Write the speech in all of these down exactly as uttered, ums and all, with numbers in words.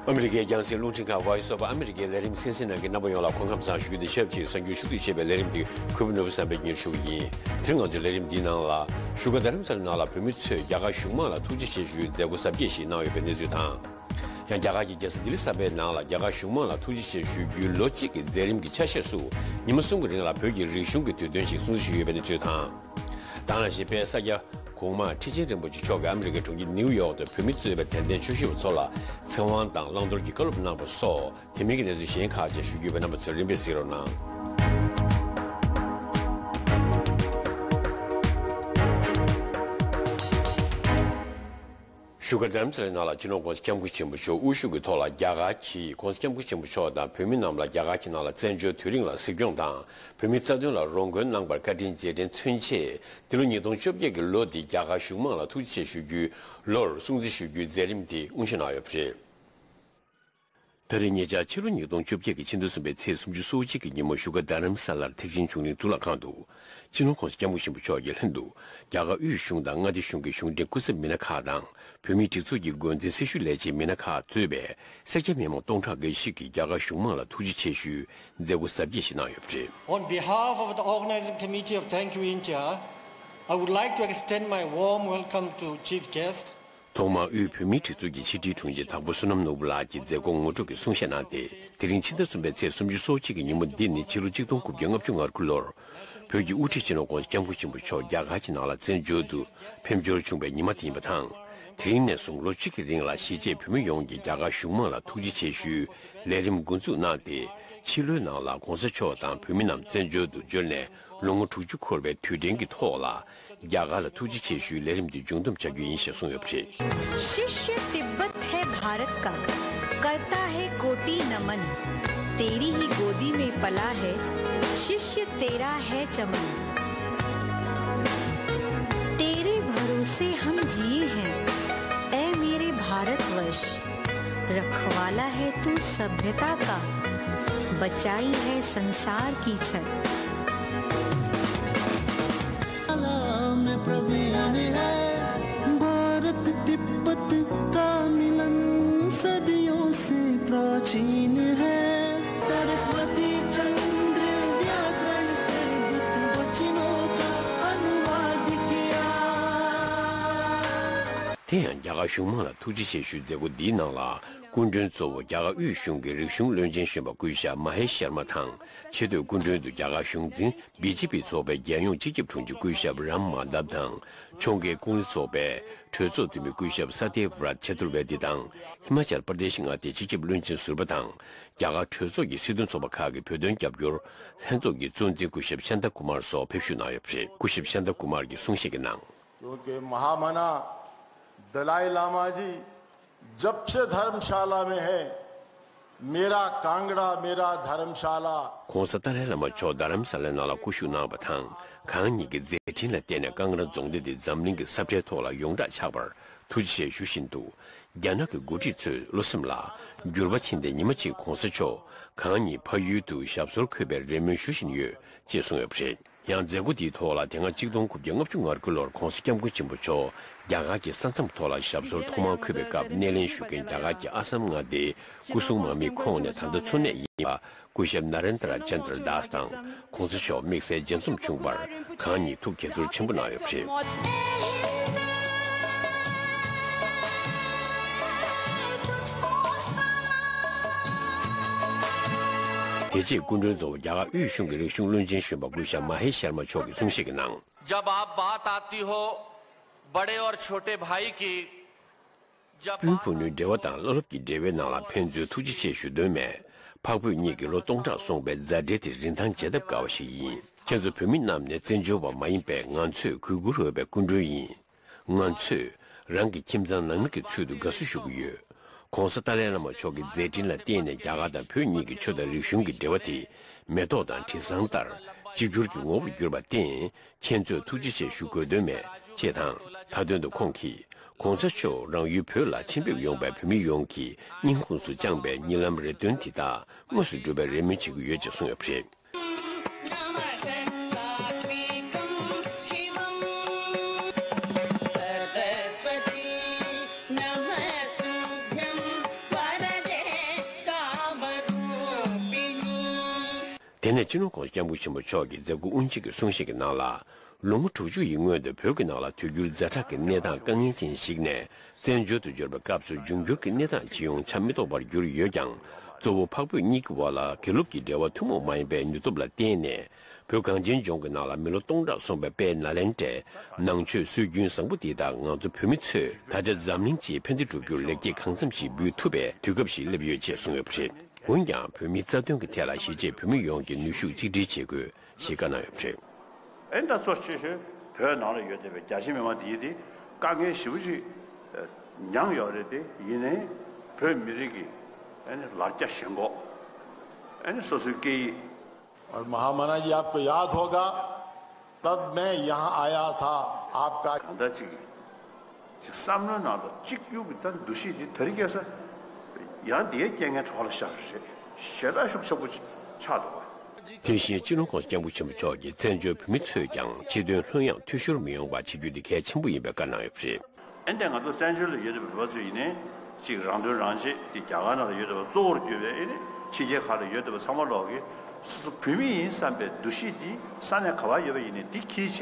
ཨ་མི་རི་ཀའི་རྒྱང་སྲིང་རླུང་འཕྲིན་ཁང་Voice of America་ལས་རིམ་གསན་གཟིགས་གནང་མཁན་རྣམ་པ་ཡོངས་ལ་སྐུ་ཁམས་བཟང་ཞུ་རྒྱུ་དང་ཆབས་ཅིག་གསར་འགྱུར་ཞུ་གཏུག་བྱས་པའི་ལས་རིམ་འདི་གུས་པ་ནོར་བུ་བསམ་འཕེལ་གཉེར་ཞུ་གི་ཡིན། དེ་རིང་ང་ཚོའི་ལས་རིམ་འདིའི་ནང་ལ་བཞུགས་སྒར་རྡ་རམ་ས་ལའི་ནང་ལ་བོད་མི་ཚོས་རྒྱ་གར་གཞུང་མང་ལ་ཐུགས་རྗེ་ཆེ་ཞུའི་མཛད་སྒོ་གཟབ་རྒྱས་ཤིག་གནང་ཡོད་པའི་གནས་ཚུལ་དང་། ཡང་རྒྱ་གར་གྱི་རྒྱལ་ས་ལྡི་ལི་གསར་པའི་ནང་ལ་རྒྱ་གར་གཞུང་མང་ལ་ཐུགས་རྗེ་ཆེ་ཞུ་རྒྱུའི་ལོ་གཅིག་གི་མཛད་རིམ་གྱི་ཆ་ཤས་སུ་ཉི་མ་གསུམ་གྱི་རིང་ལ་བོད་ཀྱི་རིག་གཞུང་གི་དུས་སྟོན་ཞིག་སྲུང་བརྩི་ཞུས་ཡོད་པའི་གནས་ཚུལ་དང་། ད་ག་ནང་བཞིན་དཔལ་ས་སྐྱ་གོང་མ་ཁྲི་ཆེན་རིན་པོ་ཆེ་མཆོག་གིས་ཨ་མི་རི་ཀའི་གྲོང་ཁྱེར་ནིའུ་ཡོག་ཏུ་བོད་མི་གཙོས་པའི་དད་ལྡན་ཆོས་ཞུ་བ་ཚོ་ལ་ཚེ་དབང་དང་བླང་དོར་གྱི་བཀའ་སློབ་གནང་བ་སོགས་དེ་མིན་གྱི་གནས་ཚུལ་གཞན་ཁག་ཅིག་ཞུ་རྒྱུ་ཡོད་པས། རྣམ་པ་ཚོས་རིམ་པས་གཟིགས་རོགས་གནང་། བཞུགས་སྒར་རྡ་རམ་ས་ལའི་ནང་ལ་སྤྱི་ནོར་༸གོང་ས་༸སྐྱབས་མགོན་ཆེན་པོ་མཆོག་དབུ་བཞུགས་ཀྱི་ཐོག་ལ་རྒྱ་གར་གྱིས་༸གོང་ས་༸སྐྱབས་མགོན་ཆེན་པོ་མཆོག་དང་བོད་མི་རྣམས་ལ་རྒྱ་གར་གྱི་ནང་ལ་བཙན་བྱོལ་དུས་རིང་ལ་གཟིགས་སྐྱོང་དང་བོད་མིའི་རྩ་དོན་ལ་རོགས་མགོན་གནང་བར་བཀའ་དྲིན་རྗེས་དྲན་མཚོན་ཆེད། འདི་ལོ་ཉིས་སྟོང་བཅོ་བརྒྱད་ཀྱི་ལོ་འདི་རྒྱ་གར་གཞུང་མང་ལ་ཐུགས་རྗེ་ཆེ་ཞུ་རྒྱུའི་ལོར་སྲུང་བརྩི་ཞུ་རྒྱུའི་མཛད་རིམ་དེ་དབུ་འབྱེད་གནང་ཡོད་པ་རེད། ད་རེས་ཉེ་ཆར་ཕྱི་ལོ་ཉིས་སྟོང་བཅོ་བརྒྱད་ཀྱི་ཕྱི་ཟླ་གསུམ་པའི་ཚེས་སུམ་ཅུ་སོ་གཅིག་གི་ཉིན་མོ་བཞུགས་སྒར་རྡ་རམ་ས་ལར་ཐེག་ཆེན་ཆོས་གླིང་གཙུག་ལག་ཁང་དུ་སྤྱི་ནོར་༸གོང་ས་༸སྐྱབས་མགོན་ཆེན་པོ་མཆོག་གི་ལྷན་དུ་རྒྱ་གར་དབུས་གཞུང་དང་མངའ་སྡེ་གཞུང་གི་གཞུང་འབྲེལ་སྐུ་ཚབ་མི་སྣ་ཁག་དང་བོད་མིའི་སྒྲིག་འཛུགས་ཀྱི་འགོ་འཛིན་སྲི་ཞུ་ལས་བྱེད་མི་སྣ་ཁག་གཙོས་པའི་སེར་སྐྱ་མི་མང་སྟོང་ཕྲག་འགའ་ཞིག་གིས་རྒྱ་གར་གཞུང་མང་ལ་ཐུགས་རྗེ་ཆེ་ཞུའི་མཛད་སྒོ་གཟབ་རྒྱས་ཤིག་གནང་ཡོད་པ་རེད། On behalf of the organizing committee of Thank You India, I would like to extend my warm welcome to chief guest. ཐོག་མར་དབུས་བོད་མིའི་སྒྲིག་འཛུགས་ཀྱི་ཕྱི་དྲིལ་དྲུང་ཆེ་དྭགས་པོ་བསོད་ནམས་ནོར་བུ་ལགས་ཀྱིས་མཛད་སྒོ་ངོ་སྤྲོད་ཀྱི་གསུང་བཤད་གནང་སྟེ། དེ་རིང་ཕྱི་ཟླ་གསུམ་པའི་ཚེས་སུམ་ཅུ་སོ་གཅིག་གི་ཉིན་མོ་འདི་ནི་ཕྱི་ལོ་གཅིག་སྟོང་དགུ་བརྒྱ་ལྔ་བཅུ་ང་དགུ་ལོར་བོད་ཀྱི་དབུ་ཁྲིད་སྤྱི་ནོར་༸གོང་ས་༸སྐྱབས་མགོན་ཆེན་པོ་མཆོག་རྒྱ་གར་གྱི་ནང་ལ་བཙན་བྱོལ་དུ་ཕེབས་འབྱོར་བྱུང་བའི་ཉི་མ་དེ་ཡིན་པ་དང་། དེ་རིང་ནས་བཟུང་ལོ་གཅིག་གི་རིང་ལ་གཞིས་བྱེས་བོད་མི་ཡོངས་ཀྱིས་རྒྱ་གར་གཞུང་མང་ལ་ཐུགས་རྗེ་ཆེ་ཞུའི་ལས་རིམ་འགོ་འཛུགས་གནང་སྟེ། ཕྱི་ལོའི་ནང་ལ་༸གོང་ས་མཆོག་དང་བོད་མི་རྣམས་བཙན་བྱོལ་དུ་འབྱོར་ནས་ལོ་ངོ་དྲུག་ཅུ་འཁོར་བའི་དུས་དྲན་གྱི་ཐོག་ལ། རྒྱ་གར་ལ་ཐུགས་རྗེ་ཆེ་ཞུའི་ལས་རིམ་འདི་མཇུག་བསྡོམས་བྱ་རྒྱུ་ཡིན་ཞེས་གསུངས་ཡོད་པ་རེད། शिष्य तिब्बत है भारत का, करता है कोटि नमन। तेरी ही गोदी में पला है, शिष्य तेरा है चमन। तेरे भरोसे हम जिए हैं, ऐ मेरे भारतवर्ष। रखवाला है तू सभ्यता का, बचाई है संसार की छत। में प्रवीण है। भारत तिब्बत का मिलन सदियों से प्राचीन है। सरस्वती चंद्र व्याकरण से गुप्त वचनों का अनुवाद किया। དེ་ཡང་རྒྱ་གར་གཞུང་མང་ལ་ཐུགས་རྗེ་ཆེ་ཞུའི་མཛད་སྒོ་འདིའི་ནང་ལ། སྐུ་མགྲོན་གཙོ་བོ་རྒྱ་གར་དབུས་གཞུང་གི་རིག་གཞུང་བློན་ཆེན་གཞོན་པ་སྐུ་ཞབས་མ་ཧེ་ཤར་མ་དང་། ཆེས་མཐོའི་སྐུ་མགྲོན་དུ་རྒྱ་གར་གཞུང་འཛིན་བི་ཇེ་པི་ཚོགས་པའི་རྒྱལ་ཡོངས་སྤྱི་ཁྱབ་དྲུང་ཆེ་སྐུ་ཞབས་རམ་མ་དབ་དང་། ཕྱོགས་འགལ་ཀུང་ལི་ཚོགས་པའི་གྲོས་ཚོགས་འཐུས་མི་སྐུ་ཞབས་ས་ཏེ་བྷ་རཏ་ཆ་ཏུར་ཝེ་ཏི་དང་། ཧི་མ་ཅལ་པར་དེཤ་མངའ་སྡེའི་སྤྱི་ཁྱབ་བློན་ཆེན་ཟུར་པ་དང་། རྒྱ་གར་གྲོས་ཚོགས་ཀྱི་སྲིད་དོན་ཚོགས་པ་ཁག་གི་བོད་དོན་རྒྱབ་སྐྱོར་ལྷན་ཚོགས་ཀྱི་གཙོ་འཛིན་སྐུ་ཞབས་ཤཱན་ཏཱ་ཀུ་མར་སོགས་ཕེབས་ཞུགས་གནང་ཡོད་པ་རེད། སྐུ་ཞབས་ཤཱན་ཏཱ་ཀུ་མར་གྱིས་གསུང་བཤད་ཀྱི་ནང་། क्योंकि महामना दलाई लामा जी जब से धर्मशाला में है, मेरा कांगड़ा, मेरा धर्मशाला। ༸གོང་ས་ཏཱ་ལའི་བླ་མ་མཆོག་རྡ་རམ་ས་ལའི་ནང་ལ་སྐུ་བཞུགས་གནང་བ་དང་། གང་ཉིད་ཀྱི་མཛད་འཕྲིན་ལ་བརྟེན་ནས་ཀང་ར་རྫོང་སྡེ་འདི་འཛམ་གླིང་གི་ས་བཀྲའི་ཐོག་ལ་ཡོངས་གྲགས་ཆགས་པར་ཐུགས་རྗེ་ཆེ་ཞུ་བཞིན་དུ། རྒྱ་ནག་གི་འགོ་ཁྲིད་ཚོས་བློ་སེམས་ལ་འགྱུར་བ་ཕྱིན་ཏེ། ཉི་མ་གཅིག་༸གོང་ས་མཆོག་གང་ཉིད་ཕ་ཡུལ་དུ་ཞབས་སོར་འཁོད་པའི་རེ་སྨོན་ཞུ་བཞིན་ཡོད་ཅེས་གསུངས་ཡོད་པ་རེད། ཡང་མཛད་སྒོ་དེའི་ཐོག་ལ་དེ་སྔ་གཅིག་སྟོང་དགུ་བརྒྱ་ལྔ་བཅུ་ང་དགུ་ལོར་༸གོང་ས་༸སྐྱབས་མགོན་ཆེན་པོ་མཆོག་རྒྱ་གར་གྱི་ས་མཚམས་ཐོག་ལ་ཞབས་སོར་ཐོག་མར་འཁོད་པའི་སྐབས་སྣེ་ལེན་ཞུ་མཁན་རྒྱ་གར་གྱི་ཨ་སམ་མངའ་སྡེའི་སྐུ་སྲུང་དམག་མིའི་ཁོངས་ནས་ད་ལྟ་འཚོ་གནས་ཡིན་པ་སྐུ་ཞབས་ན་རེན་དྲ་ཅན་དྲ་དཱས་དང་༸གོང་ས་མཆོག་དམིགས་བསལ་མཇལ་འཛོམས་བྱུང་བར་གང་ཉིད་ཐུགས་དགྱེས་ཚོར་ཆེན་པོ་གནང་ཡོད་པ་རེད། དེ་རྗེས་སྐུ་མགྲོན་གཙོ་བོ་རྒྱ་གར་དབུས་གཞུང་གི་རིག་གཞུང་བློན་ཆེན་གཞོན་པ་སྐུ་ཞབས་མ་ཧེ་ཤར་མ་མཆོག་གིས་གསུང་བཤད་ཀྱི་ནང་། जब आप बात आती हो बड़े और छोटे भाई की, जब སྤུན་ཕུ་ནུའི་འབྲེལ་བ་དང་བླ་སློབ་ཀྱི་འབྲེལ་བའི་ནང་ལ་ཕན་ཚུན་ཐུགས་རྗེ་ཆེ་ཞུ་དོན་མེད། འཕགས་བོད་གཉིས་ཀྱི་ལོ་སྟོང་ཕྲག་སོང་པའི་མཛའ་འབྲེལ་དེ་རིན་ཐང་བརྗེ་ཐབས་དཀའ་བ་ཞིག་ཡིན། ཁྱེད་ཚོ་བོད་མི་རྣམས་ནི་བཙན་བྱོལ་བ་མ་ཡིན་པས། ང་ཚོས་གུས་བཀུར་འོས་པའི་སྐུ་མགྲོན་ཡིན། ང་ཚོས་རང་གི་ཁྱིམ་ཚང་ནང་མི་གི་ཚུལ་དུ་དགའ་བསུ་ཞུ་གི་ཡོད། ༸གོང་ས་ཏཱ་ལའི་བླ་མ་མཆོག་གི་མཛད་འཕྲིན་ལ་བརྟེན་ནས་རྒྱ་གར་དང་བོད་གཉིས་ཀྱི་ཆོས་དང་རིག་གཞུང་གི་འབྲེལ་བ་དེ་མེ་ཏོག་དང་དྲི་བཟང་ལྟར་གཅིག་གྱུར་གྱི་ངོ་བོར་གྱུར་པར་བརྟེན། ཁྱེད་ཚོས་ཐུགས་རྗེ་ཆེ་ཞུ་དགོས་དོན་མེད་ཅེས་དང་། མཐའ་དོན་དུ་ཁོང་གིས་༸གོང་ས་མཆོག་རང་ཡུལ་བོད་ལ་ཆེད་ཕེབས་ཡོང་བའི་བོད་མི་ཡོངས་ཀྱི་སྙིང་ཁོངས་སུ་བཅངས་པའི་གཉིད་ལམ་རེ་འདུན་དེ་དག་དངོས་སུ་འགྲུབ་པའི་རེ་སྨོན་བྱེད་ཀྱི་ཡོད་ཅེས་གསུངས་ཡོད་པ་རེད། སྤྱི་ནོར་༸གོང་ས་༸སྐྱབས་མགོན་ཆེན་པོ་མཆོག་གིས་མཛད་སྒོ་དབུ་འབྱེད་ཀྱི་གསུང་བཤད་ཀྱི་ནང་ལ། ལོ་ངོ་དྲུག་ཅུ་ཡི་སྔོན་དུ་བོད་ཀྱི་ནང་ལ་དུས་འགྱུར་ཛ་དྲག་གི་གནས་སྟངས་དཀའ་ངལ་ཅན་ཞིག་ནས་བཙན་བྱོལ་དུ་འབྱོར་བའི་སྐབས་སུ་འབྱུང་འགྱུར་གྱི་གནས་སྟངས་ཇི་ཡོང་ཆ་མི་རྟོགས་པར་གྱུར་ཡོད་ཀྱང་། གཙོ་བོ་འཕགས་བོད་གཉིས་ཀྱི་དབར་ལ་དགེ་སློབ་ཀྱི་འབྲེལ་བ་ཐུན་མོང་མ་ཡིན་པའི་ནུས་སྟོབས་ལ་བརྟེན་ནས། བོད་གངས་ཅན་ལྗོངས་ཀྱི་ནང་ལ་མི་ལོ་སྟོང་ཕྲག་སོང་པའི་དཔལ་ནཱ་ལེནྡྲའི་ནང་ཆོས་སྲོལ་རྒྱུན་བཟང་པོ་འདི་དག་ང་ཚོ་བོད་མི་ཚོས་ད་ཆ་འཛམ་གླིང་སྤྱིའི་ཕན་བདེ་སྒྲུབ་རྒྱུར་ལེགས་སྐྱེས་གང་འཚམ་ཞིག་འབུལ་ཐུབ་པའི་དུས་སྐབས་ཤིག་སླེབས་ཡོད་ཅེས་གསུངས་ཡོད་པ་རེད། འོན་ཀྱང་བོད་མིའི་རྩ་དོན་གྱི་ཐད་ལ་གཞིས་བྱེས་བོད་མི་ཡོངས་ཀྱིས་ནུས་ཤུགས་གཅིག་སྒྲིལ་བྱེད་དགོས་ཞེས་བཀའ་གནང་ཡོད་པ་རེད། ཨེ་ད་གཙོ་ཆེ་ཤོས་བོད་ནང་ལ་ཡོད་བསྡད་པའི་རྒྱ་ཆེ་མི་མང་དེ་ཡིན་ཏེ་དཀའ་ངལ་ཞེ་པོ་ཅིག་མྱངས་ཡོད་རེད་དེ། ཡིན་ནའི་བོད་མི་རིགས་ཀྱི་ཨེ་ནི་ལར་རྒྱ་ཞེན་ཁོག་ཨེ་ནི་སོ་སོའི་སྐད་ཡིག और महामना जी, आपको याद होगा, तब मैं यहाँ आया था आपका གང་ལྟར་ཅིག་ཅིག་བསམ་བློའི་ནང་ལ་གཅིག་གྱུར་གྱི་ད་འདུ་ཤེས་འདི་དེ་རིང་ཁ་སང་ཡང་དེའི་རྐྱེན་ངན་གྲོགས་ལ་ཤར་རེད། ཞེ་དྲག་ཤུགས་ཆེན་པོ་ཆགས་འདུག་བ། དེ་བཞིན་སྤྱི་ནོར་༸གོང་ས་༸སྐྱབས་མགོན་ཆེན་པོ་མཆོག་གིས་བཙན་བྱོལ་བོད་མི་ཚོས་ཀྱང་ཕྱི་དོན་ལྷོད་ཡངས་འཐུས་ཤོར་མི་ཡོང་བ་བྱེད་རྒྱུ་དེ་གལ་ཆེན་པོ་ཡིན་པའི་བཀའ་གནང་ཡོད་པ་རེད། ཨེ་འདྲ་ང་ཚོ་བཙན་བྱོལ་ལ་ཡོད་བསྡད་པའི་བོད་པ་ཚོ་ཡིན་ནའི་གཅིག་རང་དོན་རང་གཅེས་དེ་རྒྱ་གར་ནང་ལ་ཡོད་བསྡད་པ་གཙོ་བོར་གྱུར་པའི་ཨེ་ནི་ཕྱི་རྒྱལ་ཁག་ལ་ཡོད་བསྡད་པ་ཚང་མ་ལོག་གིས་སོ་སོ་བོད་མི་ཡིན་བསམ་པའི་འདུ་ཤེས་འདི་ས་གནས་ག་པར་ཡོད་པ་ཡིན་ནའི་འདི་འཁྱེར་བྱས་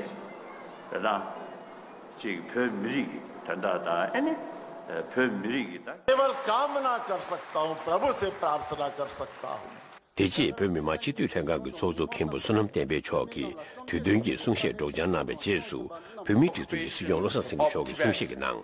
དེ་དང་གཅིག་བོད་མི་རིགས་ཀྱི་དོན་དག་དང་ཨེ་ནི་བོད་མི་རིགས་ཀྱི་ད། केवल कामना कर सकता हूँ, प्रभु से प्रार्थना कर सकता हूँ। དེ་རྗེས་བོད་མི་མང་སྤྱི་འཐུས་ལྷན་ཁང་གི་ཚོགས་གཙོ་མཁན་པོ་བསོད་ནམས་བསྟན་འཕེལ་མཆོག་གིས་དུས་སྟོན་གྱི་གསུང་བཤད་སྒྲོག་སྦྱང་གནང་བའི་རྗེས་སུ། བོད་མིའི་སྒྲིག་འཛུགས་ཀྱི་སྲིད་སྐྱོང་བློ་བཟང་སེང་གེ་མཆོག་གིས་གསུང་བཤད་ཀྱི་ནང་།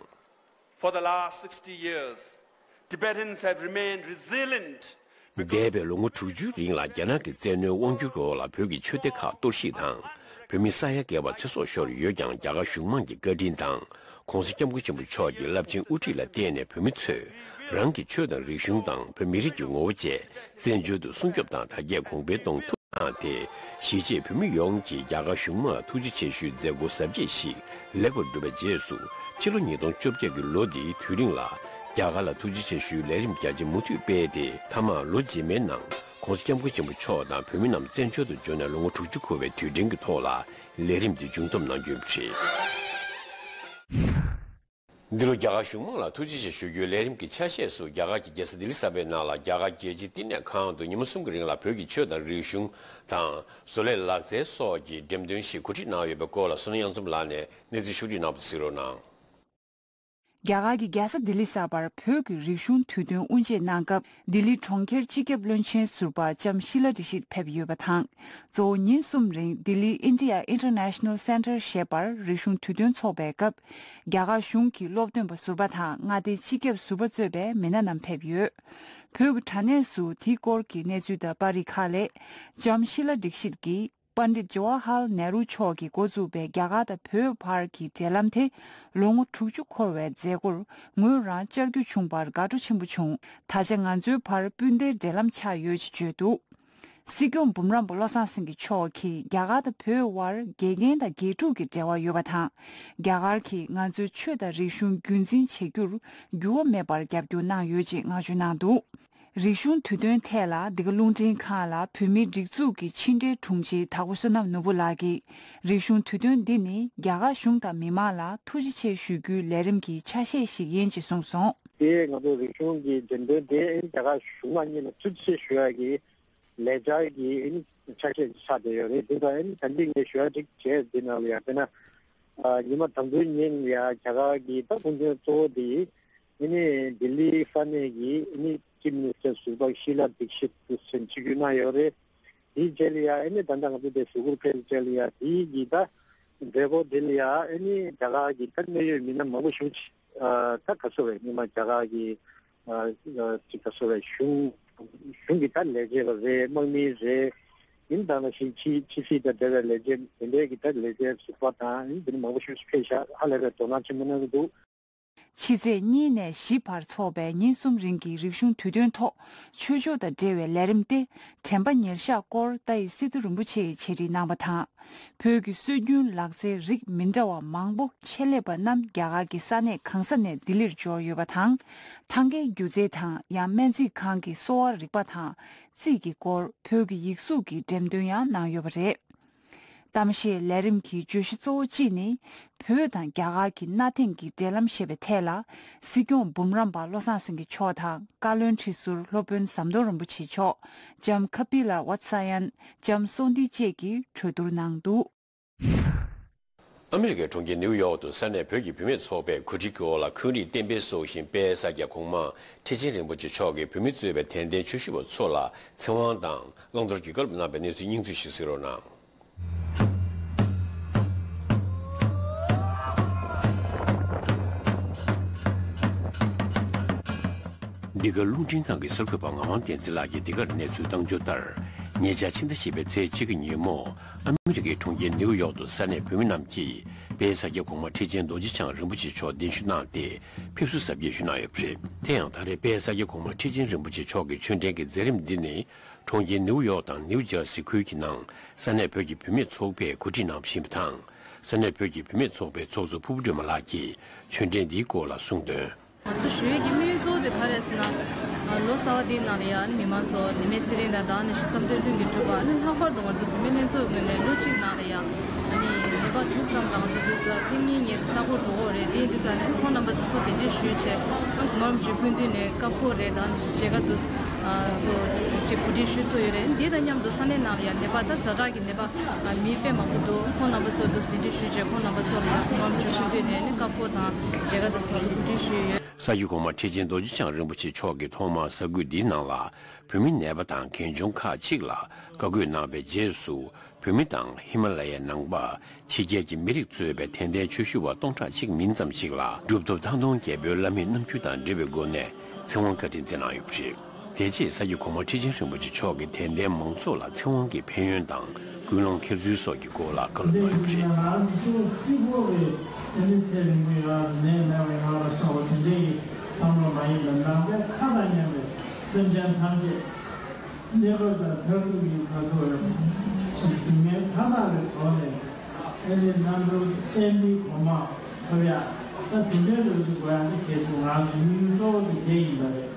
For the last sixty years, Tibetans have remained resilient འདས་པའི་ལོ་ངོ་དྲུག་ཅུའི་རིང་ལ་རྒྱ་ནག་གི་བཙན་གནོན་དབང་སྒྱུར་འོག་ལ་བོད་ཀྱི་ཆོས་སྡེ་ཁག་གཏོར་བཤིག་དང་། བོད་མི་ས་ཡ་བརྒལ་བ་ཚེ་སྲོག་ཤོར་ཡོད་ཀྱང་། རྒྱ་གར་གཞུང་མང་གི་བཀའ་དྲིན་དང་། ༸གོང་ས་༸སྐྱབས་མགོན་ཆེན་པོ་མཆོག་གི་རླབས་ཆེན་དབུ་ཁྲིད་ལ་བརྟེན་ནས་བོད་མི་ཚོས་རང་གི་ཆོས་དང་རིག་གཞུང་དང་བོད་མི་རིགས་ཀྱི་ངོ་བོ་བཅས་བཙན་བྱོལ་དུ་སྲུང་སྐྱོབ་དང་དར་རྒྱས་གོང་འཕེལ་གཏོང་ཐུབ་གནང་སྟེ། གཞིས་བྱེས་བོད་མི་ཡོངས་ཀྱིས་རྒྱ་གར་གཞུང་མང་ལ་ཐུགས་རྗེ་ཆེ་ཞུའི་མཛད་སྒོ་གཟབ་རྒྱས་ཤིག་ལེགས་པར་གྲུབ་པའི་རྗེས་སུ། ཕྱི་ལོ་ཉིས་སྟོང་བཅོ་བརྒྱད་ཀྱི་ལོ་འདིའི་དུས་རིང་ལ་རྒྱ་གར་ལ་ཐུགས་རྗེ་ཆེ་ཞུའི་ལས་རིམ་རྒྱ་ཆེ་མུ་མཐུད་སྤེལ་ཏེ། མཐའ་མར་ལོ་རྗེས་མའི་ནང་༸གོང་ས་༸སྐྱབས་མགོན་ཆེན་པོ་མཆོག་དང་བོད་མི་རྣམས་བཙན་བྱོལ་དུ་འབྱོར་ནས་ལོ་ངོ་དྲུག་ཅུ་འཁོར་བའི་དུས་དྲན་གྱི་ཐོག་ལ་ལས་རིམ་དེ་མཇུག་བསྡོམས་གནང་རྒྱུ་ཡིན་པ་རེད། འདི་ལོ་རྒྱ་གར་གཞུང་མང་ལ་ཐུགས་རྗེ་ཆེ་ཞུ་རྒྱུའི་ལས་རིམ་གྱི་ཆ་ཤས་སུ། རྒྱ་གར་གྱི་རྒྱལ་ས་ལྡི་ལི་གསར་པའི་ནང་ལ་རྒྱ་གར་རྒྱལ་སྤྱིའི་བསྟི་གནས་ཁང་དུ་ཉིན་མོ་གསུམ་གྱི་རིང་ལ་བོད་ཀྱི་ཆོས་དང་རིག་གཞུང་དང་། བཟོ་ལས་ལག་རྩལ་སོགས་ཀྱི་འགྲེམས་སྟོན་ཞིག་གོ་སྒྲིག་གནང་ཡོད་པའི་སྐོར་ལ་བསོད་ནམས་དབྱངས་འཛོམས་ལགས་ནས་གནས་ཚུལ་ཕྱོགས་སྒྲིག་གནང་བ་དེ་གཟིགས་རོགས་གནང་། རྒྱ་གར་གྱི་རྒྱལ་ས་ལྡི་ལི་གསར་པར་བོད་ཀྱི་རིག་གཞུང་དུས་སྟོན་དབུ་འབྱེད་གནང་སྐབས། ལྡི་ལི་གྲོང་ཁྱེར་སྤྱི་ཁྱབ་བློན་ཆེན་ཟུར་པ་ལྕམ་ཤི་ལ་དི་ཤིད་ཕེབས་ཡོད་པ་དང་། གཙོ་བོ་ཉིན་གསུམ་རིང་ལྡི་ལི་India International Center ཞེས་པར་རིག་གཞུང་དུས་སྟོན་འཚོགས་པའི་སྐབས། རྒྱ་གར་གཞུང་གི་སློབ་སྟོན་པ་ཟུར་པ་དང་མངའ་སྡེའི་སྤྱི་ཁྱབ་ཟུར་པ་གཙོས་པའི་མི་སྣ་རྣམས་ཕེབས་ཡོད། བོད་ཀྱི་དྲ་གནས་སུ་དེའི་སྐོར་གྱི་གནས་ཚུལ་དང་པར་རིས་ཁག་ལས། ལྕམ་ཤི་ལ་དི་ཤིད་ཀྱིས། པཎྜི་ཏ་ཇ་ཝ་ཧར་ལལ་ནེ་རུ་མཆོག་གིས་འགོ་བཙུགས་པའི་རྒྱ་གར་དང་བོད་བར་གྱི་འབྲེལ་ལམ་དེ་ལོ་ངོ་དྲུག་ཅུ་འཁོར་བའི་མཛད་སྒོར་ངོས་རང་བཅར་རྒྱུ་བྱུང་བར་དགའ་སྤྲོ་ཆེན་པོ་བྱུང་། ད་ཆ་ང་ཚོའི་བར་སྤུན་ཟླའི་འབྲེལ་ལམ་ཆགས་ཡོད་ཅེས་བརྗོད་འདུག་སྲིད་སྐྱོང་འབུམ་རམས་པ་བློ་བཟང་སེང་གེ་མཆོག་གིས་རྒྱ་གར་དང་བོད་དབར་དགེ་རྒན་དང་དགེ་ཕྲུག་གི་འབྲེལ་བ་ཡོད་པ་དང་། རྒྱ་གར་གྱིས་ང་ཚོའི་ཆོས་དང་རིག་གཞུང་རྒྱུན་འཛིན་བྱེད་རྒྱུར་འགྱུར་བ་མེད་པར་རྒྱབ་སྐྱོར་གནང་ཡོད་ཅེས་བསྔགས་བརྗོད་གནང་འདུག་རིག་གཞུང་དུས་སྟོན་ཐད་ལ་འདི་ག་རླུང་འཕྲིན་ཁང་ལ་བོད་མིའི་སྒྲིག་འཛུགས་ཀྱི་ཕྱི་འབྲེལ་དྲུང་ཆེ་དྭགས་པོ་བསོད་ནམས་ནོར་བུ་ལགས་ཀྱིས། རིག་གཞུང་དུས་སྟོན་འདི་ནི་རྒྱ་གར་གཞུང་དང་མི་མང་ལ་ཐུགས་རྗེ་ཆེ་ཞུ་རྒྱུའི་ལས་རིམ་གྱི་ཆ་ཤས་ཤིག་ཡིན་ཅེས་གསུངས་སོང་། དེ་ང་ཚོ་རིག་གཞུང་གི་འགྲེམས་སྟོན་དེ་རྒྱ་གར་གཞུང་མང་གཉིས་ལ་ཐུགས་རྗེ་ཆེ་ཞུ་ཡག་གི་ལས་འཆར་གྱི་ཆ་ཤས་ཤིག་ཆགས་བསྡད་ཡོད་རེད། དེ་ལྟར་ད་འདི་ངས་ཞུ་ཡག་ཅིག་བྱས། འདི་ནང་ལ་ཡང་དཔེར་ན། ཉི་མ་དང་པོའི་ཉིན་ཡ་རྒྱ་གར་གྱི་ད་སྐུ་མགྲོན་གཙོ་བོ་དེ་ཡིན། ཨ་ནི་ལྡི་ལི་ས་གནས་ཀྱི་ཨ་ནི་ཅིབ་མི་ནི་སི་ཊར་ཟུར་པ་ཤི་ལ་དིག་ཤིད་དེ་ཆིབས་བསྒྱུར་གནང་ཡོད་རེད། དེའི་རྗེས་ལ་ཡ་ཨ་ནི་ད་ལྟ་ང་ཚོ་དེ་གཟིགས་སྐོར་ཕེབས་རྗེས་ལ་ཡ་དེའི་གི་ད་མཛད་སྒོ་དེ་ལ་ཡ་ཨ་ནི་རྒྱ་གར་གྱི་ད་གནད་ཡོད་མི་སྣ་མང་པོ་ཞིག་ད་ག་ཚོད་རེད། སྔོན་མ་རྒྱ་གར་གྱི་ཅིག་ག་ཚོད་རེད། གཞུང་གཞུང་གི་ད་ལས་བྱེད་པ་རེད། དམག་མི་རེད། ཡིན་ད་ནང་བཞིན་ཕྱི་ཕྱི་སྲིད་དང་འབྲེལ་བའི་ལས་བྱེད་དེ་འདྲའི་གི་ད་ལས་བྱེད་ཟུར་པ་དང་ཡིན་དེ་ནི་མང་པོ་ཞིག་ཕེབས་ཤག་ཧ་ལས་པའི་དོ་སྣང་ཆེན་པོ་གནང་གི་འདུག་ཕྱི་ཚེས་གཉིས་ནས་བཞི་བར་འཚོགས་པའི་ཉིན་གསུམ་རིང་གི་རིག་གཞུང་དུས་སྟོན་ཐོག་ཆོས་ཕྱོགས་དང་འབྲེལ་བའི་ལས་རིམ་སྟེ། དྲན་པ་ཉེར་བཞག་སྐོར་ཏཱའི་སི་ཏུ་རིན་པོ་ཆེས་ཆེད་སྒྲིག་གནང་བ་དང་། བོད་ཀྱི་སྲོལ་རྒྱུན་ལག་རྩལ་རིགས་མི་འདྲ་བ་མང་པོ་ཆེད་ལས་པ་རྣམས་རྒྱ་གར་གྱི་ས་གནས་གང་ས་ནས་ལྡི་ལིར་འབྱོར་ཡོད་པ་དང་། ཐང་གའི་སྒྱུ་རྩལ་དང་ཡང་སྨན་རྩིས་ཁང་གི་གསོ་བ་རིག་པ་དང་རྩིས་ཀྱི་སྐོར་བོད་ཀྱི་ཡིག་གཟུགས་ཀྱི་འགྲེམས་སྟོན་ཡང་གནང་ཡོད་པ་རེད། གཏམ་བཤད་ལས་རིམ་གྱི་བརྗོད་གཞི་གཙོ་བོ་གཅིག་ནི། བོད་དང་རྒྱ་གར་གྱི་མནའ་ཐང་གི་འབྲེལ་ལམ་ཞེས་པའི་ཐད་ལ། སྲིད་སྐྱོང་འབུམ་རམས་པ་བློ་བཟང་སེང་གེ་མཆོག་དང་བཀའ་བློན་ཁྲི་ཟུར་སློབ་དཔོན་ཟམ་གདོང་རིན་པོ་ཆེ་མཆོག་ལྕམ་ཁ་པི་ལ་ཝ་ཚ་ཡན། ལྕམ་སོང་ཏི་བཅས་ཀྱིས་གྲོས་བསྡུར་གནང་འདུག། ཨ་མི་རི་ཀའི་གྲོང་ཁྱེར་ནེའུ་ཡོག་ཏུ་ས་གནས་བོད་ཀྱི་བུད་མེད་ཚོགས་པས་གོ་སྒྲིག་གི་འོག་ལ་འཁོན་རིགས་གཏན་འབེབས་སོགས་བཞིན་དཔལ་ས་སྐྱ་གོང་མ་ཁྲི་ཆེན་རིན་པོ་ཆེ་མཆོག་གིས་བོད་མི་གཙོས་པའི་དད་ལྡན་ཆོས་ཞུ་བ་ཚོ་ལ་ཚེ་དབང་དང་བླང་དོར་གྱི་བཀའ་སློབ་གནང་བའི་གནས་ཚུལ་སྙིང་བསྡུས་ཤིག་གསན་རོགས་གནང་། འདི་ག་རླུང་འཕྲིན་ཁང་གི་གསར་འགོད་པ་ངག་དབང་བསྟན་འཛིན་ལགས་ཀྱིས་འདི་གར་གནས་ཚུལ་བཏང་འབྱོར་ལྟར། ཉེ་ཆར་ཕྱི་ཟླ་བཞི་པའི་ཚེས་གཅིག་གི་ཉིན་མོ། ཨ་མི་རི་ཀའི་གྲོང་ཁྱེར་ནེའུ་ཡོག་ཏུ་ས་གནས་བོད་མི་རྣམས་ཀྱིས་དཔལ་ས་སྐྱ་གོང་མ་ཁྲི་ཆེན་རྡོ་རྗེ་འཆང་རིན་པོ་ཆེ་མཆོག་གདན་ཞུ་གནང་སྟེ་ཕེབས་བསུ་གཟབ་རྒྱས་ཞུས་གནང་ཡོད་པ་རེད། དེ་ཡང་ད་རེས་དཔལ་ས་སྐྱ་གོང་མ་ཁྲི་ཆེན་རིན་པོ་ཆེ་མཆོག་གི་ཆོས་འབྲེལ་གྱི་མཛད་རིམ་འདི་ནི། གྲོང་ཁྱེར་ནེའུ་ཡོག་དང་ནེའུ་ཇར་སི་ཁུལ་གྱི་ནང་ས་གནས་བོད་ཀྱི་བུད་མེད་ཚོགས་པས་གོ་སྒྲིག་གནང་བཞིན་པ་དང་། ས་གནས་བོད་ཀྱི་བུད་མེད་ཚོགས་པའི་ཚོགས་གཙོ་ཕུར་བུ་སྒྲོལ་མ་ལགས་ཀྱིས་ཆོས་འབྲེལ་འདིའི་སྐོར་ལ་གསུངས་དོན། ང་ཚོ་ཞུ་ཡས་ཀྱི་དམིགས་ཡུལ་གཙོ་བོ་དེ་ག་རེད་ཟེར་ན། ལོ་གསར་པ་འདིའི་ནང་ལ་ཡང་མི་མང་ཚོ་ནད་མེད་ཚེ་རིང་དང་། ད་ནི་བསམ་དོན་ལྷུན་གྱིས་གྲུབ་པ། ཨ་ནི་ལྷག་པར་དུ་ང་ཚོ་བུད་མེད་ལྷན་ཚོགས་ངོས་ནས་ལོ་གཅིག་ནང་ལ་ཡང་ཨ་ནི་ནད་པ་དྲུག་ཙམ་ལ་ང་ཚོ་འདུག་ས་ཐེངས་གཉིས་ངས་ལྟ་སྐོར་འགྲོ་གི་ཡོད་རེད། དེ་ཡིན་དུས་ས་ནས་ཁོང་རྣམ་པ་ཚོ་ཚུར་གདན་འདྲེན་ཞུས་བྱས། ཨ་ནི་གོང་མ་རིན་པོ་ཆེ་སྐུ་མདུན་ནས་བཀའ་ཕོག་རེད། ད་ནི་མཇལ་ཁ་འདུག་ཨ་ཚོ་ཅིག་གོ་སྒྲིག་ཞུས་ཐུབ་ཡོད་རེད། འདི་དང་མཉམ་དུ་ས་གནས་ནང་ལ་ཡང་ནད་པ་ད་ཛ་དྲག་གི་ནད་པ་མི་དཔེ་མང་པོ་འདུག། ཁོང་རྣམ་པ་ཚོ་འདུག་གདན་འདྲེན་ཞུས་བྱས། ཁོང་རྣམ་པ་ཚོ་ལ་ཡང་གོང་མ་རིན་པོ་ཆེ་སྐུ་མདུན་ནས་ནི་བཀའ་ཕོག་དང་མཇལ་ཁ་འདུག་ང་ཚོ་གོ་སྒྲིག་ཞུས་ཡོད། ས་སྐྱ་གོང་མ་ཁྲི་ཆེན་རྡོ་རྗེ་འཆང་རིན་པོ་ཆེ་མཆོག་གིས་ཐོག་མར་གསར་འགོད་འདིའི་ནང་ལ། བོད་མི་ནད་པ་དང་རྒན་གཞོན་ཁག་ཅིག་ལ་བཀའ་བཀོད་གནང་བའི་རྗེས་སུ། བོད་མི་དང་ཧི་མ་ལ་ཡའི་ནང་པ་ཕྱི་རྒྱལ་གྱི་མི་རིགས་གཙོས་པའི་དད་ལྡན་ཆོས་ཞུ་བ་སྟོང་ཕྲག་གཅིག་མིན་ཙམ་ཞིག་ལ་གྲུབ་ཐོབ་ཐང་སྟོང་རྒྱལ་པོའི་བླ་མའི་རྣམ་འགྱུར་དང་འབྲེལ་བའི་སྒོ་ནས་ཚེ་དབང་བཀའ་དྲིན་སྩལ་གནང་ཡོད་པ་རེད། དེ་རྗེས་ས་སྐྱ་གོང་མ་ཁྲི་ཆེན་རིན་པོ་ཆེ་མཆོག་གིས་དད་ལྡན་མང་ཚོགས་ལ་ཚེ་དབང་གི་ཕན་ཡོན་དང་ཀུན་སློང་ཁྱེར་ཚུལ་སོགས་ཀྱི་སྐོར་ལ་བཀའ་སློབ་གནང་ཡོད་པ་རེད། ནད་མེད་ཚེ་རིང་པོ་ཡོང་བ། ནད་མེད་པ་ཡོང་བ་ལ་སོགས་པ་དེ་འདྲ་ཡི་བསམ་བློ་མ་ཡིན་པར། ནང་པའི་མཐའ་དང་མཉམ་པའི་སེམས་ཅན་ཐམས་ཅད་གནས་སྐབས་དང་མཐར་ཐུག་གི་བར་དུ་ཡང་ཞིག་ཞུ་ངན་མཐའ་དག་གི་གྲོགས་ནས་ཨེ་ནི་རྣམ་གྲོལ་བསྟན་པའི་གོ་འཕང་ཐོབ་ཡ། ད་དེ་འདྲའི་ལུགས་སུ་དགོས་ཡ་འདི་གལ་ཆེ། ང་གི་དམིགས་ཡུལ་གཙོ་བོ་དེ་དེ་ཡིན་པ་རེད།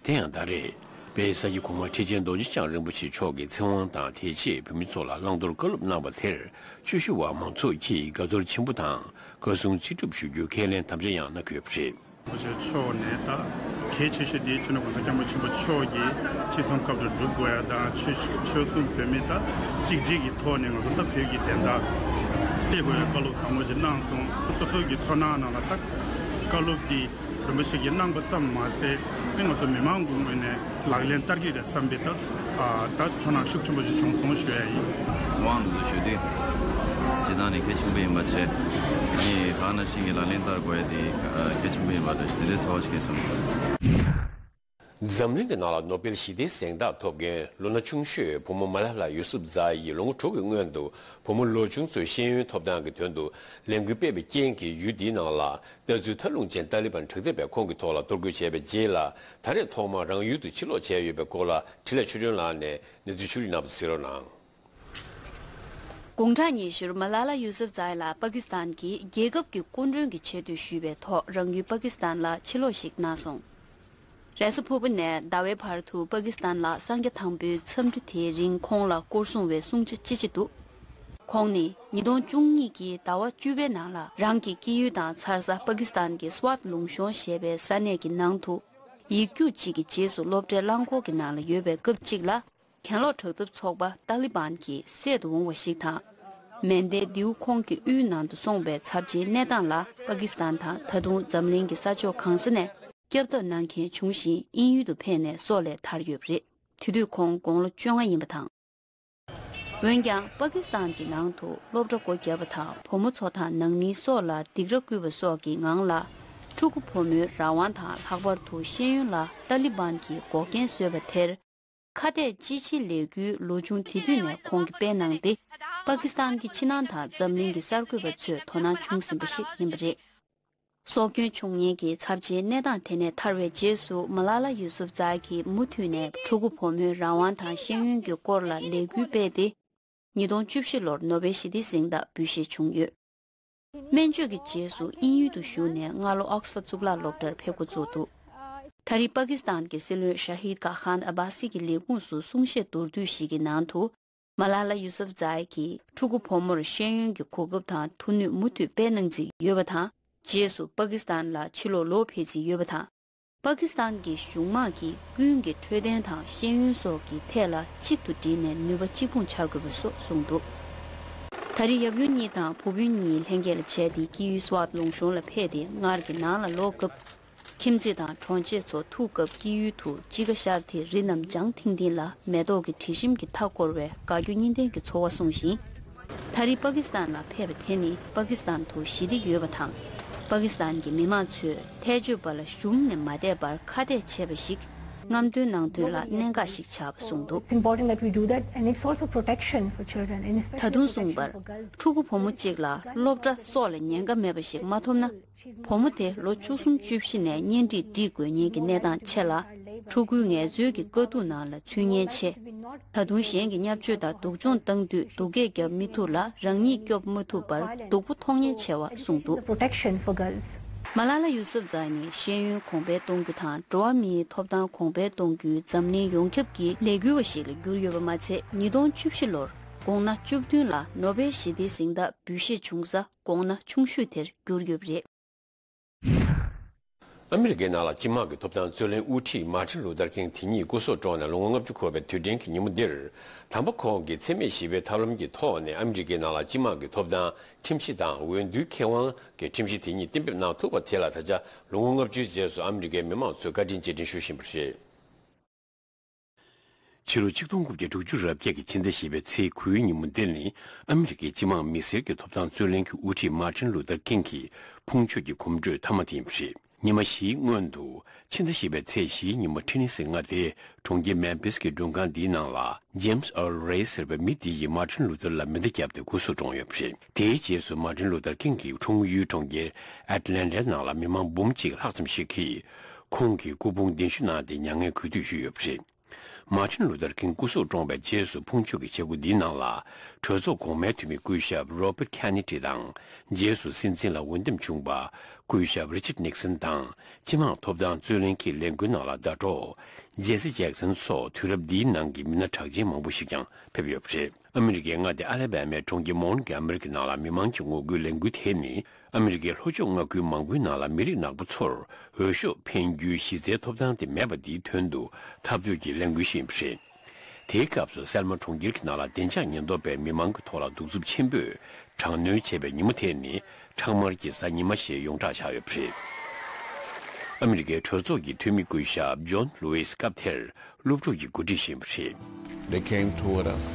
དེ་ཡང་ད་རེས་དཔལ་ས་སྐྱ་གོང་མ་ཁྲི་ཆེན་རྡོ་རྗེ་འཆང་རིན་པོ་ཆེ་མཆོག་གིས་ཚེ་དབང་དང་དེ་རྗེས་བོད་མི་ཚོ་ལ་བླང་དོར་བཀའ་སློབ་གནང་བ་དེར་ཆོས་ཞུ་བ་མང་ཚོགས་ཀྱིས་དགའ་ཚོར་ཆེན་པོ་དང་དགའ་བསུ་ཅི་སྒྲུབ་ཞུ་རྒྱུའི་ཁས་ལེན་དམ་བཅའ་ཡང་གནང་གི་ཡོད་པ་རེད། རིན་པོ་ཆེ་མཆོག་ནས་ད་གལ་ཆེ་ཤོས་དེ་ཆོས་ནི་གོང་ས་སྐྱབས་མགོན་ཆེན་པོ་མཆོག་གིས་ཅི་གསུང་སྐབས་དུ་སྒྲུབ་དགོས་ཡ་དང་། ཆོས་ཆོལ་གསུམ་བོད་མི་ད་གཅིག་སྒྲིལ་གྱི་ཐོག་ནས་ང་ཚོ་ད་བོད་ཀྱི་བདེན་མཐའ་གསལ་དགོས་ཡ་བཀའ་སློབ་ཟབ་མོ་ཞིག་གནང་སོང་། སོ་སོ་གི་ཚོར་སྣང་ནང་ལ་ད་བཀའ་སློབ་འདི་རིན་པོ་ཆེ་གིས་གནང་པ་ཙམ་མ་ཟད། ཨེ་ང་ཚོ་མི་མང་གི་ངོས་ནས་ལག་ལེན་བསྟར་གྱི་རེད་བསམ་པའི་ད་ཨ་ད་ཚོར་སྣང་ཤུགས་ཆེན་པོ་ཞིག་བྱུང་སོང་ཞུ་ཡ་ཡིན། དབང་དུ་ཞུ་དུས། སྤྱིར་བཏང་ནས་གལ་ཆེན་པོ་ཡིན་པ་བྱས། ནི་གང་ན་ཤིང་གི་ལག་ལེན་བསྟར་དགོས་ཡ་དེ་གལ་ཆེན་པོ་ཡིན་པ་འདྲ་ཞིག་དེ་འདྲའི་ཚོར་བ་ཞིག་སྐྱེས་སོང་། འཛམ་གླིང་གི་ནང་ལ་ནོ་བེལ་ཞི་བདེའི་གཟེངས་རྟགས་ཐོབ་མཁན་ལོ་ན་ཆུང་ཤོས་བུ་མོ་མ་ལ་ལ་ཡུ་སུབ་ཛཱ་ཡིས་ལོ་ངོ་དྲུག་གི་སྔོན་དུ་བུ་མོ་ལོ་ཆུང་ཚོའི་ཤེས་ཡོན་ཐོབ་ཐང་གི་དོན་དུ་ལས་འགུལ་སྤེལ་བའི་རྐྱེན་གྱིས། ཡུལ་འདིའི་ནང་ལ་ལྟ་ཚུལ་ཐལ་རླུང་ཅན་ཏཱ་ལི་བན་དྲག་འཐབ་པས་ཁོང་གི་ཐོག་ལ་གཏོར་རྒོལ་བྱས་པའི་རྗེས་ལ། ད་རེས་ཐོག་མར་རང་ཡུལ་དུ་ཕྱིར་ལོག་བྱས་ཡོད་པའི་སྐོར་ལ་འཕྲིན་ལས་ཆོས་སྒྲོན་ལགས་ནས་གནས་ཚུལ་ཕྱོགས་བསྒྲིགས་གནང་བ་གཟིགས་རོགས་གནང་། དགུང་གྲངས་ཉི་ཤུར་མ་ལ་ལ་ཡུ་སུབ་ཛཱ་ཡི་ལགས་པ་ཀི་སི་ཐན་གྱི་རྒྱལ་ཁབ་ཀྱི་སྐུ་མགྲོན་གྱི་ཆེད་དུ་ཞུས་པའི་ཐོག་རང་ཡུལ་པ་ཀི་སི་ཐན་ལ་ཕྱིར་ལོག་ཞིག་གནང་སོང་། རེས་གཟའ་ཕུར་བུ་ནས་ཟླ་བའི་བར་དུ་པ་ཀི་སི་ཐན་ལ་གསང་རྒྱ་དང་པོའི་འཚམས་འདྲི་དེའི་རིང་ཁོང་ལ་སྐོར་སྲུང་བའི་སྲུང་བྱ་ཅི་ཆེ་འདུག། ཁོང་ནི་ཉིས་སྟོང་བཅུ་གཉིས་ཀྱི་ཟླ་བ་བཅུ་པའི་ནང་ལ་རང་གི་སྐྱེས་ཡུལ་དང་འཚར་ས་པ་ཀི་སི་ཐན་གྱི་སི་ཝཱཊ་ལུང་གཤོང་ཞེས་པའི་ས་གནས་ཀྱི་ནང་དུ་ཡིག་རྒྱུགས་གཅིག་གི་རྗེས་སུ་སློབ་གྲྭའི་རླངས་འཁོར་གྱི་ནང་ལ་ཡོད་པའི་སྐབས་གཅིག་ལ། གྱེན་ལོག་དྲག་འཐབ་ཚོགས་པ་ཏཱ་ལི་བན་གྱི་སྲིད་དུ་འོང་བ་ཞིག་དང་། མན་ཌེ་མདེའུ་ཁོང་གི་དབུའི་ནང་དུ་སོང་བའི་ཚབས་ཆེའི་གནས་སྟངས་ལ་པ་ཀི་སི་ཐན་དང་ད་དུང་འཛམ་གླིང་གི་ས་ཕྱོགས་གང་ས་ནས་སྐྱབས་ཐོབ་གནང་མཁན་བྱུང་ཞིང་དབྱིན་ཡུལ་དུ་ཕེབས་ནས་སྲོག་ལས་ཐར་ཡོད་པ་རེད། དེ་དུས་ཁོང་དགུང་ལོ་བཅོ་ལྔ་ཡིན་པ་དང་། འོན་ཀྱང་པ་ཀི་སི་ཐན་གྱི་ནང་དུ་སློབ་གྲྭ་སྒོ་བརྒྱབ་པ་དང་བུ་མོ་ཚོ་དང་ནང་མིའི་སྲོག་ལ་སྡིགས་ར་བསྐུལ་བ་སོགས་ཀྱི་ངང་ལ་ཕྲུ་གུ་བུ་མོའི་རང་དབང་དང་ལྷག་པར་དུ་ཤེས་ཡོན་ལ་ཏཱ་ལི་བན་གྱིས་འགོག་རྐྱེན་བཟོས་པ་དེར། ཁ་གཏད་གཅོག་མཆན་ལས་འགུལ་ལོ་ཆུང་དེ་དུས་ནས་ཁོང་གིས་སྤེལ་གནང་སྟེ། པ་ཀི་སི་ཐན་གྱི་ཕྱི་ནང་དང་འཛམ་གླིང་གི་གསར་འགོད་པ་ཚོས་དོ་སྣང་བྱུང་ཟིན་པ་ཞིག་ཡིན་པ་རེད། སྲོག་སྐྱོན་བྱུང་མཁན་གྱི་ཚབས་ཆེའི་གནས་སྟངས་དེ་ནས་ཐར་བའི་རྗེས་སུ་མ་ལ་ལ་ཡུ་སུབ་ཛཱ་གིས་མུ་མཐུད་ནས་ཕྲུ་གུ་བུ་མོའི་རང་དབང་དང་ཤེས་ཡོན་གྱི་སྐོར་ལ་ལས་འགུལ་སྤེལ་ཏེ། ཉིས་སྟོང་བཅུ་བཞི་ལོར་ནོ་བེལ་ཞི་བདེའི་གཟེངས་རྟགས་འབུལ་བཞེས་བྱུང་ཡོད། སྨན་བཅོས་ཀྱི་རྗེས་སུ་དབྱིན་ཡུལ་དུ་བཞུགས་ནས་སྔ་ལོ་ཨོག་སི་ཕོར་གཙུག་ལག་སློབ་གྲྭར་ཕེབས་འགོ་བཙུགས་འདུག། ད་རེས་པ་ཀི་སི་ཐན་གྱི་སྲིད་བློན་ཤ་ཧིད་གྷ་ཁཱན་ཨ་བྷ་སི་གི་ལས་ཁུངས་སུ་གསུང་བཤད་མདོར་བསྡུས་ཤིག་གི་ནང་དུ། མ་ལ་ལ་ཡུ་སུབ་ཛའི་གིས་ཕྲུ་གུ་བུ་མོར་ཤེས་ཡོན་གྱི་གོ་སྐབས་དང་ཐུགས་སྣོན་མུ་མཐུད་སྤེལ་གནང་རྩིས་ཡོད་པ་དང་། རྗེས་སུ་པ་ཀི་སི་ཐན་ལ་ཕྱིར་ལོག་ལོག་ཕེབས་རྩིས་ཡོད་པ་དང་། པ་ཀི་སི་ཐན་གྱི་གཞུང་དམངས་ཀྱིས་ཀུན་གྱི་འཕྲོད་བསྟེན་དང་ཤེས་ཡོན་སོགས་ཀྱི་ཐད་ལ་གཅིག་ཏུ་བསྒྲིལ་ནས་ནུས་པ་གཅིག་སྤུངས་བྱ་དགོས་པ་སོགས་གསུངས་འདུག། ད་རེས་ཡབ་ཡུམ་གཉིས་དང་བུ་སྤུན་གཉིས་ལྷན་རྒྱས་ལ་བྱས་ཏེ་ཀི་ཡུ་སི་ཝཱད་ལུང་གཤོང་ལ་ཕེབས་ཏེ་སྔར་གྱི་ནང་ལ་ལོག་སྐབས། ཁྱིམ་མཚེས་དང་གྲོང་ཆེད་ཚོ་ཐུག་སྐབས་ཀི་ཡུ་དུ་དཔྱིད་ཀ་ཤར་ཏེ་རི་རྣམས་ལྗང་ཐིང་ཐིང་ལ་མེ་ཏོག་གི་དྲི་ཞིམ་གྱི་མཐའ་བསྐོར་བའི་དགའ་སྐྱོ་གཉིས་ལྡན་གྱི་ཚོར་བ་གསུངས་ཤིང་། ད་རེས་པ་ཀི་སི་ཐན་ལ་ཕེབས་པ་དེ་ནི་པ་ཀི་སི་ཐན་དུ་ཞི་བདེ་ཡོད་པ་དང་། པ་ཀི་སི་ཐན་གྱི་མི་མང་ཚོས་ཐལ་སྤྱོད་པ་ལ་ཞུམ་ནས་མ་བསྡད་པར་ཁ་གཏད་བྱས་པ་ཞིག་རྔམ་སྟོན་ནང་དོན་ལ་གནད་འགག་ཞིག་ཆགས་པ་གསུངས་འདུག། It's important that we do that, and it's also protection for children, and ད་དུང་གསུངས་པར། ཕྲུ་གུ་བུ་མོ་གཅིག་ལ་སློབ་གྲྭ་སོགས་ལ་ཉེན་ཁ་མེད་པ་ཞིག་མ་ཐོབ་ན། བུ་མོ་དེ་ལོ་བཅུ་གསུམ་བཅུ་བཞི་ནས་གཉེན་སྒྲིག་སྒྲིག་དགོས་ཉེན་གྱི་གནས་སྟངས་ཆེ་ལ། ཕྲུ་གུའི་ངལ་རྩོལ་གྱི་དཀའ་སྡུག་ནང་ལ་ཚུད་ཉེན་ཆེ། ད་དུང་གཞན་གྱི་བརྙས་བཅོས་དང་སྡུག་སྦྱོང་བཏང་དུས་སྡུག་སྐད་བརྒྱབ་མི་ཐུབ་ལ་རང་ཉིད་སྐྱོབ་མ་ཐུབ་པར་སྡུག་པོ་མཐོང་ཉེན་ཆེ་བ་གསུངས་འདུག། Protection for girls. མ་ལ་ལ་ཡུ་སུབ་ཛའི་ནི་ཤེས་ཡོན་གོང་འཕེལ་གཏོང་རྒྱུ་དང་འགྲོ་བ་མིའི་ཐོབ་ཐང་གོང་འཕེལ་གཏོང་རྒྱུའི་འཛམ་གླིང་ཡོངས་ཁྱབ་ཀྱི་ལས་འགུལ་བ་ཞིག་ལ་གྱུར་ཡོད་པ་མ་ཚད། ཉིས་སྟོང་བཅུ་བཞི་ལོར་དགོང་ན་བཅུ་བདུན་ལ་ནོ་བེལ་ཞི་བདེའི་གཟེངས་རྟགས་འབུལ་བཞེས་བྱུང་ས་དགོང་ན་ཆུང་ཤོས་དེར་གྱུར་ཡོད་པ་རེད། ཨ་མི་རི་ཀའི་ནང་ལ་སྤྱི་དམངས་ཀྱི་ཐོབ་ཐང་རྩོད་ལེན་དབུ་ཁྲིད་མཱ་ཊིན་ལུ་ཐར་ཀིང་དེ་ཉིད་སྐུ་སྲོག་བཀྲོངས་ནས་ལོ་ངོ་ལྔ་བཅུ་འཁོར་བའི་དུས་དྲན་གྱི་ཉིན་མོ་འདིར། དམ་པ་ཁོང་གིས་འཚེ་མེད་ཞི་བའི་ཐབས་ལམ་གྱི་ཐོག་ནས་ཨ་མི་རི་ཀའི་ནང་ལ་སྤྱི་དམངས་ཀྱི་ཐོབ་ཐང་ཁྲིམས་གཞི་དང་འོས་བསྡུའི་ཁེ་དབང་གི་ཁྲིམས་གཞི་དེ་ཉིད་གཏན་འབེབས་གནང་ཐུབ་པ་དེ་ལ་ད་ཆ་ལོ་ངོ་ལྔ་བཅུའི་རྗེས་སུ་ཨ་མི་རི་ཀའི་མི་མང་ཚོས་བཀའ་དྲིན་རྗེས་དྲན་ཞུ་བཞིན་པ་རེད། ཕྱི་ལོ་ཆིག་སྟོང་དགུ་བརྒྱ་དྲུག་ཅུ་རེ་བརྒྱད་ཀྱི་ཕྱི་ཟླ་བཞི་པའི་ཚེས་དགུའི་ཉིན་མོ་འདིར་ནི་ཨ་མི་རི་ཀའི་སྤྱི་དམངས་མི་སེར་གྱི་ཐོབ་ཐང་རྩོད་ལེན་གྱི་དབུ་ཁྲིད་མཱ་ཊིན་ལུ་ཐར་ཀིང་གི་ཕུང་མཆོད་ཀྱི་གོམ་བགྲོད་མཐའ་མ་དེ་ཡིན་པ་རེད། ཉི་མ་བཞིའི་སྔོན་དུ་ཕྱི་ཟླ་བཞི་པའི་ཚེས་བཞིའི་ཉིན་མོ་ཊེ་ནི་སི་མངའ་སྡེའི་གྲོང་ཁྱེར་མེམ་ཕིས་ཀྱི་མགྲོན་ཁང་འདིའི་ནང་ལ་ཇེམ་སི་ཨར་རེ་ཟེར་བའི་མི་འདི་ཡིས་མཱ་ཊིན་ལུ་ཐར་ལ་མེ་མདའ་བརྒྱབ་སྟེ་སྐུ་སྲོག་བཀྲོངས་ཡོད་པ་རེད། དེའི་རྗེས་སུ་མཱ་ཊིན་ལུ་ཐར་ཀིང་གི་འཁྲུངས་ཡུལ་གྲོང་ཁྱེར་ཨེ་ཊ་ལན་ཊའི་ནང་ལ་མི་མང་འབུམ་གཅིག་ལྷག་ཙམ་ཞིག་གིས། ཁོང་གི་སྐུ་ཕུང་གདན་ཞུ་གནང་སྟེ་མྱ་ངན་གུས་འདུད་ཞུས་ཡོད་པ་རེད། མཱ་ཊིན་ལུ་ཐར་ཀིང་སྐུ་སྲོག་བཀྲོངས་པའི་རྗེས་སུ་ཕུང་མཆོད་ཀྱི་བྱེད་སྒོ་འདིའི་ནང་ལ། གྲོས་ཚོགས་གོང་མའི་འཐུས་མི་སྐུ་ཞབས་རོ་པར་ཁེ་ནེ་ཌི་དང་། རྗེས་སུ་སྲིད་འཛིན་ལ་འོས་འདེམས་བྱུང་བ། སྐུ་ཞབས་རི་ཅར་ནིག་སན་དང་། སྤྱི་དམངས་ཐོབ་ཐང་རྩོད་ལེན་གྱི་ལས་འགུལ་ནང་ལ་ཟླ་གྲོགས། ཇེ་སི་ཇེག་སན་སོགས་དུས་རབས་འདིའི་ནང་གི་མི་སྣ་གྲགས་ཅན་མང་པོ་ཞིག་ཀྱང་ཕེབས་ཡོད་པ་རེད། ཨ་མི་རི་ཀའི་མངའ་སྡེ་ཨ་ལེ་བྷ་མའི་གྲོང་ཁྱེར་མོན་གྷོ་མེ་རི་ཀི་ནང་ལ་མི་མང་གི་ངོ་རྒོལ་ལས་འགུལ་དེ་ནི། ཨ་མི་རི་ཀའི་ལྷོ་ཕྱོགས་མངའ་ཁུལ་མང་པོའི་ནང་ལ་མི་རིགས་ནག་པོ་ཚོར་འོས་ཤོག་འཕེན་རྒྱུའི་གཞི་རྩའི་ཐོབ་ཐང་དེ་མེད་པ་འདིའི་དོན་དུ་འཐབ་རྩོད་ཀྱི་ལས་འགུལ་ཞིག་ཡིན་པ་རེད། དེའི་སྐབས་སུ་སེལ་མ་གྲོང་ཁྱེར་གྱི་ནང་ལ་བདེ་འཇགས་ཉེན་རྟོག་པས་མི་མང་གི་ཐོག་ལ་གདུག་རྩུབ་ཆེན་པོས་དྲག་གནོན་བྱས་པའི་ཉིན་མོ་དེ་ནི་ཁྲག་དམར་གྱི་གཟའ་ཉི་མ་ཞེས་ཡོངས་གྲགས་ཆགས་ཡོད་པ་རེད། ཨ་མི་རི་ཀའི་གྲོས་ཚོགས་ཀྱི་འཐུས་མི་སྐུ་ཞབས་ཇོན་ལུའི་སི་སྐབས་དེར། སློབ་ཕྲུག་གིས་གོ་སྒྲིག་བཞིན་པ་རེད། They came toward us,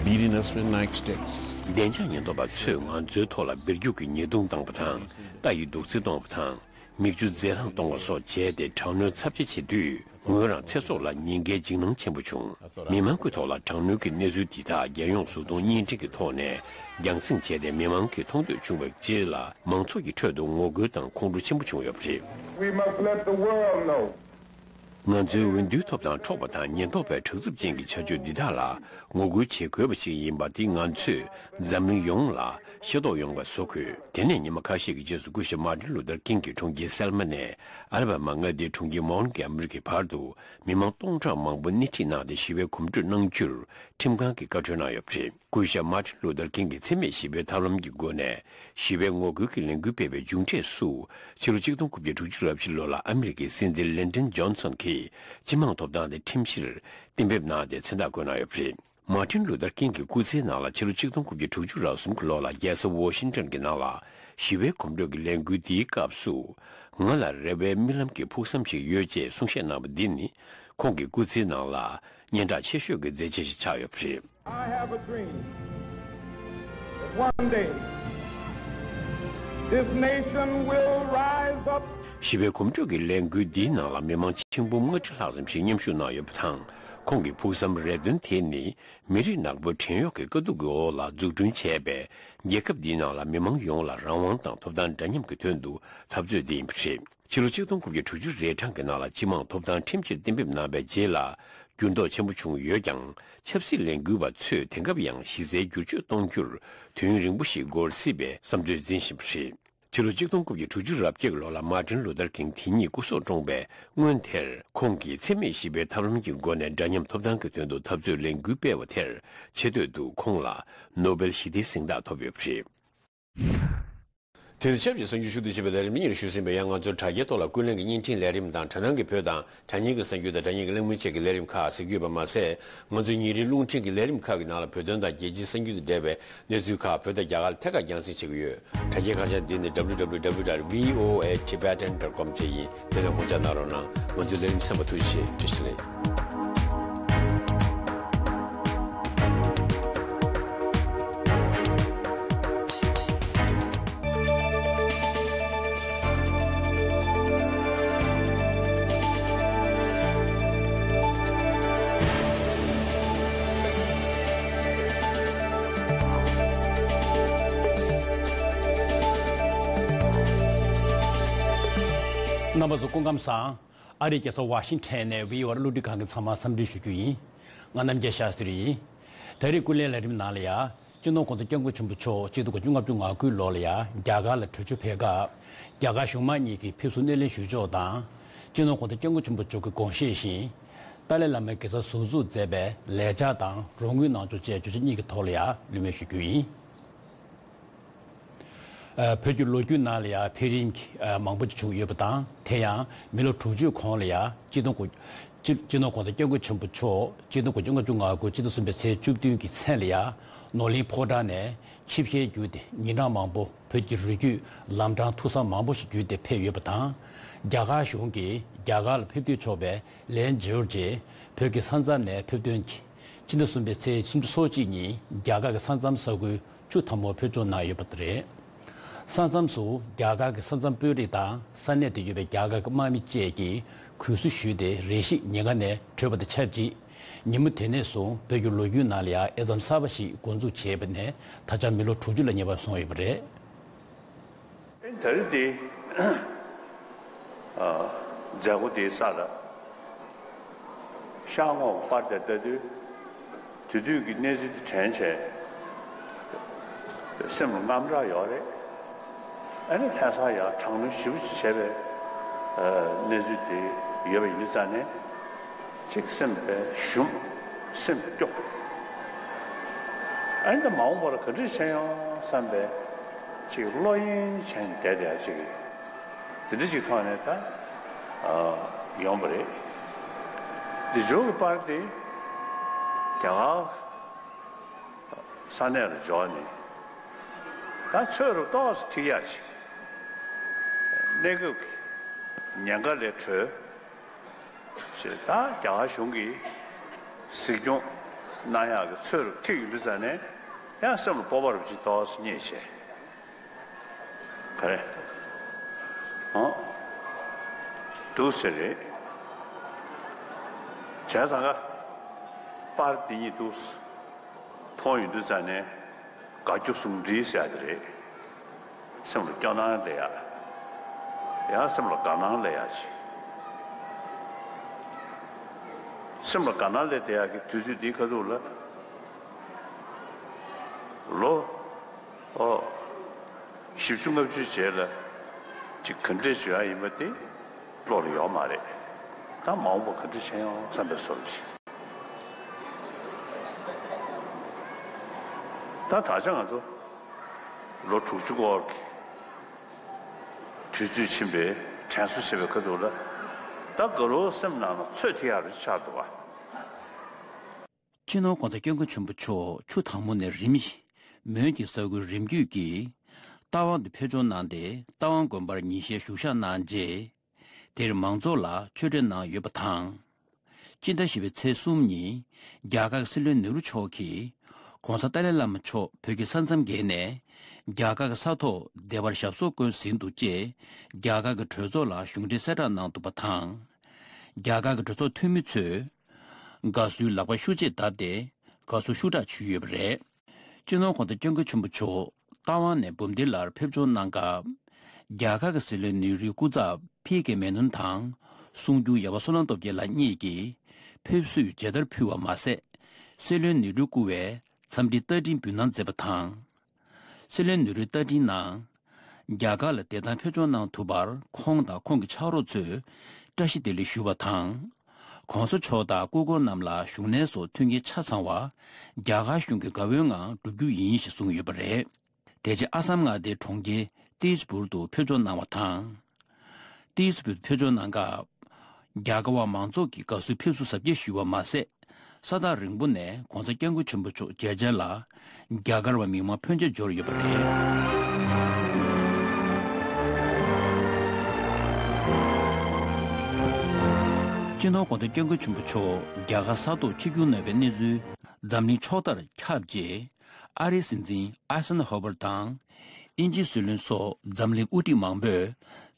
beating us with nightsticks. བདེ་འཇགས་ཉེན་རྟོག་པ་ཚོས་ང་ཚོའི་ཐོག་ལ་སྦིར་རྒྱུག་གི་ཉེས་རྡུང་བཏང་བ་དང་། རྟ་ཡི་རྡོག་རྫིས་གཏོང་བ་དང་། མིག་ཆུ་རྫས་ལྷག་གཏོང་བ་སོགས་བྱས་ཏེ་དྲག་གནོན་ཚབས་ཆེ་བྱེད་དུས། ངོས་རང་ཚེ་སྲོག་ལ་ཉེན་ཁའི་འཇིགས་སྣང་ཆེན་པོ་བྱུང་། མི་མང་གི་ཐོག་ལ་དྲག་གནོན་གྱི་གནས་ཚུལ་འདི་དག་རྒྱལ་ཡོངས་བཟོ་སྐྲུན་བརྙན་འཕྲིན་གྱི་ཐོག་ནས་རྒྱང་སྲིང་བྱས་ཏེ་མི་མང་གིས་མཐོང་ཐོས་བྱུང་བའི་རྗེས་ལ་མང་ཚོགས་ཀྱི་ཁྲོད་དུ་ངོ་རྒོལ་དང་ཁོང་ཁྲོ་ཆེན་པོ་བྱུང་ཡོད་པ་རེད། We must let the world know. ང་ཚོའི་འོས་བསྡུའི་ཐོབ་ཐང་འཕྲོག་པ་དང་ཉེན་རྟོག་པའི་དྲག་རྩུབ་ཅན་གྱི་བྱ་སྤྱོད་འདི་དག་ལ་ངོ་རྒོལ་བྱེད་དགོས་པ་ཞིག་ཡིན་པ་འདི་ང་ཚོས་འཛམ་གླིང་ཡོངས་ལ་ཤེས་རྟོགས་ཡོང་བར་བཟོ་དགོས། དེ་ནས་ཉི་མ་ཁ་ཤས་ཀྱི་རྗེས་སུ་སྐུ་ཞབས་མཱ་ཊིན་ལུ་ཐར་ཀིང་གིས་གྲོང་ཁྱེར་སེལ་མ་ནས་ཨ་ལ་བྷ་མ་མངའ་སྡེའི་གྲོང་ཁྱེར་མོན་གྷོ་མེ་རི་ཀི་བར་དུ་མི་མང་སྟོང་ཕྲག་མང་པོ་སྣེ་ཁྲིད་གནང་སྟེ་ཞི་བའི་གོམ་བགྲོད་གནང་རྒྱུར་ཁྲིམས་ཁང་གིས་བཀའ་འཁྲོལ་གནང་ཡོད་པ་རེད། སྐུ་ཞབས་མཱ་ཊིན་ལུ་ཐར་ཀིང་གི་འཚེ་མེད་ཞི་བའི་ཐབས་ལམ་གྱི་སྒོ་ནས་ཞི་བའི་ངོ་རྒོལ་གྱི་ལས་འགུལ་སྤེལ་བའི་མཇུག་འབྲས་སུ། ཕྱི་ལོ་ཆིག་སྟོང་དགུ་བརྒྱ་དྲུག་ཅུ་རེ་བཞི་ལོ་ལ་ཨ་མི་རི་ཀའི་སྲིད་འཛིན་ལིན་ཌོན་ཇོན་སོན་གྱིས་སྤྱི་དམངས་ཐོབ་ཐང་དེ་ཁྲིམས་གཞིར་གཏན་འབེབས་གནང་སྟེ་མཚན་རྟགས་བཀོད་གནང་ཡོད་པ་རེད། མཱ་ཊིན་ལུ་ཐར་ཀིང་གི་སྐུ་ཚེའི་ནང་ལ་ཕྱི་ལོ་ཆིག་སྟོང་དགུ་བརྒྱ་དྲུག་ཅུ་རེ་གསུམ་གྱི་ལོ་ལ་རྒྱལ་ས་ཝོ་ཤིང་ཊོན་གྱི་ནང་ལ་ཞི་བའི་གོམ་བགྲོད་ཀྱི་ལས་འགུལ་འདིའི་སྐབས་སུ། ང་ལ་རེ་བའི་རྨི་ལམ་གྱི་ཕུགས་བསམ་ཞིག་ཡོད་ཅེས་གསུང་བཤད་གནང་བ་འདི་ནི་ཁོང་གི་སྐུ་ཚེའི་ནང་ལ་སྙན་གྲགས་ཆེ་ཤོས་ཀྱི་མཛད་རྗེས་ཤིག་ཆགས་ཡོད་པ་རེད། I have a dream that one day this nation will rise up. ཞི་བའི་གོམ་བགྲོད་ཀྱི་ལས་འགུལ་འདིའི་ནང་ལ་མི་མང་ཆིག་འབུམ་ལྔ་ཁྲི་ལྷག་ཙམ་ཞིག་མཉམ་ཞུགས་གནང་ཡོད་པ་དང་། ཁོང་གི་ཕུགས་བསམ་རེ་འདུན་དེ་ནི་མི་རིགས་ནག་པོའི་བྲན་གཡོག་གི་དཀའ་སྡུག་གི་འོག་ལ་འཛུགས་སྐྲུན་བྱས་པའི་རྒྱལ་ཁབ་འདིའི་ནང་ལ་མི་མང་ཡོངས་ལ་རང་དབང་དང་ཐོབ་ཐང་འདྲ་མཉམ་གྱི་དོན་དུ་འཐབ་རྩོད་འདི་ཡིན་པ་རེད། ཕྱི་ལོ་ཆིག་སྟོང་དགུ་བརྒྱ་དྲུག་ཅུ་རེ་གྲངས་ཀྱི་ནང་ལ་སྤྱི་དམངས་ཐོབ་ཐང་ཁྲིམས་གཞིར་གཏན་འབེབས་གནང་བའི་རྗེས་ལ་འགྱུར་ལྡོག་ཆེན་པོ་བྱུང་ཡོད་ཀྱང་། ཆབ་སྲིད་ལས་འགུལ་བ་ཚོས་དེང་སྐབས་ཡང་གཞི་རྩའི་བསྒྱུར་བཅོས་གཏོང་རྒྱུར་དུས་ཡུན་རིང་པོ་ཞིག་འགོར་སྲིད་པའི་བསམ་ཚུལ་འཛིན་བཞིན་པ་རེད། ཕྱི་ལོ་ཆིག་སྟོང་དགུ་བརྒྱ་དྲུག་ཅུ་རེ་བརྒྱད་ལོ་ལ་མར་ཊིན་ལུ་ཐར་ཀིང་དེ་ཉིད་སྐུ་སྲོག་བཀྲོངས་པའི་སྔོན་དེར། ཁོང་གིས་འཚེ་མེད་ཞི་བའི་ཐབས་ལམ་གྱི་སྒོ་ནས་འདྲ་མཉམ་ཐོབ་ཐང་གི་དོན་དུ་འཐབ་རྩོད་ལས་འགུལ་སྤེལ་བ་དེར་ཆེ་བསྟོད་དུ་ཁོང་ལ་ནོ་བེལ་ཞི་བདེའི་གཟེངས་རྟགས་ཐོབ་ཡོད་པ་རེད། དེ་དང་ཆབས་ཅིག་གསར་འགྱུར་ཞུ་གཏུག་བྱེད་པའི་ལས་རིམ་གཉེར་ཞུ་ཟིན་པའི། ཡང་ང་ཚོའི་དྲ་རྒྱའི་ཐོག་ལ་ཀུན་གླེང་གི་བརྙན་འཕྲིན་ལས་རིམ་དང་། དྲ་སྙིང་གི་བོད་དང་དྲ་བརྙན་གྱི་གསར་འགྱུར་དང་། དྲ་བརྙན་གྱི་གླེང་མོལ་བཅས་ཀྱི་ལས་རིམ་ཁག་གཟིགས་རྒྱུ་ཡོད་པ་མ་ཟད། ང་ཚོའི་ཉིན་རེའི་རླུང་འཕྲིན་གྱི་ལས་རིམ་ཁག་གི་ནང་ལ་བོད་དོན་དང་རྒྱལ་སྤྱིའི་གསར་འགྱུར་དང་འབྲེལ་བའི་གནས་ཚུལ་ཁག་བོད་དང་རྒྱ་གར་ལ་ཐད་ཀར་རྒྱང་སྲིང་བྱེད་ཀྱི་ཡོད། དྲ་རྒྱའི་ཁ་བྱང་འདི་ནི་W W W dot V O A Tibetan dot com བཅས་ཡིན། དེ་ལ་སྐུ་ཚེ་གནང་རོགས་གནང་། ང་ཚོའི་ལས་རིམ་གསན་པར་ཐུགས་རྗེ་ཆེ། བཀྲ་ཤིས་བདེ་ལེགས། རྣམ་པ་ཚོ་སྐུ་ཁམས་བཟང་། ཨ་རིའི་རྒྱལ་ས་ཝ་ཤིང་ཊོན་ནས་བྷི་ཨོ་ཨེ་གློག་འཕྲིན་ཁང་གི་ཚང་མར་འཚམས་འདྲི་ཞུ་རྒྱུ་ཡིན། ང་རྣམ་རྒྱལ་ཤཱ་སྟྲི་ཡིན། ད་རེས་ཀུན་གླེང་ལས་རིམ་ནང་ལ་ཡ། སྤྱི་ནོར་༸གོང་ས་༸སྐྱབས་མགོན་ཆེན་པོ་མཆོག་ཆིག་སྟོང་དགུ་བརྒྱ་ལྔ་བཅུ་ང་དགུ་ལོ་ལ་ཡ་རྒྱ་གར་ལ་བྲོས་བྱོལ་ཕེབས་སྐབས། རྒྱ་གར་གཞུང་མང་གཉིས་ཀྱིས་ཕེབས་བསུ་སྣེ་ལེན་ཞུས་ཕྱོགས་དང་། སྤྱི་ནོར་༸གོང་ས་༸སྐྱབས་མགོན་ཆེན་པོ་མཆོག་གི་དགོངས་བཞེད་བཞིན། ཏཱ་ལའི་བླ་མའི་དགེ་རྩར་ཟུར་འཛུགས་མཛད་པའི་ལས་འཆར་དང་རོགས་དངུལ་གནང་ཕྱོགས་བཅས་བརྗོད་གཞི་གཉིས་ཀྱི་ཐོག་ལ་ཡ་གླེང་མོལ་ཞུ་རྒྱུ་ཡིན། ཨ། བོད་ཀྱི་ལོ་རྒྱུས་ནང་ལ་ཡང་འཕེལ་རིམ་གྱི་ཨ་མང་པོ་ཅིག་བྱུང་ཡོད་པ་དང་། དེ་ཡང་མི་ལོ་དྲུག་ཅུའི་གོང་ལ་ཡང་སྤྱི་ནོར་༸གོང་ས་༸སྐྱབས་མགོན་ཆེན་པོ་མཆོག་སྤྱི་ནོར་དགུ་བརྒྱ་ལྔ་བཅུ་ང་དགུ་སྤྱི་ཟླ་གསུམ་པའི་ཚེས་བཅུ་བདུན་གྱི་མཚན་ལ་ཡང་ནོར་གླིང་ཕོ་བྲང་ནས་ཆིབས་ཞལ་བརྒྱུད་དེ་ཉིན་གྲངས་མང་པོ་བོད་ཀྱི་རི་རྒྱུད་ལམ་འཕྲང་ཐུགས་གསར་མང་པོ་ཞིག་བརྒྱུད་དེ་ཕེབས་ཡོད་པ་དང་། རྒྱ་གར་གཞུང་གིས་རྒྱ་གར་ལ་ཕེབས་བསུ་ཕྱོགས་པའི་ལན་འབྱོར་རྗེས། བོད་ཀྱི་ས་མཚམས་ནས་ཕེབས་ཐོན་གྱིས་སྤྱི་ཟླ་གསུམ་པའི་ཚེས་སུམ་ཅུ་སོ་གཅིག་ཉིན་རྒྱ་གར་གྱི་ས་མཚམས་ས་ཁུལ་ཆུ་དམ་པོར་ཕེབས་འབྱོར་གནང་ཡོད་པ་རེད། ས་མཚམས་སུ་རྒྱ་གར་གྱི་ས་མཚམས་དཔོན་རིགས་དང་ས་གནས་དུ་ཡོད་པའི་རྒྱ་གར་གྱི་དམག་མི་བཅས་ཀྱིས་གུས་བསུ་ཞུས་ཏེ། རེ་ཞིག་ཉེན་ཁ་ནས་གྲོལ་བ་དང་ཆབས་ཅིག་ཉིན་མོ་དེ་ནས་བཟུང་བོད་ཀྱི་ལོ་རྒྱུས་ནང་ལ་ཡང་དབྱེ་མཚམས་གསར་པ་ཞིག་འགོ་འཛུགས་བྱས་པ་ནས་ད་ཆ་མི་ལོ་དྲུག་ཅུ་ལ་ཉེ་བར་སོང་ཡོད་པ་རེད། ཨེ། ད་རེས་དེ། ཨ། མཛད་སྒོ་དེའི་ས་ལ་ཤར་ངོས་པར་དེ་ལྟ་དུས། དེ་དུས་ཀྱི་གནས་ཚུལ་དེ་དྲན་བྱས། སེམས་ལ་དངངས་སྐྲག་ཡོད་རེད། ཨ་ནི་ལྷ་ས་ཡར་དྲག་གནོན་ཞེ་པོ་ཅིག་བྱས་པའི་ཨ་གནས་ཚུལ་དེ་ཡོད་པ་ཡིན་དུས་ཙང་ནས། ཅིག་སེམས་པའི་ཞུམ། སེམས་སྐྱོ། ཨ་ནི་ད་མ་འོངས་པར་ག་འདྲ་བྱས་ཡོང་བསམ་པའི་ཅིག་བློ་གཡེང་བྱས་ནས་བསྡད་བསྡད་ཡ་ཅིག་དེ་འདྲ་ཅིག་ཐོག་ནས་ད་ཨ་ཡོང་བ་རེད། འདི་མཇུག་གི་པར་དེ་རྒྱ་གར་ས་གནས་ལ་འབྱོར་ནས། ད་ཚོད་རུ་ཏོག་ཙམ་ཐིག་ཡག་ཅིག་གནས་སྐབས་ཀྱི་ཉེན་ཁ་ལས་གྲོལ་ཞེས། ད་རྒྱ་གར་གཞུང་གིས་གཟིགས་སྐྱོང་གནང་ཡག་གི་ཚོད་རུ་ཐིག་ཡོང་དུས་ཙང་ནས། ཡང་སེམས་ལ་སྤོབས་པ་རུ་ཅིག་ཏོག་ཙམ་རྙེད་བྱས། ག་རེ། ཨང་། འདུག་ཟེར་རེད། བྱས་ཙང་ཀ་པར་འདི་གཉིས་འདུག་མཐོང་ཡོང་དུས་ཙང་ནས་དགའ་སྐྱོ་ཟུང་འབྲེལ་ཟེར་ཡ་དེ་རེད། སེམས་ལ་སྐྱོ་སྣང་སླེབས་ཡ། ཡང་སེམས་ལ་དགའ་སྣང་སླེབས་ཡ་ཅིག་སེམས་ལ་དགའ་སྣང་སླེབས་བསྡད་ཡག་གི་དུས་ཚོད་འདིའི་ཁ་ཐུག་ལ། ལོ། ཨོ། བཞི་བཅུ་ལྔ་བཅུའི་རྗེས་ལ་ཅིག་ག་འདྲས་བྱུང་ཡ་ཡིན་པ་དེ་བློ་ལ་ཡོད་མ་རེད། ད་མ་འོངས་པ་ག་འདྲས་བྱས་ཡོང་བསམ་པའི་བཟོ་འདྲ་ཞིག་ད་ད་ཆ་ང་ཚོ་ལོ་དྲུག་ཅུ་སྐོར་གྱི་དུས་ཚོད་ཕྱིན་པའི་དྲན་གསོ་བྱེད་པའི་ཁ་ཐུག་ལ། ད་དགའ་ལོའི་སེམས་ནང་ལ་ཚོད་ཐིག་ཡག་རེ་ཆགས་འདུག་བ། སྤྱི་ནོར་༸གོང་ས་༸སྐྱབས་མགོན་ཆེན་པོ་མཆོག་ཆུ་དྭངས་མོ་ནས་རིམ་བཞིན་མོན་གྱི་ས་ཁུལ་རི་རྒྱུད་ཀྱི་རྟ་དབང་དུ་ཕེབས་འབྱོར་གནང་སྟེ། རྟ་དབང་དགོན་པར་ཉིན་ཤས་བཞུགས་ཞག་གནང་རྗེས། དེར་མང་ཚོགས་ལ་ཆོས་འབྲེལ་གནང་ཡོད་པ་དང་། སྤྱི་ཟླ་བཞི་པའི་ཚེས་གསུམ་ཉིན་རྒྱ་གར་གྱི་སྲིད་བློན་ནེ་རུ་མཆོག་གིས་༸གོང་ས་ཏཱ་ལའི་བླ་མ་མཆོག་བོད་ཀྱི་ས་མཚམས་བརྒལ་ནས་རྒྱ་གར་གྱི་ས་ཐོག་བདེ་བར་ཞབས་སོར་བཀོད་ཟིན་འདུག་ཅེས་རྒྱ་གར་གྱི་གྲོས་ཚོགས་ལ་གཞུང་འབྲེལ་གསལ་བསྒྲགས་གནང་འདུག་པ་དང་། རྒྱ་གར་གྱི་གྲོས་ཚོགས་འཐུས་མི་ཚོས་དགའ་བསུའི་ལག་པ་ཤུགས་ཆེ་བརྡབས་ཏེ་དགའ་བསུ་ཤུགས་དྲག་ཞུས་ཡོད་པ་རེད། སྤྱི་ནོར་༸གོང་ས་༸སྐྱབས་མགོན་ཆེན་པོ་མཆོག་རྟ་དབང་ནས་འབུམ་སྡེ་ལར་ཕེབས་འབྱོར་གནང་སྐབས། རྒྱ་གར་གྱི་སྲིད་བློན་ནེ་རུའི་སྐུ་ཚབ་ཕི་ཀེ་མེ་ནོན་དང་། གསུང་སྒྱུར་ཡབ་བསོད་ནམས་སྟོབས་རྒྱལ་ལགས་གཉིས་ཀྱིས་ཕེབས་བསུའི་མཇལ་དར་ཕུལ་བ་མ་ཟད། སྲིད་བློན་ནེ་རུས་བསྐུར་བའི་འཚམས་འདྲིའི་རྟ་མགྲིན་འབུལ་གནང་མཛད་པ་དང་། སྲིད་བློན་ནེ་རུའི་རྟ་མགྲིན་ནང་། རྒྱ་གར་ལ་བདེ་ཐང་ཕེབས་འབྱོར་གནང་ཐུབ་པར་ཁོང་དང་ཁོང་གི་ཕྱག་རོགས་ཚོས་བཀྲ་ཤིས་བདེ་ལེགས་ཞུ་བ་དང་། གོང་ས་མཆོག་དང་སྐུ་འཁོར་རྣམས་ལ་བཞུགས་གནས་སོགས་མཐུན་རྐྱེན་ཆ་ཚང་བ་རྒྱ་གར་གཞུང་གི་དགའ་བོའི་ངང་བསྒྲུབ་རྒྱུ་ཡིན་ཞེས་གསུངས་ཡོད་པ་རེད། དེ་རྗེས་ཨ་སམ་མངའ་སྡེའི་གྲོང་ཁྱེར་ཏིས་པུར་དུ་ཕེབས་འབྱོར་གནང་བ་དང་། ཏིས་པུར་དུ་ཕེབས་འབྱོར་གནང་སྐབས། རྒྱ་གར་བ་མང་ཚོགས་ཀྱིས་དགའ་བསུའི་ཕེབས་བསུ་གཟབ་རྒྱས་ཞུས་པ་མ་ཟད། ས་ཐག་རིང་པོ་ནས་༸གོང་ས་༸སྐྱབས་མགོན་ཆེན་པོ་མཆོག་མཇལ་མཇལ་ལ། རྒྱ་གར་བ་མི་མང་ཕོན་ཆེ་འབྱོར་ཡོད་པ་རེད། སྤྱི་ནོར་༸གོང་ས་༸སྐྱབས་མགོན་ཆེན་པོ་མཆོག་རྒྱ་གར་ས་ཐོག་ཆིབས་བསྒྱུར་གནང་བའི་གནས་ཚུལ་འཛམ་གླིང་ཕྱོགས་མཐར་ཁྱབ་རྗེས། ཨ་རིའི་སྲིད་འཛིན་ཨ་སན་ཧོ་བར་དང་། དབྱིན་ཇིའི་སྲིད་བློན་སོགས་འཛམ་གླིང་དབུ་ཁྲིད་མང་པོས་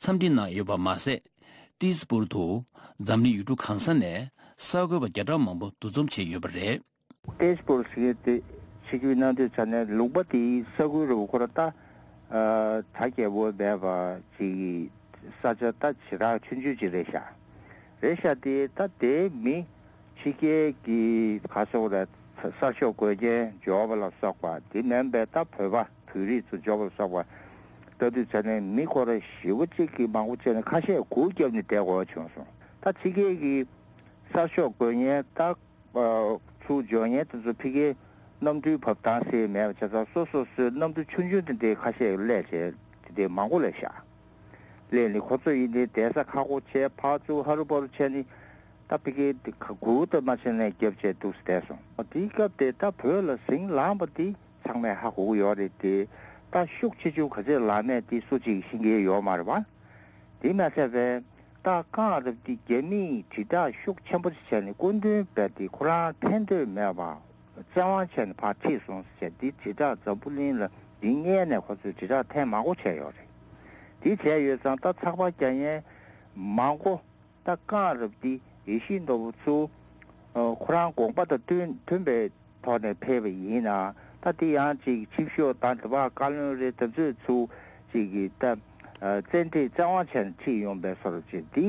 འཚམས་འདྲི་གནང་ཡོད་པ་མ་ཟད། ཏིས་པུར་དུ་འཛམ་གླིང་ཡུལ་གྲུ་གང་ས་ནས་གསར་འགོད་པ་བརྒྱ་ཕྲག་མང་པོ་འདུ་འཛོམས་བྱས་ཡོད་པ་རེད། ཏིས་པུར་ཟེར་མཁན་དེ་ཆིབས་བསྒྱུར་གནང་དུས་ཙ་ནས་ལུང་པ་དེའི་ས་ཁུལ་རུ་ཁོ་ར་ད་ད་རྒྱལ་པོ་མེད་པ་ཅིག་ས་ཆ་ད་ཇེ་ཐག་ཆུང་ཆུང་ཅིག་རེད་ཤག་རེད་ཤག་དེ་ད་དེའི་མི་ཕྱི་རྒྱལ་གྱི་ག་སོགས་ར་གསར་ཤོག་འགོད་མཁན་འབྱོར་བ་ལ་སོགས་པ་དེ་མིན་པའི་ད་བོད་པ་བོད་རིགས་ཚོ་འབྱོར་བ་ལ་སོགས་པ་ལྟ་དུས་ཙ་ནས་མི་ཁོ་ར་ཞེ་པོ་ཅིག་གིས་མང་པོ་བྱས་ནས་ཁ་ཤས་སྒུག་བརྒྱབ་ནས་བསྡད་དགོས་བྱུང་སོང་། ད་ཕྱི་རྒྱལ་གྱི་གསར་ཤོག་འགོད་མཁན་ད། ཚུར་འབྱོར་མཁན་དེ་ཚོ་ཕ་གིའི་གནམ་གྲུའི་བབས་སྟངས་གསལ་མེད་པ་བྱས་ཙང་སོ་སོ་སོའི་གནམ་གྲུ་ཆུང་ཆུང་དེ་འདྲའི་ཁ་ཤས་གླས་བྱས་དེ་འདྲའི་མང་པོ་གླས་ཤག་གླས་ནས་ཁོ་ཚོ་ཡིན་དེ་བསྡད་ས་ཁག་པོ་བྱས་ཕར་ཚུར་ཧ་རུ་བ་རུ་བྱས་ནས་ད་ཕ་གིའི་དེ་ཁ་སྒུག་ཏུ་མ་བྱས་ནས་རྒྱབ་བྱས་འདུག་སེ་བསྡད་སོང་། དེའི་སྐབས་དེ་ད་བོད་ལ་ཟིང་ལངས་པ་དེ་ཚང་མས་ཧ་གོ་གི་ཡོད་རེད་དེ་ད་ཤུགས་ཆེ་ཆུང་ག་ཚོད་ལངས་མེད་དེ་སུ་གཅིག་ཤེས་ཀྱི་ཡོད་མ་རེད་པ། དེ་མ་ཚད་པའི་ད་སྐབས་རབ་དེ་རྒྱ་མིས་དྲིལ་བསྒྲགས་ཤུགས་ཆེན་པོ་ཞིག་བྱས་ནས་སྐུ་མདུན་བས་དེ་ཁོ་རང་ཕན་ཐོགས་མེད་པ་བཙན་དབང་བྱས་ནས་ཕར་ཁྲིད་སོང་ཟེར་དེ་དྲིལ་བསྒྲགས་འཛམ་བུ་གླིང་ལ་དེ་སྔོན་ནས་ཁོ་ཚོས་དྲིལ་བསྒྲགས་ཐེངས་མང་པོ་བྱས་ཡོད་རེད། དེ་བྱས་ཡོད་ཙང་ད་ཚགས་པར་རྒྱག་མཁན་མང་པོ་ད་སྐབས་རབ་དེ་ཡེ་ཤེས་ནོར་བུ་ཚུར་ཁོ་རང་དགོངས་པ་དང་མཐུན་མཐུན་པའི་ཐོག་ནས་ཕེབས་པ་ཡིན་ན་ད་དེ་ཡང་ཅིག་ཆིབས་ཞབས་དང་དེ་བར་བཀའ་བློན་རེད་དེ་ཚོས་ཚུར་ཅིག་གི་ད་བཙན་ཁྲིད་བཙན་དབང་བྱས་ནས་ཁྲིད་ཡོང་པའི་བཟོ་འདྲ་ཅིག་འདི་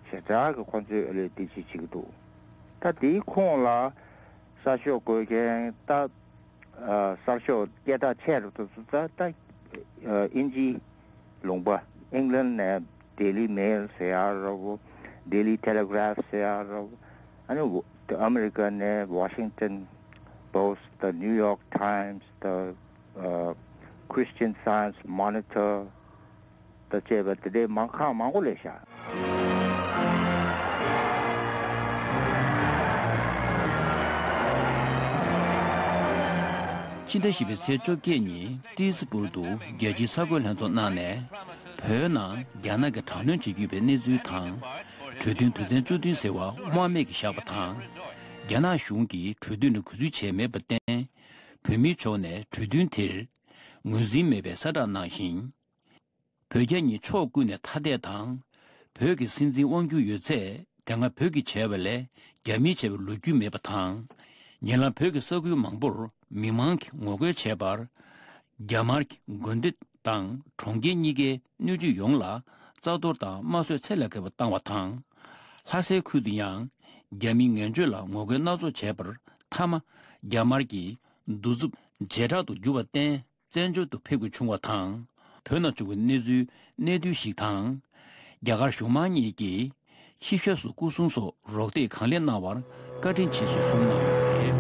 ཞེ་དྲག་གི་ཁོང་ཚོས་ཨ་ལས་དེ་ཅིག་བྱེད་ཀྱི་འདུག་ད་དེའི་ཁོངས་ལ་གསར་ཤོག་འགོད་མཁན་ད་གསར་ཤོག་སྐད་གྲགས་ཆེ་རུ་དུ་ཚུད་ད་ད་དབྱིན་ཇིའི་ལུང་པ་ཨིང་ལན་ནས་Daily Mail ཟེར་ཡག་རོ། Daily Telegraph ཟེར་ཡག་རོ། ཨ་ནི་ཨ་མི་རི་ཀ་ནས་Washington Post དང་New York Times དང་Christian Science Monitor དང་བཅས་པ་དེ་འདྲའི་མང་ཁག་མང་པོ་སླེབས་ཤག་ཕྱི་ཟླ་བཞི་པའི་ཚེས་བཅོ་བརྒྱད་ཉིན་ཏི་སི་པུར་དུ་རྒྱལ་སྤྱིའི་གསར་འགོད་ལྷན་ཚོགས་གནང་ནས་བོད་ནང་རྒྱ་ནག་གིས་དྲག་གནོན་བྱེད་ཀྱི་ཡོད་པའི་གནས་ཚུལ་དང་། གྲོས་མཐུན་དོན་ཚན་བཅུ་བདུན་ཟེར་བ་དབང་མེད་ཀྱིས་བཞག་པ་དང་། རྒྱ་ནག་གཞུང་གིས་གྲོས་མཐུན་ལ་གུས་བརྩི་བྱས་མེད་པར་བརྟེན། བོད་མིའི་ཕྱོགས་ནས་གྲོས་མཐུན་དེར་ངོས་འཛིན་མེད་པའི་གསལ་བསྒྲགས་གནང་ཞིང་། བོད་རྒྱ་གཉིས་ཕྱོགས་ཀུན་ནས་ཐ་དད་དང་། བོད་ཀྱི་སྲིད་འཛིན་དབང་སྒྱུར་ཡོད་ཚད་དེ་སྔ་བོད་ཀྱིས་བྱས་པ་ལས་རྒྱ་མིས་བྱས་པའི་ལོ་རྒྱུས་མེད་པ་དང་། ཉེ་ལམ་བོད་ཀྱི་ས་ཁུལ་མང་པོར་མི་མང་གིས་ངོ་རྒོལ་བྱས་པར། རྒྱ་དམར་གྱི་དགོན་སྡེ་དང་གྲོང་ཁྱེར་གཉིས་ཀའི་སྣོད་བཅུད་ཡོངས་ལ་རྩ་གཏོར་དང་དམར་གསོད་ཚད་ལས་བརྒལ་བ་བཏང་བ་དང་། ལྷ་སའི་ཁུལ་དུ་ཡང་རྒྱ་མིའི་ངན་སྤྱོད་ལ་ངོ་རྒོལ་སྣ་ཚོགས་བྱས་པར་མཐའ་མ་རྒྱ་དམར་གྱི་གདུག་རྩུབ་ཇེ་དྲག་ཏུ་གྱུར་བར་བརྟེན། བཙན་བྱོལ་དུ་ཕེབས་དགོས་བྱུང་བ་དང་། བོད་ནང་བྱུང་བའི་གནས་ཚུལ་གནད་བསྡུས་ཤིག་དང་། རྒྱ་གར་གཞུང་མང་གཉིས་ཀྱིས་ཆིབས་ཞབས་སུ་སྐུ་སྲུང་སོགས་རོགས་འདེགས་གང་ལེགས་གནང་བར་བཀའ་དྲིན་ཆེ་ཞེས་གསུངས་གནང་ཡོད་པ་རེད།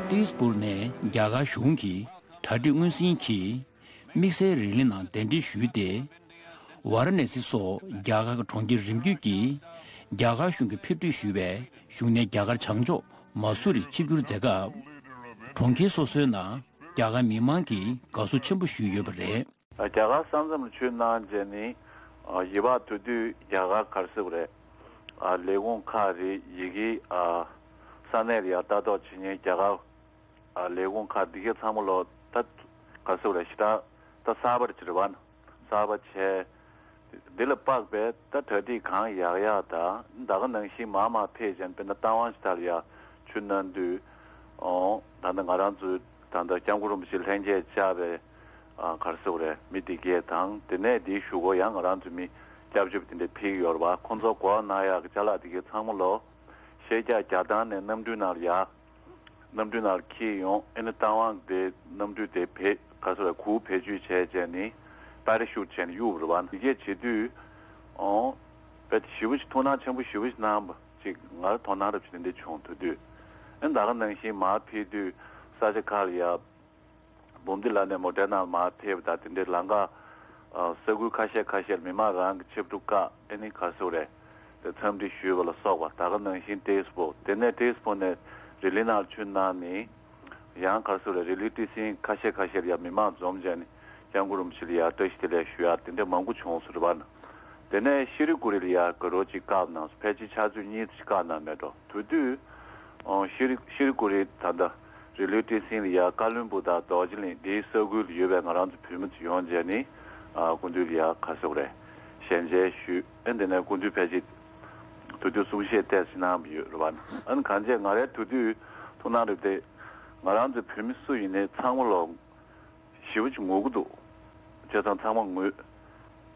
ཏིས་པུར་ནས་རྒྱ་གར་གཞུང་གི་གྲ་སྒྲིག་དངོས་ཟིན་གྱིས་དམིགས་བསལ་རི་ལི་ནང་གདན་འདྲེན་ཞུས་ཏེ། ཝཱ་ར་ཎ་སི་སོགས་རྒྱ་གར་གྱི་གྲོང་ཁྱེར་རིམ་བརྒྱུད་ཀྱིས་རྒྱ་གར་གཞུང་གིས་ཕེབས་སྒྲིག་ཞུས་པའི་བཞུགས་གནས་རྒྱ་གར་བྱང་ཕྱོགས་མ་སུ་རི་ཆིབས་བསྒྱུར་མཛད་སྐབས། གྲོང་ཁྱེར་སོ་སོའི་ནང་རྒྱ་གར་མི་མང་གིས་དགའ་བསུ་ཆེན་པོ་ཞུས་ཡོད་པ་རེད། རྒྱ་གར་ས་མཚམས་ལ་ཆུ་གནང་རྗེས་ནི་ཡི་བ་དུ་དུས་རྒྱ་གར་ག་རེ་ཟེར་དགོས་རེད། ལས་ཁུངས་ཁག་རེད་ཡི་གེ་ས་གནས་ལ་ཡར་ལྟ་རྟོག་བྱེད་མཁན་རྒྱ་གར། ལས་ཁུངས་ཁག་འདི་གའི་ཚང་མ་ལོ་ད་ག་ཟེར་བ་ཞེ་དྲག་ད་གསར་པར་བྱེད་རེད་བ། གསར་པ་བྱས། འདི་ལ་དཔག་པའི་ད་གྲ་སྒྲིག་གང་ཡག་ཡག་དང་ད་ག་ནང་བཞིན་མ་མ་ཕེབས་ཀྱང་དཔེར་ན་རྟ་དབང་ཞེ་དྲག་ལ་ཡ་ཆུ་གནང་དུས། ཨོ་ད་ལྟ་ང་རང་ཚོའི་ད་ལྟ་སྐྱབས་མགོན་རིན་པོ་ཆེ་ལྷན་རྒྱས་བཅར་བའི་ག་རེ་ཟེར་དགོས་རེད་མི་འདི་གས་དང་དེ་ནས་འདིའི་གཞུག་གུ་ཡང་ང་རང་ཚོའི་མི་སྐྱབས་བཅོལ་བ་དེ་འདྲ་ཕེབས་ཀྱི་ཡོད་རེད་བ། ཁོང་ཚོ་གོ་གནང་ཡག་གི་ཅ་ལག་འདི་གའི་ཚང་མ་ལོ། ཤེས་རྒྱ་རྒྱ་ཐང་ནས་གནམ་གྲུའི་ནང་ལ་ཡ། གནམ་གྲུའི་ནང་ལ་འཁྱེར་ཡོང་། ཨེ་ནི་རྟ་དབང་དེ་གནམ་གྲུ་དེ་བེད་ག་ཚོད་རེད། གུག་བེད་སྤྱོད་བྱས་བྱས་ནི་པ་ར་ཤུ་ཊི་བྱས་ནས་གཡུགས་པ་རེད་པ། དེ་གས་བྱེད་དུས་ཨོ་དཔེ་ཞེ་པོ་ཞིག་ཐུགས་སྣང་ཆེན་པོ་ཞེ་པོ་ཞིག་གནང་བ་ཅིག་ང་ལ་དོ་སྣང་རབ་ཅིག་དེ་འདྲ་བྱུང་། དེ་དུས་ཨེ་ད་ག་ནང་བཞིན་མར་ཕེབས་དུས་ས་ཆ་ཁག་ལ་ཡ། འབུམ་སྡེ་ལ་ནས་མོ་ཊའི་ནང་མར་ཕེབས་པ་དང་། དེ་འདྲའི་ལམ་ཁ་ཨ་ས་ཁུལ་ཁ་ཤས་ཁ་ཤས་ལ་མི་མང་རང་གི་ཆིབས་གྲུ་བཀག་ཨེ་ནི་ག་ཟེར་དགོས་རེད། དེ་འཚམས་འདྲི་ཞུས་པ་ལ་སོགས་པ། ད་ག་ནང་བཞིན་ཏེ་སི་པོ། དེ་ནས་ཏེ་སི་པོ་ནས་རི་ལི་ནང་ལ་ཆུ་ནང་ནས་ཡང་ག་ཟེར་དགོས་རེད། རི་ལི་ཏི་སིང་ཁ་ཤས་ཁ་ཤས་ལ་ཡ་མི་མང་འཛོམས་བྱས་ནས་སྐྱབས་མགོན་རིན་པོ་ཆེ་ལ་ཡ་བཀྲ་ཤིས་བདེ་ལེགས་ཞུ་ཡ་དེ་འདྲ་མང་པོ་བྱུང་སོང་རེད་པ། དེ་ནས་ཤི་རི་ཀུ་རི་ལ་ཡ་དགའ་རོགས་གཅིག་བཀག་གནང་སོང་། ཕལ་ཆེར་ཆུ་ཚོད་གཉིས་ཙམ་བཀག་གནང་མེད་འགྲོ། དེ་དུས་ཨོ་ཤི་རི་ཤི་རི་ཀུ་རི་ད་ལྟ་རི་ལི་ཏི་སིང་ལ་ཡ་ཀ་ལོན་སྦུག་དང་རྡོ་རྗེ་གླིང་འདིའི་ས་ཁུལ་ལ་ཡོད་པའི་ང་རང་ཚོ་བོད་མི་ཚོ་ཡོང་བྱས་ནས་ཨ་སྐུ་མདུན་ལ་ཡ་ག་ཟེར་དགོས་རེད། ཞལ་མཇལ་ཞུས། ཨེ་འདི་ནས་སྐུ་མདུན་ཕལ་ཆེར་དེ་དུས་གསུང་བཤད་ཏོག་ཙམ་གནང་བ་ཡོད་རེད་པ། ཨ་ནི་གང་བྱས་ང་རའི་དེ་དུས་ཐུགས་སྣང་རེད་དེ། ང་རང་ཚོ་བོད་མི་སུ་ཡིན་ནའི་ཚང་མ་ལོ། ཞེ་པོ་ཅིག་ངུ་གི་འདུག་བྱས་ཙང་ཚང་མ་ངུས།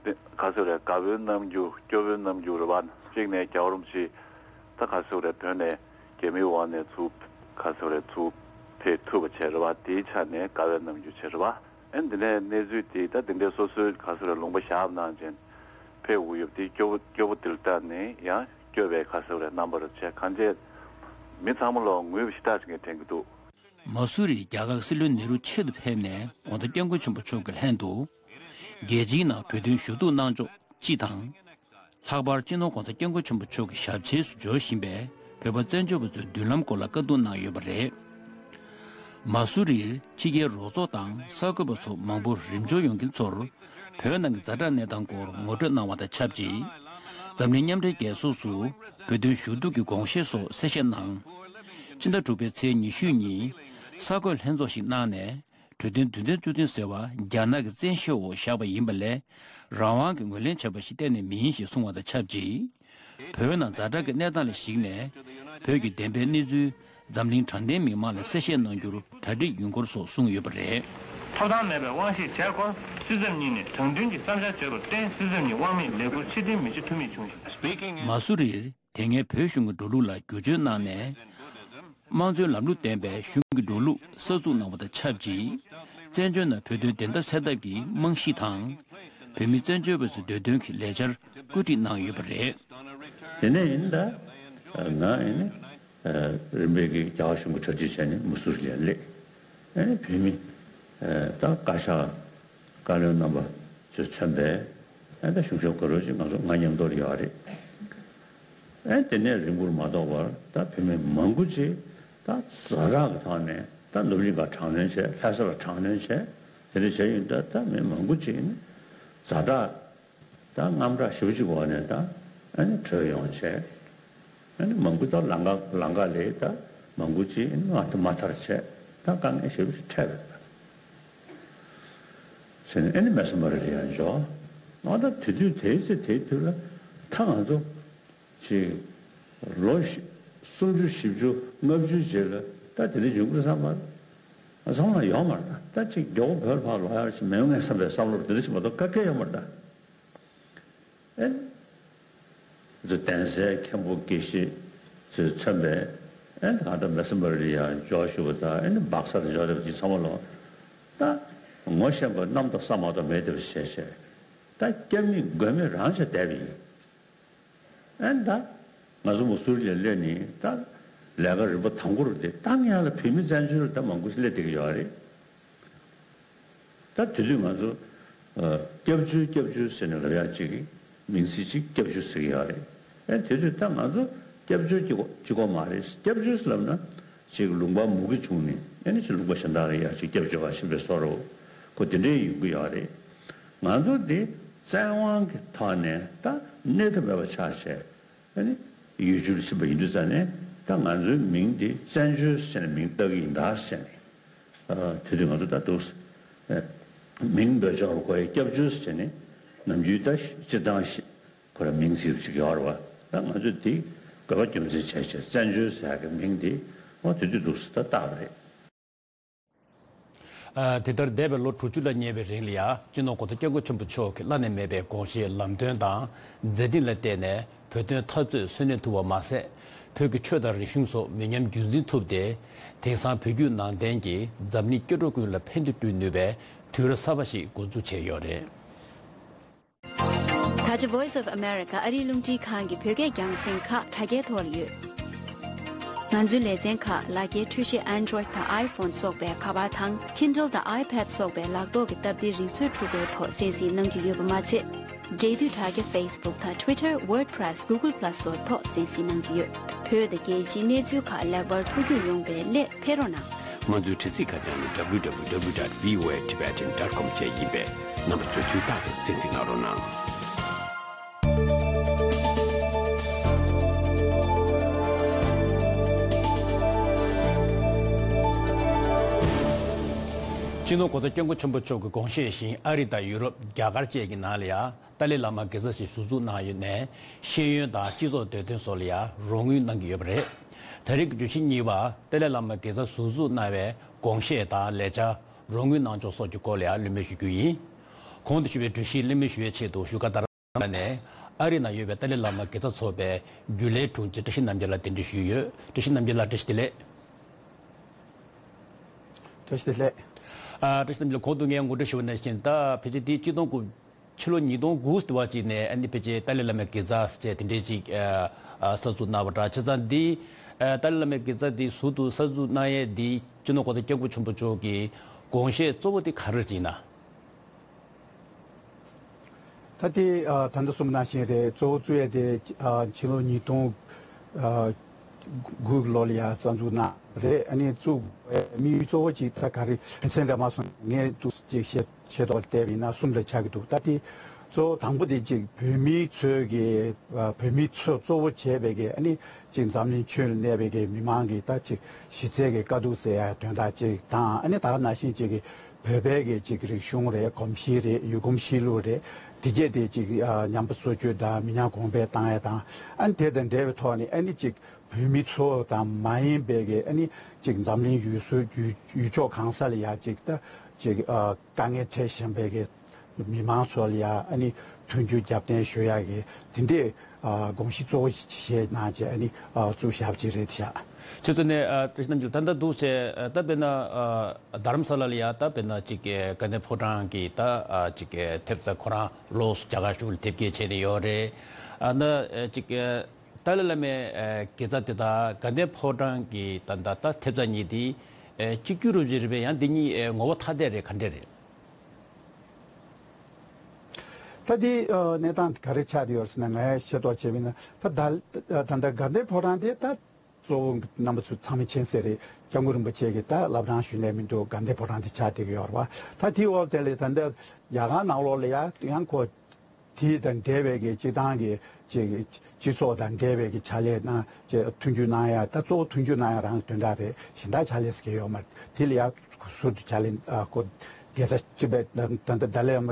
དེ་ག་ཟེར་རེད། དགའ་པོའི་རྣམ་འགྱུར་སྐྱོ་པོའི་རྣམ་འགྱུར་རེད་པ། གཅིག་ནས་རྒྱལ་བ་རིན་པོ་ཆེ་ད་ག་ཟེར་རེད། བོད་ནས་རྒྱ་མིའི་འོག་ནས་ཚུར་ག་ཟེར་རེད། ཚུར་ཕེབས་ཐུབ་པ་བྱས་རེད་པ། དེའི་ཆ་ནས་དགའ་བའི་རྣམ་འགྱུར་བྱས་རེད་པ། ཨེ་འདི་ནས་གནས་ཚུལ་དེ་ད་དེ་འདྲའི་སོ་སོའི་ག་ཟེར་རེད། ལུང་པ་བཞག་གནང་བྱས་ཕེབས་དགོས་ཡོད་པ་དེ་སྐྱོ་པོ་སྐྱོ་པོ་དེ་ལ་ལྟ་ནས་ཡང་སྐྱོ་བའི་ག་ཟེར་རེད། རྣམ་པ་རེད་བྱས། གང་བྱས་མི་ཚང་མ་ལོ་ངུས་པ་ཞེ་དྲག་ཅིག་ངས་དྲན་གྱི་འདུག་མ་སུ་རིར་རྒྱ་གར་སྲིད་བློན་ནེ་རུ་ཆེད་དུ་ཕེབས་ནས་དགོངས་དག་སྐྱབས་མགོན་ཆེན་པོ་མཆོག་གི་ལྷན་དུ། རྒྱལ་སྤྱིའི་ནང་བོད་དོན་ཞུ་གཏུག་གནང་ཕྱོགས་སྤྱི་དང་། ལྷག་པར་སྤྱི་ནོར་༧གོང་ས་༧སྐྱབས་མགོན་ཆེན་པོ་མཆོག་གི་ཞབས་ཕྱི་སུ་འབྱོར་བཞིན་པའི་བོད་པ་བཙན་བྱོལ་བ་ཚོའི་མདུན་ལམ་སྐོར་ལ་བཀའ་བསྡུར་གནང་ཡོད་པ་རེད། མ་སུ་རིར་ཕྱི་རྒྱལ་རོགས་ཚོགས་དང་གསར་འགོད་པ་ཚོ་མང་པོ་རིམ་འབྱོར་ཡོང་མཁན་ཚོར། བོད་ནང་གི་ཛ་དྲག་གནས་སྟངས་སྐོར་ངོ་སྤྲོད་གནང་བ་དང་ཆབས་ཅིག་འཛམ་གླིང་མཉམ་འབྲེལ་རྒྱལ་ཚོགས་སུ་བོད་དོན་ཞུ་གཏུག་གི་དགོངས་བཞེས་སོགས་གསལ་བཤད་གནང་། ཕྱི་ཟླ་དྲུག་པའི་ཚེས་ཉི་ཤུ་ཉིན་གསར་འགོད་ལྷན་ཚོགས་ཤིག་གནང་ནས། གྲོས་མཐུན་དོན་ཚན་བཅུ་བདུན་ཟེར་བ་རྒྱ་ནག་གི་བཙན་ཤེད་འོག་བཞག་པ་ཡིན་པ་ལས། རང་དབང་གི་ངོས་ལེན་བྱས་པ་ཞིག་གཏན་ནས་མིན་ཞེས་གསུངས་པ་དང་ཆབས་ཅིག་བོད་ནང་ཛ་དྲག་གི་གནས་སྟངས་ལ་གཞིགས་ནས། བོད་ཀྱི་བདེན་པའི་གནས་ཚུལ། འཛམ་གླིང་དྲང་བདེན་མི་མང་ལ་གསལ་བཤད་གནང་རྒྱུར་གྲ་སྒྲིག་ཡོང་སྐོར་སོགས་གསུངས་ཡོད་པ་རེད། ཐོབ་ཐང་མེད་པའི་དབང་ཤེད་བྱས་སྐོར་སྲིད་ཚབ་གཉིས་ནས་དྲང་དོན་གྱི་བསམ་འཆར་བརྗོད་པར་བརྟེན། སྲིད་ཚབ་གཉིས་དབང་མེད་ལས་འཁུར་ཕྱིར་འཐེན་མི་བྱེད་ཐུ་མི་བྱུང་ཞིང་། མ་སུ་རིར་དེ་སྔའི་བོད་གཞུང་གི་འགྲོ་ལུགས་ལ་བསྒྱུར་བཅོས་གནང་ནས། དམངས་གཙོའི་ལམ་ལུགས་ལྡན་པའི་གཞུང་གི་འགྲོ་ལུགས་གསར་འཛུགས་གནང་བ་དང་ཆབས་ཅིག་བཙན་བྱོལ་ནང་བོད་དོན་བདེན་མཐའ་གསལ་ཐབས་ཀྱི་རྨང་གཞི་དང་། བོད་མི་བཙན་བྱོལ་བ་ཚོའི་འདོད་དོན་གྱི་ལས་འཆར་བཀོད་སྒྲིག་གནང་ཡོད་པ་རེད། དེ་ནས་ཡིན་ད། ང་ཡིན་ནི། རིམ་པས་ཀྱི་རྒྱ་གར་གཞུང་གི་གྲ་སྒྲིག་བྱས་ནས་མ་སུ་རི་ལ་སླེབས། ཨ་ནི་བོད་མི། ད་བཀའ་ཤག་བཀའ་བློན་རྣམ་པ་ཚོས་མཚོན་པའི། ཨ་ད་གཞུང་ཞབས་དགའ་རོགས་ཅིག་ང་ཚོ་ང་མཉམ་དུ་ཡོད་རེད། ཨ་དེ་ནས་རིང་པོར་མ་ཐོགས་པར་ད་བོད་མི་མང་པོ་ཅིག་ད་ཛ་དྲག་གི་ཐོག་ནས་ད་ནུབ་གླིང་ག་དྲག་གནོན་བྱས། ལྷ་ས་ལ་དྲག་གནོན་བྱས། དེ་འདྲ་བྱས་ཡོད། ད་ད་མི་མང་པོ་ཅིག་ནི་ཛ་དྲག་ད་དངངས་སྐྲག་ཞེ་པོ་ཅིག་འོག་ནས་ད་ཨ་ནི་བྲོས་ཡོང་བྱས། ཨ་ནི་མང་པོ་ད་ལམ་ཁ་ལམ་ཁ་ལས་ད་མང་པོ་ཅིག་ཨ་ནི་མ་ཐར་བྱས། ད་དཀའ་ངལ་ཞེ་པོ་ཅིག་འཕྲད་པ་རེད། བྱས་ནས་ཨ་ནི་མེ་སེ་མ་རི་ལ་ཡར་འབྱོར། ཨ་ད་དེ་དུས་དེའི་ཚེ་དེའི་དུས་ལ་ད་ང་ཚོ་ཅིག་ལོ་བཞི་སུམ་ཅུ་བཞི་བཅུ་ལྔ་བཅུའི་རྗེས་ལ་ད་དེ་འདྲ་འབྱུང་གི་རེད་བསམ་པ་ཚང་མ་ཡོད་མ་རེད། ད་ད་ཅིག་མགྱོགས་པོ་བོད་ལ་ཕར་ལོག་ཡག་ཅིག་མེད་ངེས་བསམ་པའི་བསམ་བློ་དེ་འདྲ་ཞིག་མ་གཏོགས་ག་གེ་ཡོད་མ་རེད་ད། ཨེ། ཚོ་གདན་སའི་མཁན་པོ་དགེ་བཤེས་ཚོས་མཚོན་པའི། ཨེ་ད་ད་མེ་སེ་མ་རི་ལ་ཡར་འབྱོར་ཞུ་བ་དང་། ཨེ་ནི་སྦག་ས་ལ་འབྱོར་བསྡད་པ་དེ་ཚང་མ་ལོ། ད་ངོ་ཤེས་པ་གནམ་དང་ས་མ་གཏོགས་མེད་བསྡད་པ་བྱས་བྱས། ད་སྐྱབས་གནས་དགོས་མེད་རང་བྱས་བསྡད་པ་ཡིན། ཨེ་ད་ང་ཚོ་མ་སུ་རི་ལ་སླེབས་ནས་ད་ལས་ཀ་རིམ་པ་དང་པོ་རུ་དེ་ད་ངས་ལ་བོད་མི་བཙན་བྱོལ་ལ་ད་མང་པོ་ཞིག་སླེབས་བསྡད་ཀྱི་ཡོད་རེད། ད་དེ་དུས་ང་ཚོ་ཨ་སྐྱབས་བཅོལ་སྐྱབས་བཅོལ་ཟེར་ནས་ལབ་ཡག་ཅིག་མིང་ཚིག་ཅིག་སྐྱབས་བཅོལ་ཟེར་གྱི་ཡོད་རེད། ཨེ་དེ་དུས་ད་ང་ཚོ་སྐྱབས་བཅོལ་གྱི་གཅིག་པོ་མ་རེད། སྐྱབས་བཅོལ་ཟེར་ལབ་ན་ཅིག་ལུང་པ་མུ་གེ་བྱུང་ནས། ཨེ་ནི་ཅིག་ལུང་པ་གཞན་དག་ལ་ཡར་ཅིག་སྐྱབས་བཅོལ་བར་ཕྱིན་པའི་བཟོ་འདྲ་པོ་དེ་འདྲའི་ཡོང་གི་ཡོད་རེད། ང་ཚོ་འདི་བཙན་དབང་གི་ཐོག་ནས་ད་གནས་ཐབས་མེད་པ་ཆགས་བྱས། ཨ་ནི་ཡུལ་གྲུར་ཕྱིན་པ་ཡིན་དུས་ཙང་ནས་ད་ང་ཚོའི་མིང་འདི་བཙན་བྱོལ་ཟེར་ནས་མིང་བཏགས་ཀྱི་ཡིན་ད་ཟེར་ནས། ཨ་དེ་དུས་ང་ཚོ་ད་འདུག་ཨ་མིང་འབོད་ཆོག་པ་ཁོ་ཡི་སྐྱབས་བཅོལ་ཟེར་ནས་ནམ་རྒྱུན་ད་སྤྱིར་བཏང་ཞིག་ཁོ་ར་མིང་ཟེར་ཞིག་ཡོད་རེད་བ། ད་ང་ཚོས་དེ་དགོས་པ་རྒྱུ་མཚན་བྱས་བྱས་བཙན་བྱོལ་ཟེར་ཡག་གི་མིང་འདི་འོ་དེ་དུས་འདུག་སེ་ད་བཏགས་པ་རེད། ཨ་དེ་ལྟར་འདས་པའི་ལོ་དྲུག་ཅུ་ལ་ཉེ་བའི་རིང་ལ་ཡང་སྤྱི་ནོར་༧གོང་ས་༧སྐྱབས་མགོན་ཆེན་པོ་མཆོག་གི་བླ་ན་མེད་པའི་དགོངས་བཞེད་ལམ་སྟོན་དང་མཛད་འཕྲིན་ལ་བརྟེན་ནས་བོད་དོན་འཐབ་རྩོད་སོན་ལེན་ཐུབ་པ་མ་ཟད། བོད་ཀྱི་ཆོས་དང་རིག་གཞུང་སོགས་མི་ཉམས་རྒྱུན་འཛིན་ཐུབ་སྟེ། དེང་སང་བོད་བརྒྱུད་ནང་བསྟན་གྱིས་འཛམ་གླིང་སྐྱེ་འགྲོ་ཀུན་ལ་ཕན་བདེ་བསྐྲུན་ནུས་པའི་དུས་རབས་གསར་པ་ཞིག་འགོ་འཛུགས་བྱས་ཡོད་རེད། ད་ཆ་Voice of America ཨ་རིའི་རླུང་འཕྲིན་ཁང་གི་བོད་སྐད་རྒྱང་སྲིང་ཁག་དྲ་རྒྱའི་ཐོག་ལ་ཡོད། ང་ཚོའི་ལེ་ཚན་ཁག་ལག་འཁྱེར་འཕྲུལ་ཆས་Android་དང་iPhone་སོགས་པའི་ཁ་པར་དང་Kindle་དང་iPad་སོགས་པའི་ལག་ཐོག་གི་སྟབས་བདེའི་རིག་མཛོད་འཕྲུལ་འཁོར་ཐོག་གསན་གཟིགས་གནང་རྒྱུ་ཡོད་པ་མ་ཚད། འབྲེལ་མཐུད་དྲ་རྒྱ་Facebook་དང་Twitter, WordPress, Google Plus་སོགས་ཐོག་གསན་གཟིགས་གནང་རྒྱུ་ཡོད། བོད་དང་རྒྱལ་སྤྱིའི་གནས་ཚུལ་ཁག་ལེགས་པར་ཐུགས་རྒྱུས་ཡོང་བའི་སླད་ཕེབས་རོགས་གནང་། ང་ཚོའི་དྲ་ཚིགས་ཁ་བྱང་ནི་www dot voatibetan dot com་བཅས་ཡིན་པས། རྣམ་པ་ཚོས་དུས་རྟག་ཏུ་གསན་གཟིགས་གནང་རོགས་གནང་། སྤྱི་ནོར་གོང་ས་སྐྱབས་མགོན་ཆེན་པོ་མཆོག་གི་དགོངས་བཞེད་བཞིན་ཨ་རི་དང་ཡུ་རོབ། རྒྱ་གར་བཅས་ཀྱི་ནང་ལ་ཡང་ཏཱ་ལའི་བླ་མ་དགེ་རྩ་ཞིག་ཟུར་འཛུགས་གནང་ཡོད་ནས། ཤེས་ཡོན་དང་སྤྱི་ཚོགས་འདོད་དོན་སོགས་ལ་ཡང་རོགས་དངུལ་གནང་གི་ཡོད་པ་རེད། ད་རེས་ཀྱི་བརྗོད་གཞི་གཉིས་པ་ཏཱ་ལའི་བླ་མ་དགེ་རྩ་ཟུར་འཛུགས་གནང་བའི་དགོངས་བཞེད་དང་ལས་འཆར། རོགས་དངུལ་གནང་ཕྱོགས་སོགས་ཀྱི་སྐོར་ལ་ཡང་གླེང་མོལ་ཞུ་རྒྱུ་ཡིན། གོང་དུ་ཞུས་པའི་གྲོས་གཞི་གླེང་མོལ་ཞུ་བའི་ཆེད་དུ་བཞུགས་སྒར་རྡ་རམ་ས་ལ་ནས་ཨ་རི་ནང་ཡོད་པའི་ཏཱ་ལའི་བླ་མ་དགེ་རྩ་ཚོགས་པའི་རྒྱུན་ལས་དྲུང་ཆེ་བཀྲ་ཤིས་རྣམ་རྒྱལ་ལགས་གདན་འདྲེན་ཞུས་ཡོད། བཀྲ་ཤིས་རྣམ་རྒྱལ་ལགས་བཀྲ་ཤིས་བདེ་ལེགས། བཀྲ་ཤིས་བདེ་ལེགས། ཨ། བཀྲ་ཤིས་རྣམ་རྒྱལ་ལགས། གོང་དུ་ངས་ངོ་སྤྲོད་ཞུས་པ་ནང་བཞིན་ད་ཕལ་ཆེར་དེ་ཆིག་སྟོང་དགུ། ཕྱི་ལོ་ཉིས་སྟོང་དགུ་ཟེར་བ་ཅིག་ནས་ཨ་ནི་ཕལ་ཆེར་ཏཱ་ལའི་བླ་མའི་དགེ་རྩ་ཟེར་དེ་འདྲའི་ཅིག་ཨ། ཨ། གསར་འཛུགས་གནང་བ་འདྲ། བྱས་ཙང་འདི་ཨ། ཏཱ་ལའི་བླ་མའི་དགེ་རྩ་འདི་ཟུར་དུ་གསར་འཛུགས་གནང་ཡས་འདི་སྤྱི་ནོར་གོང་ས་སྐྱབས་མགོན་ཆེན་པོ་མཆོག་གི་དགོངས་བཞེད་གཙོ་བོ་དེ་ག་རེ་ཡིན་ན། ད་དེ་ཨ། ད་ལྟ་གསུངས་པ་ནང་བཞིན་རེད། གཙོ་བོ་བཙུགས་ཡས་དེ་ཨ། ཕྱི་ལོ་ཉིས་སྟོང་ཨ། དགུ་ལོ་ལ་ཡ་གསར་འཛུགས་གནང་རེད། ཨ་ནི་བཙུགས་པའི་དམིགས་ཡུལ་གཙོ་བོ་གཅིག་ད་ག་རེ་དོན་ཚན་རེད་མ་སོང་། ངས་འདུག་ཅིག་བཤད་བཤད་ཐོག་བལྟས་པ་ཡིན་ན་གསུམ་ལ་ཆགས་ཀྱི་འདུག་ད་དེ་གཙོ་བོ་དང་པོ་དེ་གཅིག་བོད་མི་ཚོས་ཀྱི་ཨ། བོད་མི་ཚོ་གཙོ་བོ་བྱས་པའི་གི་ཨ་ནི་གཅིག་འཛམ་གླིང་ཁྱོན་ལ་གནས་པའི་གི་མི་མང་གི་ད་གཅིག་གཞི་རྩའི་གི་དཀའ་སྡུག་ཟེར་ཡ་དོན་དག་གཅིག་དང་། ཨ་ནི་ད་ག་ནང་བཞིན་གཅིག་གི་བོད་པའི་གི་གཅིག་རིག་གཞུང་རེད། གོམས་གཤིས་རེད། ཡུལ་གོམས་གཤིས་ལུགས་རེད། དེ་གྱད་དེ་གཅིག་ཨ། ཉམས་པ་སོར་ཆུད་དང་མི་ཉམས་གོང་འཕེལ་བཏང་ཡ་དང་། ཨ་ནི་དེ་དང་འབྲེལ་བའི་ཐོག་ནས་ཨ་ནི་གཅིག་བོད་མི་ཚོ་དང་མ་ཡིན་པའི་གི་ཨ་ནི་གཅིག་འཛམ་གླིང་ཡུལ་སྲོལ་ཡུལ་ཡུལ་ཕྱོགས་གང་ས་ལ་ཡ་གཅིག་ད་གཅིག་ཨ། དཀའ་ངལ་འཕྲད་བཞིན་པའི་གི་མི་མང་ཚོ་ལ་ཡ་ཨ་ནི་མཐུན་འགྱུར་རྒྱབ་རྟེན་ཞུ་ཡ་གི་དེ་འདྲའི་ཨ། དགོངས་གཞི་གཙོ་བོ་ཞིག་བཞེས་གནང་བྱས་ཨ་ནི་ཨ། བཙུགས་བཞག་པ་ཅིག་རེད་ཤག་ཁྱེད་ཚོ་ནས་ཨ། བཀྲ་ཤིས་རྣམ་རྒྱལ། ད་ལྟ་འདུག་བྱས་ཨ། ད་དཔེར་ན་ཨ། རྡ་རམ་ས་ལ་ལ་ཡ་ད་དཔེར་ན་ཅིག་དགའ་ལྡན་ཕོ་བྲང་གི་ད་ཨ། ཅིག་ཐེབས་རྩ་ཁོ་རང་ལོགས་སུ་རྒྱ་གར་གཞུང་ལ་དེབ་སྐྱེལ་བྱས་ནས་ཡོད་རེད། ཨ་ནི་ཨ། ཅིག་ཨ། ཏཱ་ལའི་བླ་མའི་ཨ། དགེ་རྩ་དེ་དང་དགའ་ལྡན་ཕོ་བྲང་གི་ད་ད་ད་ཐེབས་རྩ་གཉིས་དེ་ཨ། གཅིག་གྱུར་རུབ་ཅིག་རེད་པས། ཡང་འདི་གཉིས་ཨ། ངོ་བོ་ཐ་དད་རེད་ག་འདྲས་རེད། ད་འདི་ཨ། གནས་སྟངས་ག་རེ་ཆགས་བསྡད་ཡོད་ཟེར་ན། ངས་ཤེས་རྟོགས་བྱས་པ་ཡིན་ན་ད་ད་ད་ལྟ་དགའ་ལྡན་ཕོ་བྲང་དེ་ད་གཙོ་བོ་རྣམ་པ་ཚོ་ཚང་མས་མཁྱེན་གསལ་རེད། སྐྱབས་མགོན་རིན་པོ་ཆེ་གི་ད་བླ་བྲང་ཞུ་ནས་མི་འདུག་དགའ་ལྡན་ཕོ་བྲང་དེ་ཆགས་བསྡད་ཀྱི་ཡོད་རེད་བ། ད་དེའི་འོག་དེ་ལས་ད་ལྟ་རྒྱ་གར་ནང་ལོགས་ལ་ཡ་ཡང་ཁོ་དེ་དང་འབྲེལ་བའི་གི་སྤྱི་བཏང་གི་ཅིག་སྤྱི་ཚོགས་དང་འབྲེལ་བའི་གི་ཕྱག་ལས་གནང་ཅིག་མཐུན་འགྱུར་གནང་ཡ། ད་གཙོ་བོ་མཐུན་འགྱུར་གནང་ཡ་རང་དོན་དག་རེད། གཞན་དག་ཕྱག་ལས་ཟེར་གྱི་ཡོད་མ་རེད། དེ་ལ་ཡ་ཟུར་དུ་ཕྱག་ལས་ཨ། ཁོ་དགེ་རྩ་ཅིག་པའི་ད་ད་ཏཱ་ལའི་བླ་མ་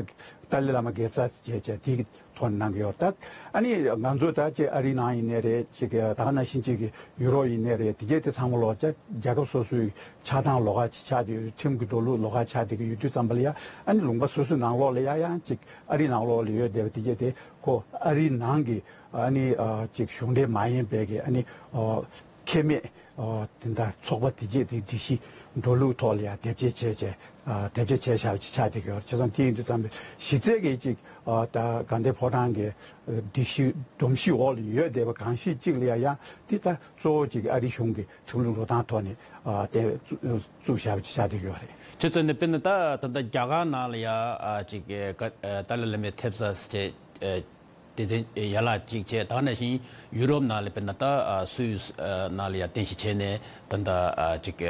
ཏཱ་ལའི་བླ་མ་དགེ་རྩ་བྱས་བྱས་དེ་གི་ཐོག་ནས་གནང་གི་ཡོད། ད་ཨ་ནི་ང་ཚོ་ད་ཅིག་ཨ་རིའི་ནང་ཡིན་ནའི་རེད། ཅིག་ད་ག་ནང་བཞིན་ཅིག་གི་ཡུ་རོབ་ཡིན་ནའི་རེད། དེ་གས་དེ་ཚང་མ་ལོག་ཅིག་རྒྱལ་ཁབ་སོ་སོའི་ཆགས་སྟངས་ལོགས་ཀ་ཆགས་བསྡད་ཡོད། ཁྲིམས་ཀྱི་འགྲོ་ལུགས་ལོགས་ཀ་ཆགས་བསྡད་ཀྱི་ཡོད་དུས་ཙམ་པ་ལ་ཡ་ཨ་ནི་ལུང་པ་སོ་སོའི་ནང་ལོགས་ལ་ཡ་ཡང་ཅིག་ཨ་རིའི་ནང་ལོགས་ལ་ཡོད་བསྡད་པ་དེ་གས་དེ་ཁོ་ཨ་རིའི་ནང་གི་ཨ་ནི་ཨ་ཅིག་གཞུང་འབྲེལ་མ་ཡིན་པའི་གི་ཨ་ནི་ཨ་ཁེ་མེད་ཨ་དེ་འདྲ་ཚོགས་པ་དེ་གས་དེ་སྒྲིག་གཞི་འགྲོ་ལུགས་ཐོག་ལ་ཡ་དེབ་སྐྱེལ་བྱས་བྱས་ཨ་དེབ་སྐྱེལ་བྱས་བཞག་པ་ཅིག་ཆགས་བསྡད་ཀྱི་ཡོད་རེད། བྱས་ཙང་དེ་ཡིན་དུས་ཙམ་པ་གཞི་རྩའི་གི་ཅིག་ཨ་ད་དགའ་ལྡན་ཕོ་བྲང་གི་སྒྲིག་གཞི་སྒྲོམ་གཞི་འོག་ལ་ཡོད་བསྡད་པ་གང་ཞིག་ཅིག་ལ་ཡ་ཡང་དེ་ད་གཙོ་བོ་ཅིག་ཨ་རི་གཞུང་གི་ཁྲིམས་ལུགས་འགྲོ་སྟངས་ཐོག་ནས་ཨ་དེ་བཙུགས་བཙུགས་བཞག་པ་ཅིག་ཆགས་བསྡད་ཀྱི་ཡོད་རེད། ཁྱེད་ཚོ་ནས་དཔེར་ན་ད་ད་ལྟ་རྒྱ་གར་ནང་ལ་ཡ་ཨ་ཅིག་ཨ་ཏཱ་ལའི་བླ་མའི་ཐེབས་རྩ་ཟེར་བྱས་ཨ་སྡེ་ཚན་ཡན་ལག་གཅིག་བྱས། ད་ག་ནང་བཞིན་ཡུ་རོབ་ནང་ལ་དཔེར་ན་ད་ཨ་སུད་སི་ཨ་ནང་ལ་ཡ་རྟེན་གཞི་བྱས་ནས་ད་ལྟ་ཨ་ཅིག་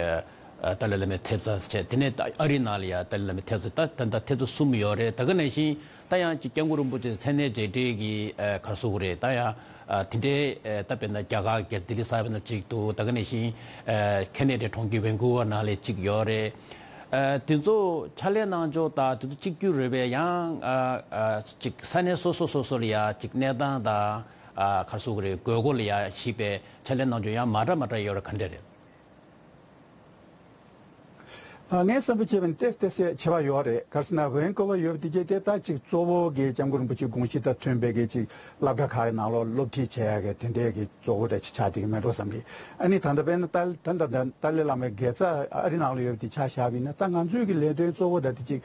ཨ་ཏཱ་ལའི་བླ་མའི་ཐེབས་རྩ་བྱས། དེ་ནས་ད་ཨ་རི་ནང་ལ་ཡ་ཏཱ་ལའི་བླ་མའི་ཐེབས་རྩ་ད་ད་ལྟ་ཐེབས་རྩ་གསུམ་ཡོད་རེད། ད་ག་ནང་བཞིན་ད་ཡང་ཅིག་སྐྱབས་མགོན་རིན་པོ་ཆེ་མཚན་གནས་རྒྱས་འབྲིང་གི་ཨ་ག་རེ་ཟེར་དགོས་རེད། ད་ཡང་ཨ་དེ་འདྲའི་ཨ་ད་དཔེར་ན་རྒྱ་གར་གྱི་ལྡི་ལི་གསར་པའི་ནང་གཅིག་འདུག་ད་ག་ནང་བཞིན་ཨ་ཁེ་ན་ཌའི་གྲོང་ཁྱེར་ཝན་ཀུ་ཝར་ནང་ལ་གཅིག་ཡོད་རེད། ཨ་དེ་ཚོ་ཕྱག་ལས་གནང་ཕྱོགས་དང་དེ་ཚོ་གཅིག་གྱུར་རེད་པས། ཡང་ཨ་ཨ་ཅིག་ས་གནས་སོ་སོ་སོ་སོ་ལ་ཡ་ཅིག་གནས་སྟངས་དང་ཨ་ག་རེ་ཟེར་དགོས་རེད། དགོས་མཁོ་ལ་ཡ་གཞིགས་པའི་ཕྱག་ལས་གནང་ཕྱོགས་ཡང་མ་འདྲ་མ་འདྲ་ཡོད་རེད། ག་འདྲ་རེད། ཨ། ངས་བསམ་པ་བྱས་པ་ན་ཏོག་ཙམ་ཏོག་ཙམ་ཁྱད་པར་ཡོད་རེད། ག་རེ་ཟེར་ན་ཝེན་ཀོ་ཝར་ཡོད་པ་དེ་གྱད་དེ་ད་ཅིག་གཙོ་བོ་གི་སྐྱབས་མགོན་རིན་པོ་ཆེའི་དགོངས་གཞི་དང་མཐུན་པའི་གི་ཅིག་སློབ་གྲྭ་ཁག་གི་ནང་ལོགས་སློབ་ཁྲིད་བྱེད་ཡག་གི་དེ་འདྲའི་གི་གཙོ་བོ་འདྲ་ཅིག་ཆགས་བསྡད་ཀྱི་མེད་འགྲོ་བསམ་གི། ཨ་ནི་ད་ལྟ་དཔེར་ན་ཏཱ་ཏཱ་ཏཱ་ཏཱ་ལའི་བླ་མའི་དགེ་རྩ་ཨ་རི་ནང་ལ་ཡོད་པ་དེ་ཆ་བཞག་པ་ཡིན་ན། ད་ང་ཚོའི་གི་ལས་དོན་གཙོ་བོ་འདྲ་དེ་ཅིག་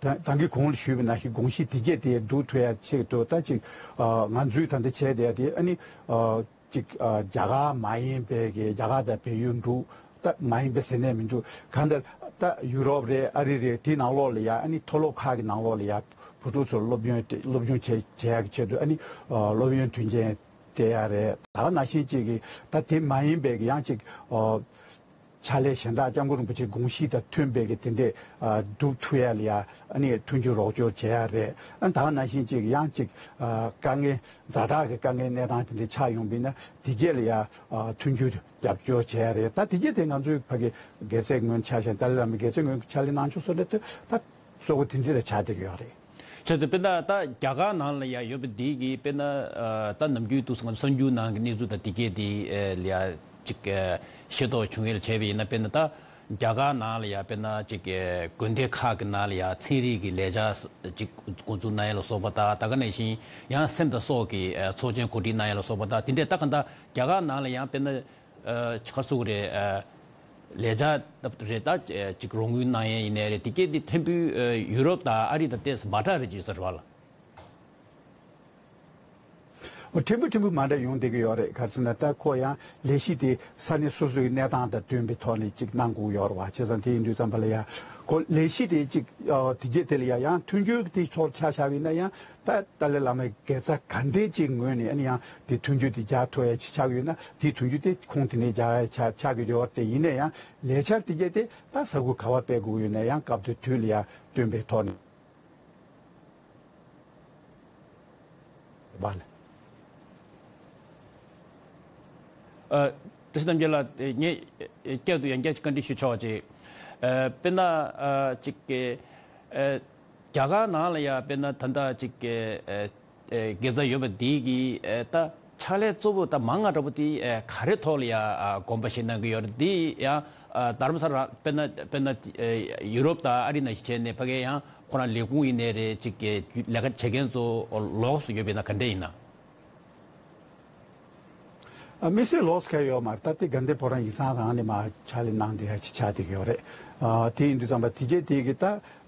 ད་ད་གིན་གོང་ལ་ཞུས་པ་ནང་བཞིན་དགོངས་གཞི་དེ་གྱད་དེ་སྒྲུབ་ཐུབ་ཡག་ཆེད་དུ། ད་ཅིག་ཨ་ང་ཚོའི་ད་ལྟ་བྱས་བསྡད་ཡག་དེ་ཨ་ནི་ཨ་ཅིག་ཨ་རྒྱ་གར་མ་ཡིན་པའི་གི་རྒྱ་གར་དང་བལ་ཡུལ་འདྲ་ད་མ་ཡིན་པའི་ཟེར་ནས་མི་འདུག། གང་ལྟར་ད་ཡུ་རོབ་རེད། ཨ་རི་རེད། དེའི་ནང་ལོགས་ལ་ཡ་ཨ་ནི་མཐོ་སློབ་ཁག་གི་ནང་ལོགས་ལ་ཡ་བུ་ཕྲུག་ཚོར་སློབ་ཡོན་སློབ་སྦྱོང་བྱེད་བྱེད་ཡག་གི་ཆེད་དུ་ཨ་ནི་ཨ་སློབ་ཡོན་མཐུན་རྐྱེན་སྤྲད་ཡག་རེད། ད་ག་ནང་བཞིན་ཅིག་གི་ད་དེ་མ་ཡིན་པའི་གི་ཡང་ཅིག་ཨ་ཕྱག་ལས་གཞན་དག་སྐྱབས་མགོན་རིན་པོ་ཆེའི་དགོངས་གཞི་དང་མཐུན་པའི་གི་དེ་འདྲས་ཨ་སྒྲུབ་ཐུབ་ཡག་ལ་ཡ་ཨ་ནི་མཐུན་འགྱུར་རོགས་སྐྱོར་བྱེད་ཡག་རེད། ཨ་ད་ག་ནང་བཞིན་ཅིག་ཡང་ཅིག་ཨ་དཀའ་ངལ་ཛ་དྲག་གི་དཀའ་ངལ་གནས་སྟངས་དེ་འདྲས་ཆགས་ཡོང་བ་ཡིན་ན་དེ་གྱད་ལ་ཡ་ཨ་མཐུན་འགྱུར་རྒྱབ་སྐྱོར་བྱེད་ཡག་རེད། ད་དེ་གྱད་དེ་ང་ཚོའི་ཕ་གི་དགེ་རྩའི་ངོས་ཆ་བཞག་ན་ཏཱ་ལའི་བླ་མའི་དགེ་རྩའི་ངོས་ཀྱི་ཕྱག་ལས་གནང་ཕྱོགས་སོགས་ལ་ད་ད་གཙོ་བོ་དེ་འདྲས་ལ་ཆགས་བསྡད་ཀྱི་ཡོད་རེད། བྱས་ཙང་དཔེར་ན་ད་རྒྱ་གར་ནང་ལ་ཡ་ཡོད་པ་འདི་གི་དཔེར་ན་ཨ་ད་ནམ་རྒྱུན་དུས་སུ་ང་ཚོ་གསར་འགྱུར་ནང་གི་གནས་ཚུལ་དང་དེ་གྱད་དེ་ཨ་ལ་ཡ་ཅིག་ཨ་ཤེས་རྟོགས་བྱུང་ཡས་ལ་བྱས་པ་ཡིན་ན། དཔེར་ན་ད་རྒྱ་གར་ནང་ལ་ཡ་དཔེར་ན་ཅིག་ཨ་དགོན་སྡེ་ཁག་གི་ནང་ལ་ཡ་ཚན་རིག་གི་ལས་འཆར་ཅིག་འགོ་འཛུགས་གནང་ཡས་ལ་སོགས་པ་དང་། ད་ག་ནང་བཞིན་ཡང་སེམས་དང་སྲོག་གི་ཨ་ཚོགས་ཆེན་གོ་སྒྲིག་གནང་ཡས་ལ་སོགས་པ་དང་། དེ་འདྲས་ད་ག་ད་རྒྱ་གར་ནང་ལ་ཡང་དཔེར་ན་ཨ་ཅིག་ག་ཟེར་དགོས་རེད། ཨ་ལས་འཆར་རེད། ད་ཅིག་རོགས་དངུལ་གནང་ཡས་ཡིན་ནའི་རེད། དེ་གྱད་དེ་ཕྲན་བུ་ཨ་ཡུ་རོབ་དང་ཨ་རི་དང་ཏོག་ཙམ་མ་འདྲ་རེད་ཅེས་ཟེར་བ་ལ། ཨོ། ཕྲན་བུ་ཕྲན་བུ་མ་འདྲ་ཡོང་བསྡད་ཀྱི་ཡོད་རེད། ག་རེ་ཟེར་ན་ད་ཁོ་ཡང་ལས་གཞི་དེ་ས་གནས་སོ་སོའི་གནས་སྟངས་དང་བསྟུན་པའི་ཐོག་ནས་ཅིག་གནང་དགོས་ཡོད་རེད་བ། བྱས་ཙང་དེ་ཡིན་དུས་ཙམ་པ་ལ་ཡ་ཁོ་ལས་གཞི་དེ་ཅིག་ཨོ་དེ་གྱད་དེ་ལ་ཡ་ཡང་མཐུན་འགྱུར་དེ་ཐོག་ཆ་བཞག་པ་ཡིན་ན་ཡང་ད་ཏཱ་ལའི་བླ་མའི་དགེ་རྩ་ག་འདྲས་ཅིག་ངོས་ནས་ཨ་ནི་ཡང་དེ་མཐུན་འགྱུར་དེ་རྒྱག་ཐུབ་ཡ་ཅིག་ཆགས་ཀྱི་ཡོད་ན། དེ་མཐུན་འགྱུར་དེ་ཁུངས་དེ་ནས་རྒྱག་ཡ་ཆགས་ཆགས་ཀྱི་ཡོད་རེད། དེ་ཡིན་ན་ཡང་ལས་འཆར་དེ་གྱད་དེ་ད་ས་ཁུལ་ག་པར་སྤེལ་དགོས་ཡོད་ན་ཡང་སྐབས་དེ་དུས་ལ་ཡ་བསྟུན་པའི་ཐོག་ནས། བ་ལ། ཨ། བཀྲ་ཤིས་རྣམ་རྒྱལ་ལགས། ངས་བསྐྱར་དུ་ཡང་བསྐྱར་ཅིག་བཀའ་འདྲི་ཞུ་ཆོག་ཅིག། ཨ། དཔེར་ན་ཨ་ཅིག་གི་ཨ་རྒྱ་གར་ནང་ལ་ཡ་དཔེར་ན་ད་ལྟ་ཅིག་གི་ཨ་ཨ་དགེ་རྩ་ཡོད་པ་འདི་གི་ཨ་ད་ཕྱག་ལས་གཙོ་བོ་ད་མང་ང་འདྲ་པོ་དེ་ཨ་ག་རེ་ཐོག་ལ་ཡ་ཨ་དགོངས་པ་བཞེས་གནང་གི་ཡོད་རེད། འདི་ཡང་ཨ་དྷ་རམ་ས་ལ་དཔེར་ན་དཔེར་ན་ཨ་ཡུ་རོབ་དང་ཨ་རི་ནང་བཞིན་བྱས་ནས་ཕ་གི་ཡང་ཁོ་རང་ལས་ཁུངས་ཡིན་ནའི་རེད། ཅིག་གི་ལས་ཀ་བྱེད་མཁན་ཚོ་ལོགས་སུ་ཡོད་པ་ཡིན་ན་ག་འདྲ་ཡིན་ན། ཨ། མི་སེར་ལོགས་སུ་གང་ཡང་ཡོད་མ་རེད། ད་ལྟ་དགའ་ལྡན་ཕོ་བྲང་ཡིག་ཚང་རང་ནས་མར་ཕྱག་ལས་གནང་བསྡད་ཡ་ཅིག་ཆགས་བསྡད་ཀྱི་ཡོད་རེད། ཨ། དེ་ཡིན་དུས་ཙམ་པ་དེ་རྗེས་དེ་གི་ད་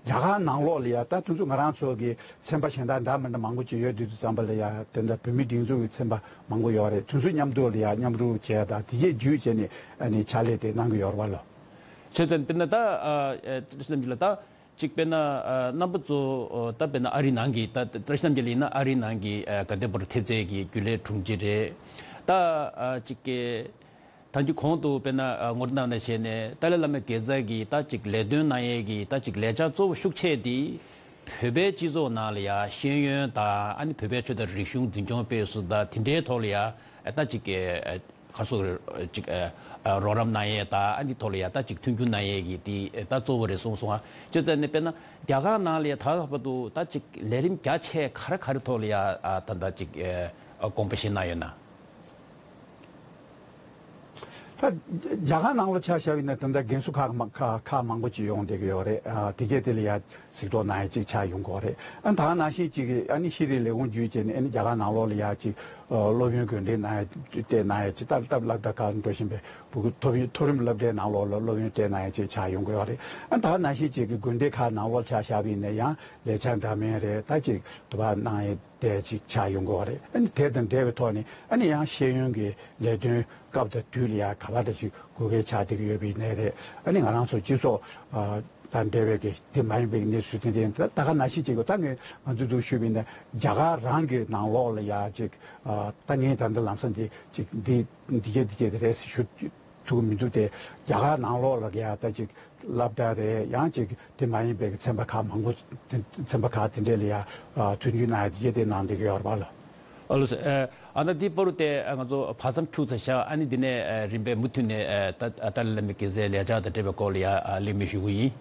རྒྱ་གར་ནང་ལོགས་ལ་ཡ་ད་དེ་ཚོ་ང་རང་ཚོ་གི་ཚན་པ་གཞན་དག་འདྲ་མི་འདྲ་མང་པོ་ཅིག་ཡོད་དུས་དུས་ཙམ་པ་ལ་ཡ་དེ་འདྲ་བོད་མིའི་སྒྲིག་འཛུགས་ཀྱི་ཚན་པ་མང་པོ་ཡོད་རེད། དེ་ཚོ་མཉམ་དུ་ལ་ཡ་མཉམ་རུབ་བྱས་དང་དེ་རྗེས་བརྒྱུད་བྱས་ནས་ཨ་ནི་ཕྱག་ལས་དེ་གནང་གི་ཡོད་རེད་བ་ལོ། བྱས་ཙང་དཔེར་ན་ད་ཨ་ཨ་བཀྲ་ཤིས་རྣམ་རྒྱལ་ལགས། ད་ཅིག་དཔེར་ན་ཨ་རྣམ་པ་ཚོ་ཨ་ད་དཔེར་ན་ཨ་རི་ནང་གི་ད་བཀྲ་ཤིས་རྣམ་རྒྱལ་ཡིན་ན་ཨ་རི་ནང་གི་ཨ་དགའ་ལྡན་ཕོ་བྲང་ཐེབས་རྩའི་གི་རྒྱུན་ལས་དྲུང་ཆེ་རེད། ད་ཨ་ཅིག་གི་ད་ཅིག་གོང་དུ་དཔེར་ན་ཨ་ངོ་སྤྲོད་གནང་བ་ནང་བཞིན་ནས་ཏཱ་ལའི་བླ་མའི་དགེ་རྩ་གི་ད་ཅིག་ལས་དོན་གནང་ཡས་ཀྱི་ད་ཅིག་ལས་འཆར་གཙོ་བོ་ཤུགས་ཆེ་དེ་བོད་པའི་སྤྱི་ཚོགས་ནང་ལ་ཡ་ཤེས་ཡོན་དང་ཨ་ནི་བོད་པའི་ཆོས་དང་རིག་གཞུང་འཛིན་སྐྱོང་སྤེལ་གསུམ་དང་དེ་འདྲའི་ཐོག་ལ་ཡ་ཨ་ད་ཅིག་གི་ཨ་ག་སོགས་ཅིག་ཨ་ཨ་རོགས་རམ་གནང་ཡས་དང་ཨ་ནི་ཐོག་ལ་ཡ་ད་ཅིག་མཐུན་འགྱུར་གནང་ཡས་ཀྱི་དེ་ད་གཙོ་བོ་རེད་གསུངས་སོང་ང་། བྱས་ཙང་ནས་དཔེར་ན་རྒྱ་གར་ནང་ལ་ཡ་ད་བར་དུ་ད་ཅིག་ལས་རིམ་རྒྱ་ཆེ་ག་རེ་ག་རེ་ཐོག་ལ་ཡ་ཨ་ད་ད་ཅིག་ཨ་དགོངས་པ་བཞེས་གནང་ཡོད་ན། ད་རྒྱ་གར་ནང་ལ་ཆ་བཞག་པ་ཡིན་ན་ད་ལྟ་རྒན་གསོ་ཁག་མ་ཁག་ཁག་མང་པོ་ཅིག་ཡོང་བསྡད་ཀྱི་ཡོད་རེད། ཨ་དེ་གས་དེ་ལ་ཡ་གཟིགས་རྟོག་གནང་ཡ་ཅིག་ཆགས་ཡོང་གི་ཡོད་རེད། ཨ་ད་ནང་བཞིན་ཅིག་གི་ཨ་ནི་ཤེས་རིག་ལས་ཁུངས་བརྒྱུད་བྱས་ནས་ཨ་ནི་རྒྱ་གར་ནང་ལོགས་ལ་ཡ་ཅིག་ཨ་སློབ་ཡོན་གྱོན་འབྲེལ་གནང་ཡ་སྤྲད་གནང་ཡ་ཅིག་སྟབས་སྟབས་སློབ་གྲྭ་ཁག་འགྲོ་བཞིན་པའི་ཕྲུ་གུ་མཐོ་རིམ་མཐོ་རིམ་སློབ་གྲྭའི་ནང་ལོགས་ལ་སློབ་ཡོན་སྤྲད་གནང་ཡ་ཅིག་ཆགས་ཡོང་གི་ཡོད་རེད། ཨ་ད་ནང་བཞིན་ཅིག་གི་དགོན་སྡེ་ཁག་ནང་ལོགས་ཆ་བཞག་པ་ཡིན་ན་ཡང་ལས་འཆར་འདྲ་མིན་རེད། ད་ཅིག་དུ་བ་གནང་ཡ་དེ་ཅིག་ཆགས་ཡོང་གི་ཡོད་རེད། ཨ་ནི་དེ་དང་འབྲེལ་བའི་ཐོག་ནས་ཨ་ནི་ཡང་ཤེས་ཡོན་གྱི་ལས་དོན་སྐབས་དང་དུས་ལ་ཡང་ག་པར་འདྲ་ཞིག་དགོས་གལ་ཆགས་བསྡད་ཀྱི་ཡོད་པའི་གནས་རེད། ཨ་ནི་ང་རང་ཚོ་སྤྱི་ཚོགས་ཨ་དང་འབྲེལ་བའི་གི་དེ་མ་ཡིན་པའི་གནས་ཚུལ་དེ་འདྲ་ད་ད་ག་ནང་བཞིན་བྱེད་དགོས། ད་ངས་ང་ཚོས་འདུག་ཞུས་པ་ཡིན་ན་རྒྱ་གར་རང་གི་ནང་ལོགས་ལ་ཡང་ཅིག་ཨ་ད་ངས་ད་ལྟ་ལམ་སང་འདི་ཅིག་འདི་འདི་གས་འདི་གས་དེ་རེད་ཟེར་ཞུ་ཐུབ་ཀྱི་མི་འདུག་སྟེ། རྒྱ་གར་ནང་ལོགས་ལ་ཡ་ད་ཅིག་སློབ་གྲྭ་རེད། ཡང་ཅིག་དེ་མ་ཡིན་པའི་ཚན་པ་ཁག་མང་པོ་དེ་ཚན་པ་ཁག་དེ་འདྲས་ལ་ཡ་ཨ་མཐུན་འགྱུར་གནང་ཡ་དེ་གས་དེ་གནང་བསྡད་ཀྱི་ཡོད་རེད་པ་ལགས། ཨ་ལགས་སོ། ཨ་ད་འདི་བར་དུ་དེ་ང་ཚོ་བར་མཚམས་འཁྲུག་ཚར་བཞག། ཨ་ནི་འདི་ནས་རིམ་པས་མུ་མཐུད་ནས་ད་ཏཱ་ལའི་བླ་མའི་དགེ་རྩའི་ལས་འཆར་དང་འབྲེལ་བའི་སྐོར་ལ་ཡ་གླེང་མོལ་ཞུ་གི་ཡིན།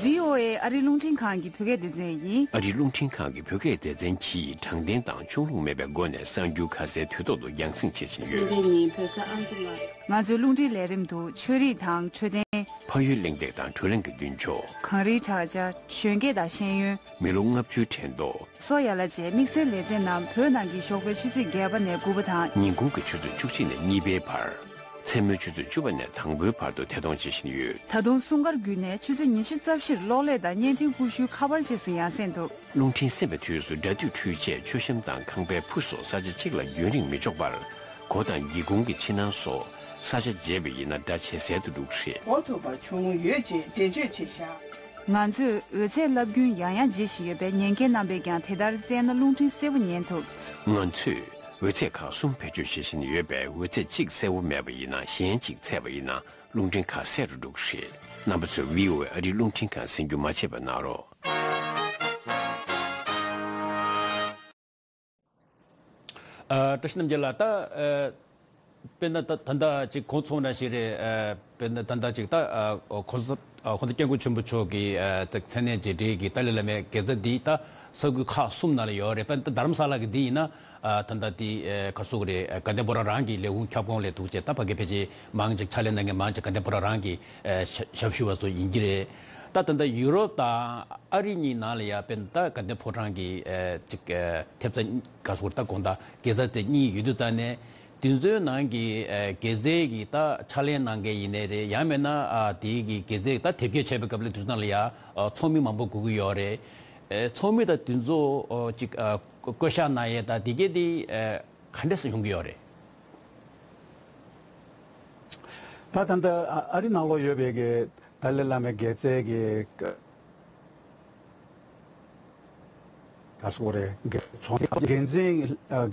བྷི་ཨོ་ཨེ་ ཨ་རིའི་རླུང་འཕྲིན་ཁང་གི་བོད་སྐད་སྡེ་ཚན་ཡིན། ཨ་རིའི་རླུང་འཕྲིན་ཁང་གི་བོད་སྐད་སྡེ་ཚན་གྱིས་དྲང་བདེན་དང་ཕྱོགས་ལྷུང་མེད་པའི་སྒོ་ནས་གསར་འགྱུར་ཁ་གསལ་དུས་ཐོག་ཏུ་རྒྱང་སྲིང་བྱེད་བཞིན་ཡོད། སྲིད་འཛིན་ནི་བོད་ས་ཨང་ཀི་ལ། ང་ཚོའི་རླུང་འཕྲིན་ལས་རིམ་དུ་ཆོས་རིག་དང་འཕྲོད་བསྟེན། ཕ་ཡུལ་གླེང་སྟེགས་དང་བགྲོ་གླེང་གི་མདུན་ཅོག་གངས་རིའི་བྲག་ཅ། གཞོན་སྐྱེས་དང་ཤེས་ཡོན། མི་ལོ་ལྔ་བཅུའི་དྲན་ཐོ། སོགས་ཡན་ལག་བཅས་དམིགས་བསལ་ལེ་ཚན་རྣམས་བོད་ནང་གི་ཞོགས་པའི་ཆུ་ཚོད་བརྒྱད་པ་ནས་དགུ་པ་དང་། ཉིན་གུང་གི་ཆུ་ཚོད་བཅུ་གཅིག་ནས་གཉིས་པའི་བར། མཚན་མོའི་ཆུ་ཚོད་བཅུ་པ་ནས་དང་པོའི་བར་དུ་ཐད་གཏོང་བྱེད་བཞིན་ཡོད། ད་དུང་སྲུང་སྐར་བརྒྱུད་ནས་ཆུ་ཚོད་ཉི་ཤུ་རྩ་བཞིར་གློག་ཀླད་དང་བརྙན་འཕྲིན་ཀུ་ཤུའི་ཁ་པར་བཅས་སུ་ཡང་སེང་འདུག་རླུང་འཕྲིན་གསན་པའི་དུས་སུ་སྒྲ་སྡུད་འཕྲུལ་ཆས། མཆོད་བཤམས་དང་ཁང་པའི་ཕུ་སོགས་ས་ཆ་གཅིག་ལ་ཡུན་རིང་མི་འཇོག་པར། སྒོ་དང་སྒེའུ་ཁུང་གི་ཕྱི་ནང་སོགས་ས་ཆ་བརྗེས་པ་ཡིན་ན་སྒྲ་ཇེ་གསལ་དུ་འགྲོ་གི་རེད། གོ་ཐུབ་པ་བྱུང་ཡོད་ཅེས་འགྲེལ་བརྗོད་བྱས་བཞག་ང་ཚོས་འོད་ཚད་རླབས་རྒྱུན་ཡང་ཡང་བརྗེ་བཞིན་ཡོད་པས། ཉན་མཁན་རྣམ་པས་ཀྱང་དེ་ལྟར་བཙལ་ན་རླུང་འཕྲིན་གསལ་པོ་ཉན་ཐུབ། ང་ཚོས་འོད་ཚད་ཁག་གསུམ་བེད་སྤྱོད་བྱེད་བཞིན་ཡོད་པས། འོད་ཚད་གཅིག་གསལ་པོ་མེད་པ་ཡིན་ན་གཞན་གཅིག་ཚད་པ་ཡིན་ན་རླུང་འཕྲིན་ཁག་གསལ་རུ་འགྲོ་གི་རེད། རྣམ་པ་ཚོས་བྷི་ཨོ་ཨེ་ཨ་རིའི་རླུང་འཕྲིན་ཁང་གསན་རྒྱུ་མ་བརྗེད་པ་གནང་རོགས། ཨ། བཀྲ་ཤིས་རྣམ་རྒྱལ་ལགས། ད་ཨ། དཔེར་ན་ད་ད་ལྟ་ཅིག་གོང་ཚོགས་འདྲ་ཞིག་རེད། ཨ། དཔེར་ན་ད་ལྟ་ཅིག་ད་ཨ། གོང་ས་ཨ། གོང་ས་སྐྱབས་མགོན་ཆེན་པོ་མཆོག་གི་ཨ། ད་མཚན་གནས་རྗེས་དྲན་གྱི་ཏཱ་ལའི་བླ་མའི་དགེ་རྩ་འདི་ད་ས་ཁུལ་ཁག་གསུམ་ནང་ལ་ཡོད་རེད། དཔེར་ན་ད་རྡ་རམ་ས་ལ་གི་འདི་ཡིན་ན་ཨ། ད་ལྟ་འདི་ཨ། ག་རེ་ཟེར་དགོས་རེད། དགའ་ལྡན་ཕོ་བྲང་རང་གི་ལས་ཁུངས་ཁྱབ་ཁོངས་ལ་འདུག་བྱས། ད་ཕ་གི་ཕལ་ཆེར་མང་ཅིག་ཕྱག་ལས་གནང་མཁན་མང་ཅིག་དགའ་ལྡན་ཕོ་བྲང་རང་གི་ཨ། ཞབས་ཞུ་བ་ཚོ་ཡིན་གྱི་རེད། ད་ད་ལྟ་ཡུ་རོབ་དང་ཨ་རི་གཉིས་ནང་ལ་ཡ་དཔེར་ན་ད་དགའ་ལྡན་ཕོ་བྲང་གི་ཨ། ཅིག་ཨ། ཐེབས་རྩ་ག་རེ་ཟེར་དགོས་རེད། ད་དགོངས་དག་དགེ་རྩ་དེ་གཉིས་ཡོད་དུས་ཙང་ནས། དེ་ཚོའི་ནང་གི་ཨ། དགེ་རྩའི་གི་ད་ཕྱག་ལས་གནང་མཁན་ཡིན་ནའི་རེད། ཡང་མིན་ན་ཨ། དེའི་གི་དགེ་རྩའི་ད་དེབ་སྐྱེལ་བྱས་པའི་སྐབས་ལ་དེ་ཚོ་ནང་ལ་ཡ་ཨ། ཚོགས་མི་མང་པོ་དགོས་ཀྱི་ཡོད་རེད། ཨ། ཚོགས་མི་ད་དེ་ཚོ་ཨ། ཅིག་ཨ། བསྐོ་བཞག་གནང་ཡས་ད་དེ་གས་དེ་ཨ། ག་འདྲས་སེ་ཡོང་གི་ཡོད་རེད། ད་ད་ལྟ་ཨ་རི་ནང་ལོགས་ཡོད་པའི་གི་ཏཱ་ལའི་བླ་མའི་དགེ་རྩའི་གི་ག་རེ་ཟེར་དགོས་རེད། གི་ཚོགས་འགན་འཛིན་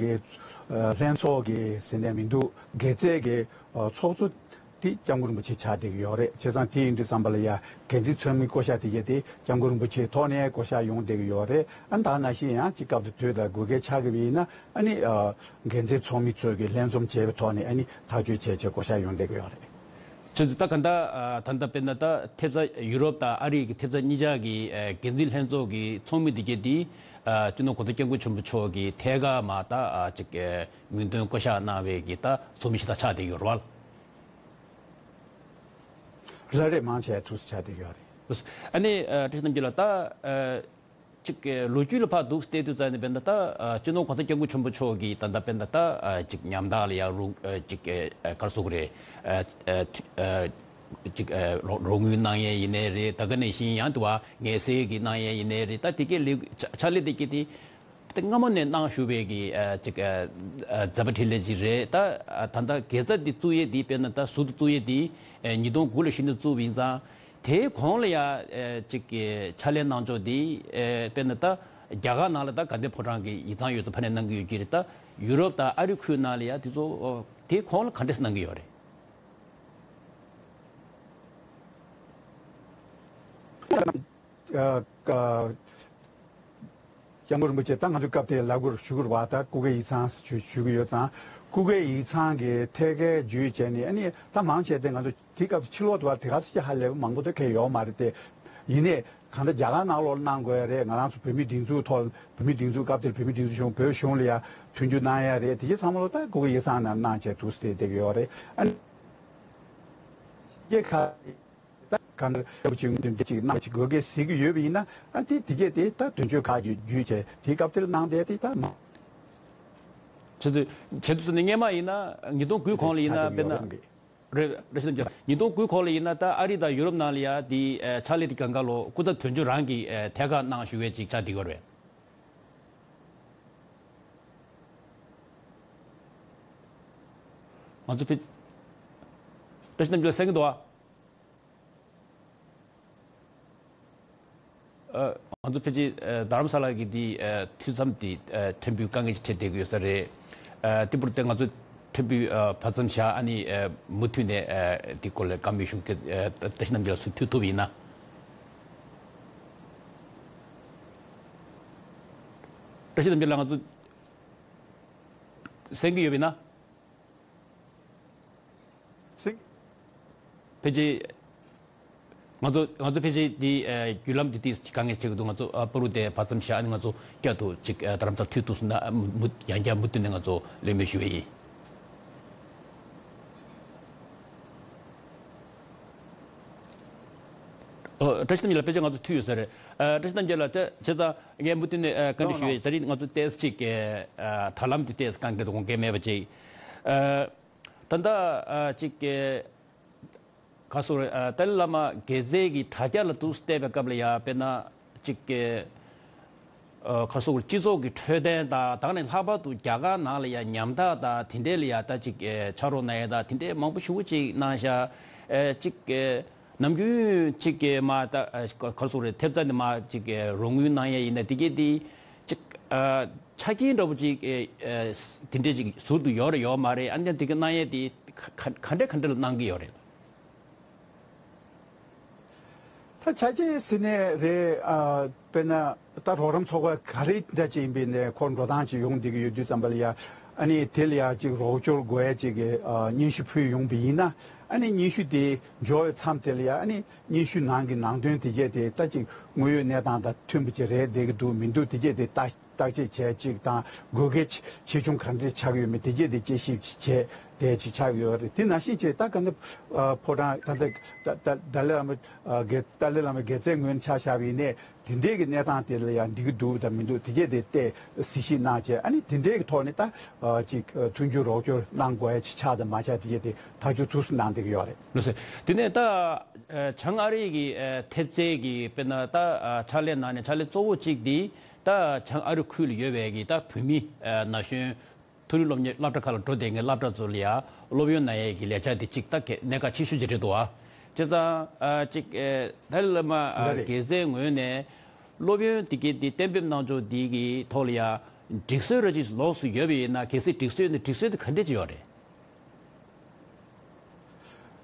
གི་ལྷན་ཚོགས་ཀྱི་ཟེར་ནས་མི་འདུག་དགེ་རྩའི་གི་ཚོགས་གཙོ་དེ་སྐྱབས་མགོན་རིན་པོ་ཆེ་ཆགས་བསྡད་ཀྱི་ཡོད་རེད། བྱས་ཙང་དེ་ཡིན་དུས་ཙམ་པ་ལ་ཡ་འགན་འཛིན་ཚོགས་མི་བསྐོ་བཞག་དེ་གས་དེ་སྐྱབས་མགོན་རིན་པོ་ཆེའི་ཐོག་ནས་བསྐོ་བཞག་ཡོང་བསྡད་ཀྱི་ཡོད་རེད། ཨ། ད་ནང་བཞིན་ཡང་ཅིག་སྐབས་དེ་དུས་ད་དགོས་གལ་ཆགས་ཀྱི་ཡིན་ན། ཨ་ནི་ཨ། འགན་འཛིན་ཚོགས་མི་ཚོས་ཀྱི་ལྷན་འཛོམས་བྱས་པའི་ཐོག་ནས་ཨ་ནི་ཐག་གཅོད་བྱས་བྱས་བསྐོ་བཞག་ཡོང་བསྡད་ཀྱི་ཡོད་རེད། ཁྱེད་ཚོས་ད་ག་འདྲ་ཨ། ད་ལྟ་དཔེར་ན་ད་ཐེབས་རྩ་ཡུ་རོབ་དང་ཨ་རི་གི་ཐེབས་རྩ་གཉིས་ཆ་གི་ཨ། འགན་འཛིན་ལྷན་ཚོགས་ཀྱི་ཚོགས་མི་འདི་གས་འདི་ཨ། སྤྱི་ནོར་གོང་ས་སྐྱབས་མགོན་ཆེན་པོ་མཆོག་གིས་ཐད་ཀར་མར་ད་ཨ། ཅིག་ཨ། མིང་འདོན་བསྐོ་བཞག་གནང་བའི་གི་ད་ཚོགས་མི་ཞིག་ད་ཆགས་བསྡད་ཡོད་རེད་བ། ལགས་རེད། མང་ཆེ་ཐུགས་སུ་ཆགས་བསྡད་ཡོད་རེད། ཨ་ནི་ཨ། བཀྲ་ཤིས་རྣམ་རྒྱལ་ལགས། ད་ཨ། ཅིག་ལོ་རྒྱུས་ལ་ཕར་འདུག་བལྟས་དུས་ཙང་ནས་དཔེར་ན་ད་ཨ། སྤྱི་ནོར་གོང་ས་སྐྱབས་མགོན་ཆེན་པོ་མཆོག་གིས་ད་ལྟ་དཔེར་ན་ད་ཨ། ཅིག་ཉམ་ཐག་ལ་ཡ་རོགས་ཨ། ཅིག་ཨ། ག་རེ་ཟེར་དགོས་རེད། ཨ། ཨ། ཨ། ཅིག་ཨ། རོགས་རོགས་དངུལ་གནང་ཡས་ཡིན་ནའི་རེད། ད་ག་ནང་བཞིན་ཡང་དུ་བ་ངལ་སེལ་གྱི་གནང་ཡས་ཡིན་ནའི་རེད། ད་དེ་གའི་ལས་ཕྱག་ཕྱག་ལས་དེ་གའི་དེ་ད་སྔ་མོ་ནས་གནང་བཞུགས་པའི་གི་ཨ། ཅིག་ཨ། ཨ། མཛད་པ་འཕྲིན་ལས་ཅིག་རེད། ད་ཨ། ད་ལྟ་དགེ་རྩ་འདི་བཙུགས་ཡས་འདི་དཔེར་ན་ད་ཟུར་དུ་བཙུགས་ཡས་འདི་ཨ། ཉིས་སྟོང་དགུ་ལ་གཞི་ནས་བཙུགས་པ་ཡིན་ཙང་། དེའི་གོང་ལ་ཡ་ཨེ། ཅིག་གི་ཕྱག་ལས་གནང་ཕྱོགས་འདི་ཨེ། དཔེར་ན་ད་རྒྱ་གར་ནང་ལ་ད་དགའ་ལྡན་ཕོ་བྲང་གི་ཡིག་ཚང་ཡོད་ཚད་ཕ་ནས་གནང་གི་ཡོད་ཀྱི་རེད། ད་ཡུ་རོབ་དང་ཨ་རི་ཁུལ་ནང་ལ་ཡ་དེ་ཚོ་དེའི་གོང་ལ་ག་འདྲས་གནང་གི་ཡོད་རེད། ཨ། ཨ། སྐྱབས་མགོན་རིན་པོ་ཆེ་ད་ང་ཚོ་སྐབས་དེར་ལབ་དགོས་རེད། ཞུ་དགོས་རེད་བ། ད་སྐུ་སྒེར་ཡིག་ཚང་ཞུ་ཞུ་གི་ཡོད་ཙང་། སྐུ་སྒེར་ཡིག་ཚང་གི་ཐད་ཀའི་བརྒྱུད་བྱས་ནས། ཨ་ནི་ད་མང་ཆེ་དེ་ང་ཚོ་དེའི་སྐབས་ཕྱི་ལོགས་དུ་བ་དེ་ག་ཚོད་ཅིག་ཧ་ལས་པ་མང་པོ་དེ་གས་ཡོད་མ་རེད་དེ། ཡིན་ནའི་གང་ལྟར་རྒྱ་གར་ནང་ལོགས་གནང་དགོས་རེད། ང་རང་ཚོ་བོད་མིའི་སྒྲིག་འཛུགས་ཐོག་བོད་མིའི་སྒྲིག་འཛུགས་སྐབས་དེར་བོད་མིའི་སྒྲིག་འཛུགས་གཞུང་བོད་གཞུང་ལ་ཡ་མཐུན་འགྱུར་གནང་ཡ་རེད། དེ་གའི་ཚང་མ་ལོ་ད་སྐུ་སྒེར་ཡིག་ཚང་ནང་གནང་བྱས་འདུག་སེ་བསྡད་ཀྱི་ཡོད་རེད། ཨ་ནི་ཁ། ད་གང་ལྟར་ཅིག་འདི་ཅིག་གནང་ཅིག་དགོས་གལ་གཟིགས་ཀྱི་ཡོད་པ་ཡིན་ན། ཨ་དེ་དེ་གས་དེ་ད་དོན་གཅོད་ཁག་གི་བརྒྱུད་བྱས་དེའི་སྐབས་དེར་གནང་བསྡད་དེ་ད་མ། བྱེད་དུ་བྱེད་དུ་སོང་ནས་སྔས་མ་ཡིན་ན་ཉིས་སྟོང་དགུའི་གོང་ལ་ཡིན་ན་དཔེར་ན། རེད་རེད། ཤེས་ཉིས་སྟོང་དགུའི་གོང་ལ་ཡིན་ན་ད་ཨ་རི་དང་ཡུ་རོབ་ནང་ལ་ཡ་དེ་ཕྱག་ལས་དེ་གང་ག་ལོ་སྐུ་ཚབ་དོན་གཅོད་རང་གིས་ཐད་ཀར་གནང་ཞུ་བའི་ཅིག་ཆགས་བསྡད་ཡོད་རེད། ང་ཚོ་ཕི། བཀྲ་ཤིས་རྣམ་རྒྱལ་གསན་གྱི་འདུག་ཨ། ཨ། ང་ཚོ་ཕལ་ཆེར་ཨ། རྡ་རམ་ས་ལ་གི་འདི་ཨ། མཐུད་མཚམས་འདི་ཨ། ཕྲན་བུ་དཀའ་ངལ་ཅིག་འཕྲད་བསྡད་ཀྱི་ཡོད་ས་རེད། ཨ། དེ་འབུར་དེ་ང་ཚོ་ཕྲན་བུ་ཨ། བར་མཚམས་བཞག་ཨ་ནི་ཨ། མུ་མཐུད་ནས་ཨ། འདི་སྐོར་ལ་བཀའ་མོལ་ཞུ་གི། ཨ། བཀྲ་ཤིས་རྣམ་རྒྱལ་ལགས་སུ་མཐུད་ཐུབ་ཡིན་ན། བཀྲ་ཤིས་རྣམ་རྒྱལ་ལགས་ང་ཚོ་གསན་གྱི་ཡོད་པ་ཡིན་ན། ཕལ་ཆེར་ ང་ཚོ་ང་ཚོ་ཕལ་ཆེར་འདི་ཨ་བརྒྱུད་ལམ་འདི་ཏིག་དཀའ་ངལ་འཕྲད་ཀྱི་འདུག་ང་ཚོ་ཨ་པུ་རུ་དེ་བར་མཚམས་བཞག་ཨ་ནི་ང་ཚོ་བསྐྱར་དུ་ཅིག་ཨ་རྡ་རམ་ས་ལ་མཐུད་ཐུབ་སོང་ན་ཨ་མུ་མུ་ཡང་བསྐྱར་མུ་མཐུད་ནས་ང་ཚོ་གླེང་མོལ་ཞུ་ཡ་ཡིན། ཨོ། བཀྲ་ཤིས་རྣམ་རྒྱལ་ལགས། ཕལ་ཆེར་ང་ཚོ་མཐུད་ཡོད་ས་རེད། ཨ་བཀྲ་ཤིས་རྣམ་རྒྱལ་ལགས། བྱས་བྱས་ཙང་ངས་མུ་མཐུད་ནས་ཨ་བཀའ་འདྲི་ཞུ་ཡས། ད་རིང་ང་ཚོ་ཏོག་ཙམ་ཅིག་ཨ་ཐབས་ལམ་དེ་ཏོག་ཙམ་གང་འདྲ་འདུག་དགོངས་འགལ་མེད་པ་ཅིག་ཨ་ད་ལྟ་ཨ་ཅིག་ཨ་ག་སོ་རེད། ཨ་ཏཱ་ལའི་བླ་མ་དགེ་རྩེ་གི་དྲ་རྒྱ་ལ་འདུག་བལྟས་པའི་སྐབས་ལ་ཡ་དཔེར་ན་ཅིག་ཨ་ཁ་སོ་སྤྱི་ཚོགས་ཀྱི་འཕྲོད་བསྟེན་དང་དེ་ནས་ལྷག་པར་དུ་རྒྱ་གར་ནང་ལ་ཡ་ཉམ་ཐག་དང་དེ་འདྲས་ལ་ཡ་ད་ཅིག་ཨ་ཕྱག་རོགས་གནང་ཡས་དང་དེ་འདྲས་མང་པོ་ཞེ་པོ་ཅིག་གནང་ཤག་ཨ་ཅིག་ཨ་ནམ་རྒྱུན་ཅིག་ཨ་མ་ད་ཨ་ག་སོ་རེད། ཐེབས་རྩ་ནས་མ་ཅིག་ཨ་རོགས་དངུལ་གནང་ཡས་ཡིན་ན་དེ་གས་དེ་ཅིག་ཨ་ཆ་རྐྱེན་འདྲ་པོ་ཅིག་ཨ་ཨ་དེ་འདྲས་ཅིག་ཟུར་དུ་ཡོད་རེད་ཡོད་མ་རེད། ཨ་ནི་དེ་གས་གནང་ཡས་དེ་ག་ག་ག་འདྲས་ག་འདྲས་ལ་གནང་གི་ཡོད་རེད། ད་ཆ་རྐྱེན་ཟེར་ནས་རེད། ཨ་དཔེར་ན་ད་རོགས་རམ་ཚོགས་པ་ག་རེ་འདྲ་ཅིག་ཡིན་པའི་ནས་ཁོ་འགྲོ་སྟངས་ཅིག་ཡོང་བསྡད་ཀྱི་ཡོད་དུས་ཙམ་པ་ལ་ཡ། ཨ་ནི་དེ་ལ་ཡ་ཅིག་རོགས་སྐྱོར་དགོས་ཡ་ཅིག་གི་ཨ་སྙན་ཞུ་ཕུལ་ཡོང་པ་ཡིན་ན། ཨ་ནི་སྙན་ཞུ་དེ་འབྱོར་བའི་མཚམས་དེ་ལ་ཡ། ཨ་ནི་སྙན་ཞུ་ནང་གི་ནང་དོན་དེ་གས་དེ་ད་ཅིག་དངོས་ཡོད་གནས་སྟངས་དང་མཐུན་པ་ཅིག་རེད་བསྡད་ཀྱི་འདུག་མི་འདུག་དེ་གས་དེ་ལྟ། བརྟག་དཔྱད་བྱས་ཅིག་དང་དགོས་གལ་ཆེ་ཆུང་ག་འདྲ་ཆགས་ཡོད་མེད་དེ་གྱད་དེ་དཔྱད་ཞིབ་ཅིག་བྱས་དེ་ཅིག་ཆགས་ཡོད་རེད། དེ་ནང་བཞིན་བྱས་ད་ག་འདྲ་ཕོ་བྲང་ད་ལྟ་ད་ད་ཏཱ་ལའི་བླ་མ་དགེ་ཏཱ་ལའི་བླ་མ་དགེ་རྩའི་ངོས་ནས་ཆ་བཞག་པ་ཡིན་ནའི་དེ་འདྲའི་གི་གནས་སྟངས་དེ་ལ་ཡང་འགྲིག་གི་འདུག་དང་མི་འདུག་དེ་གྱད་དེ་ཏོག་ཙམ་གཟིགས་ཞིབ་གནང་བྱས། ཨ་ནི་དེ་འདྲའི་གི་ཐོག་ནས་ད་ཅིག་མཐུན་འགྱུར་རོགས་སྐྱོར་གནང་དགོས་ཡ་ཅིག་ཆགས་དང་མ་ཆགས་དེ་གྱད་དེ་ཐག་གཅོད་ཐུགས་སུ་གནང་བསྡད་ཀྱི་ཡོད་རེད། ལགས་སོ། དེ་ནས་ད་བྱང་ཨ་རི་གི་ཐེབས་རྩའི་གི་དཔེར་ན་ད་ཕྱག་ལས་གནང་ནས་ཕྱག་ལས་གཙོ་བོ་གཅིག་འདི། ད་བྱང་ཨ་རི་ཁུལ་ལ་ཡོད་པའི་གི་ད་བོད་མི་ན་གཞོན་མཐོ་རིམ་སློབ་གཉེར་སློབ་གྲྭ་ཁག་ལ་འགྲོ་བསྡད་མཁན་སློབ་གྲྭ་ཚོ་ལ་ཡ་སློབ་ཡོན་གནང་ཡས་ཀྱི་ལས་འཆར་དེ་གཅིག་ད་གལ་གནད་འགག་ཆེ་ཤོས་ཅིག་རེད་འདུག་ཨ། བྱས་ཙང་ཨ་གཅིག་ཨེ་ཏཱ་ལའི་བླ་མ་ཨ་ལགས་རེད། དགེ་རྩའི་ངོས་ནས་སློབ་ཡོན་དེ་གའི་དེ་གཏན་འབེབས་གནང་ཕྱོགས་དེ་གི་ཐོག་ལ་ཡ་སྒྲིག་སྲོལ་ར་ཅིག་ལོགས་སུ་ཡོད་པ་ཡིན་ན། གལ་སྲིད་སྒྲིག་སྲོལ་ནི་སྒྲིག་སྲོལ་དེ་ག་འདྲས་ཅིག་ཡོད་རེད།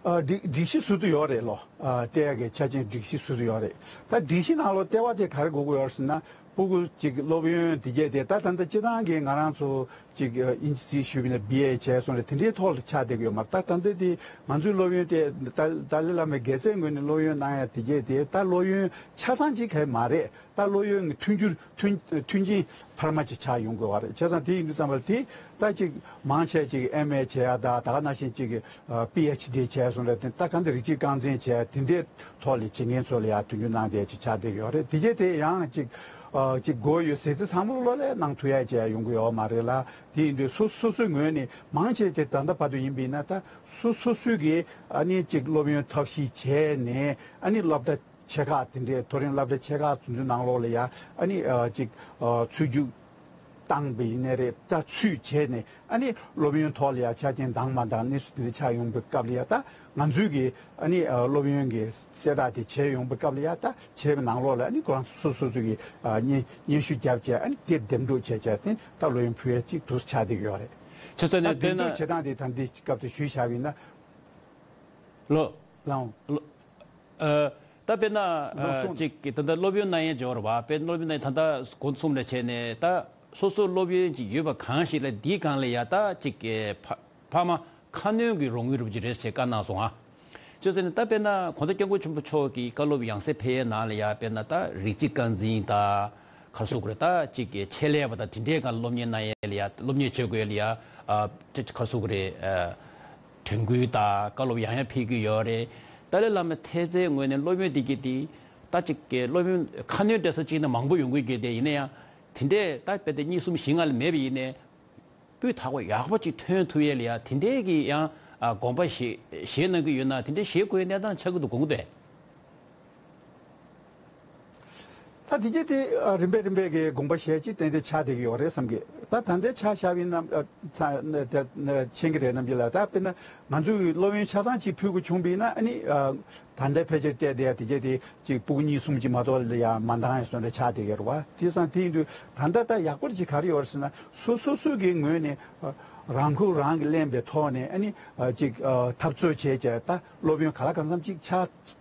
ཨ་སྒྲིག་སྒྲིག་གཞི་ཟུར་དུ་ཡོད་རེད་ལོ། ཨ་སྤྲད་ཡག་གི་ཆ་རྐྱེན་སྒྲིག་གཞི་ཟུར་དུ་ཡོད་རེད། ད་སྒྲིག་གཞི་ནང་ལོགས་ལྟེ་བ་དེ་ག་རེ་དགོས་ཀྱི་ཡོད་རེད་ཟེར་ན། སྤུ་གུ་གཅིག་སློབ་ཡོན་དེ་གྱད་དེ་ད་ད་ལྟ་སྤྱི་བཏང་གི་ང་རང་ཚོ་གཅིག་ཨིན་ཇི་ཞུས་པ་ཡིན་ན་བི་ཨེ་བྱས་སོང་རེད། དེ་འདྲའི་ཐོག་ལ་ཆགས་བསྡད་ཀྱི་ཡོད་མ་རེད། ད་ད་ལྟ་དེ་ང་ཚོའི་སློབ་ཡོན་དེ་ད་ཏཱ་ལའི་བླ་མའི་དགེ་རྩའི་ངོས་ནས་སློབ་ཡོན་གནང་ཡ་དེ་གྱད་དེ་ད་སློབ་ཡོན་ཆ་ཚང་གཅིག་ག་མ་རེད། ད་སློབ་ཡོན་གྱི་མཐུན་འགྱུར་མཐུན་མཐུན་རྐྱེན་འཕར་མ་ཅིག་ཆགས་ཡོང་དགོས་པ་རེད། བྱས་ཙང་དེ་ཡིན་དུས་ཙམ་པ་ལ་དེ་ད་ཅིག་མང་ཆེ་ཅིག་ཨེམ་ཨེ་བྱས་ཡ་དང་ད་ག་ནང་བཞིན་ཅིག་པི་ཨེཆ་ཌི་བྱས་སོང་རེད། དེ་ད་ག་འདི་རིགས་གཅིག་རྐང་འཛིན་བྱས་དེ་འདྲའི་ཐོག་ལ་བྱེད་མཁན་ཚོ་ལ་ཡང་མཐུན་འགྱུར་གནང་བསྡད་ཅིག་ཆགས་བསྡད་ཡོད་རེད། དེ་གྱད་དེ་ཡང་ཅིག་ཅིག་དགོས་ཡོད་ཟེར་ཚེ་ཚང་མ་ལོ་ལ་གནང་ཐུབ་ཡ་ཅིག་ཡོང་གི་ཡོད་མ་རེད་ལ། དེ་ཡིན་དུས་སོ་སོ་སོའི་ངོས་ནས་མང་ཆེ་དེ་ད་ལྟ་བར་དུ་ཡིན་པ་ཡིན་ན་ད་སོ་སོ་སོའི་གི་ཨ་ནི་ཅིག་སློབ་ཡོན་ཐབས་ཤེས་བྱས་ནས་ཨ་ནི་སློབ་གྲྭ་ཆེ་ཁག་དེ་འདྲའི་མཐོ་རིམ་སློབ་གྲྭ་ཆེ་ཁག་དེ་ཚོའི་ནང་ལོགས་ལ་ཡ་ཨ་ནི་ཨ་ཅིག་ཨ་ཚུད་རྒྱུགས་བཏང་པ་ཡིན་ནའི་རེད། ད་ཚུད་བྱས་ནས་ཨ་ནི་སློབ་ཡོན་ཐོག་ལ་ཡ་ཆ་རྐྱེན་འདང་མ་འདང་གནས་ཚུལ་དེ་འདྲ་ཆགས་ཡོང་པའི་སྐབས་ལ་ཡ། ད་ང་ཚོའི་གི་ཨ་ནི་ཨ་སློབ་ཡོན་གི་གསལ་བསྒྲགས་དེ་བྱས་ཡོང་པའི་སྐབས་ལ་ཡ། ད་བྱས་པའི་ནང་ལོགས་ལ་ཨ་ནི་ཁོ་རང་སོ་སོ་སོ་གི་ཨ་སྙན་སྙན་ཞུ་བརྒྱབ་བྱས་ཨ་ནི་དེ་འདེམས་སྒྲུག་བྱས་བྱས་ཏེ་ད་སློབ་ཡོན་ཕུལ་ཡ་ཅིག་དུས་ཆགས་བསྡད་ཀྱི་ཡོད་རེད། བྱས་ཙང་ད་ནས་དཔེར་འདེམས་ན་སྒྲུག་བྱེད་སྟངས་དེ་ད་འདི་སྐབས་དེ་ཞུས་བཞག་པ་ཡིན་ན། ལོ། ལའང་། ལོ། ཨ། ད་དཔེར་ན་ལོ་ཨ་གསུམ། ཅིག་གི་ད་ལྟ་སློབ་ཡོན་གནང་ཡས་འབྱོར་བ་དཔེར་སློབ་ཡོན་གནང་ཡས་ད་ལྟ་སྒོ་གསུམ་ལ་བྱས་ནས་ད་སོ་སོ་སློབ་ཡོན་ཅིག་ཡོད་པ་གང་ཞིག་ལ་འདིའི་སྒང་ལ་ཡ་ད་ཅིག་གི་ཕ་ཕ་མ་ཁ་སྣོན་གྱི་རོགས་དངུལ་རུ་ཅིག་རེད་ཟེར་བཀའ་གནང་སོང་ཨ། ཅོ་ཟེར་ནས་ད་དཔེར་ན་གོང་ས་སྐྱབས་མགོན་ཆེན་པོ་མཆོག་གིས་བཀའ་སློབ་ཡང་སེ་ཕེབས་ཡས་ནང་ལ་ཡ་དཔེར་ན་ད་རིགས་གཅིག་རྐང་འཛིན་ད་ག་རེ་ཟེར་དགོས་རེད། ད་ཅིག་གི་ཆེད་ལས་པ་ད་དེ་འདྲའི་སྒང་ལ་སློབ་གཉེར་གནང་ཡས་ལ་ཡ་སློབ་གཉེར་བྱེད་དགོས་ཡས་ལ་ཡ་ཨ་ཅིག་ག་རེ་ཟེར་དགོས་རེད། ཨ། དྲན་སྐུལ་དང་བཀའ་སློབ་ཡང་ཡང་ཕེབས་ཀྱི་ཡོད་རེད། ཏཱ་ལའི་བླ་མ་ཐེབས་རྩའི་ངོས་ནས་སློབ་ཡོན་འདི་གི་དེ་ད་ཅིག་གི་སློབ་ཡོན་ཁ་སྣོན་སྤྲད་ས་གཅིག་ནས་མང་པོ་ཡོང་གི་ཡོད་དེ། ཡིན་ན་ཡང་དེ་འདྲས་ད་དཔེ་དེ་གཉིས་གསུམ་བཞི་ལྔ་ལས་མེད་པ་ཡིན་ནའི་སྤུས་དག་པ་ཡག་པོ་ཅིག་ཐོན་ཐུབ་ཡས་ལ་ཡ་དེ་འདྲས་ཀྱི་ཡང་ཨ་དགོངས་པ་བཞེས་བཞེས་གནང་གི་ཡོད་ན་དེ་འདྲས་བཞེས་དགོས་ཡས་གནས་སྟངས་ཆགས་ཀྱི་འདུག་དགོངས་ཀྱི་འདུག་ད་དེ་གྱད་དེ་ཨ་རིམ་པས་རིམ་པས་ཀྱི་དགོངས་པ་བཞེས་ཅིག་ཏན་ཏན་ཆགས་བསྡད་ཀྱི་ཡོད་རེད་བསམ་གི། ད་ད་ལྟའི་ཆ་བཞག་པ་ཡིན་ན་ཨ་ཚ་ཨ་ད་ཨ་མཁྱེན་གྱི་རེད་རྣམ་རྒྱལ་ལགས། ད་དཔེར་ན་ང་ཚོས་སློབ་ཡོན་ཆ་ཚང་ཅིག་ཕུལ་དགོས་བྱུང་བ་ཡིན་ན་ཨ་ནི་ཨ་ད་ལྟའི་ཕལ་ཆེར་སྤྲད་བསྡད་ཡ་དེ་གྱད་དེ་ཅིག་སྤུ་གུ་གཉིས་གསུམ་ཅིག་མ་གཏོགས་ལ་ཡ་མ་འདང་ཡ་བཟོ་འདྲ་ཆགས་བསྡད་ཀྱི་རེད་བ། དེ་སང་དེ་ཡིན་དུས་ད་ལྟ་ད་ཡག་པོ་ཅིག་ག་རེ་ཡོད་རེད་ཟེར་ན་སོ་སོ་སོ་གི་ངོས་ནས་ཨ་རང་ཁུར་རང་གིས་ལེན་པའི་ཐོག་ནས་ཨ་ནི་ཨ་ཅིག་ཨ་འཐབ་རྩོད་བྱས་བྱས་ད་སློབ་ཡོན་ག་ལ་གང་འཚམ་ཅིག་ཆ་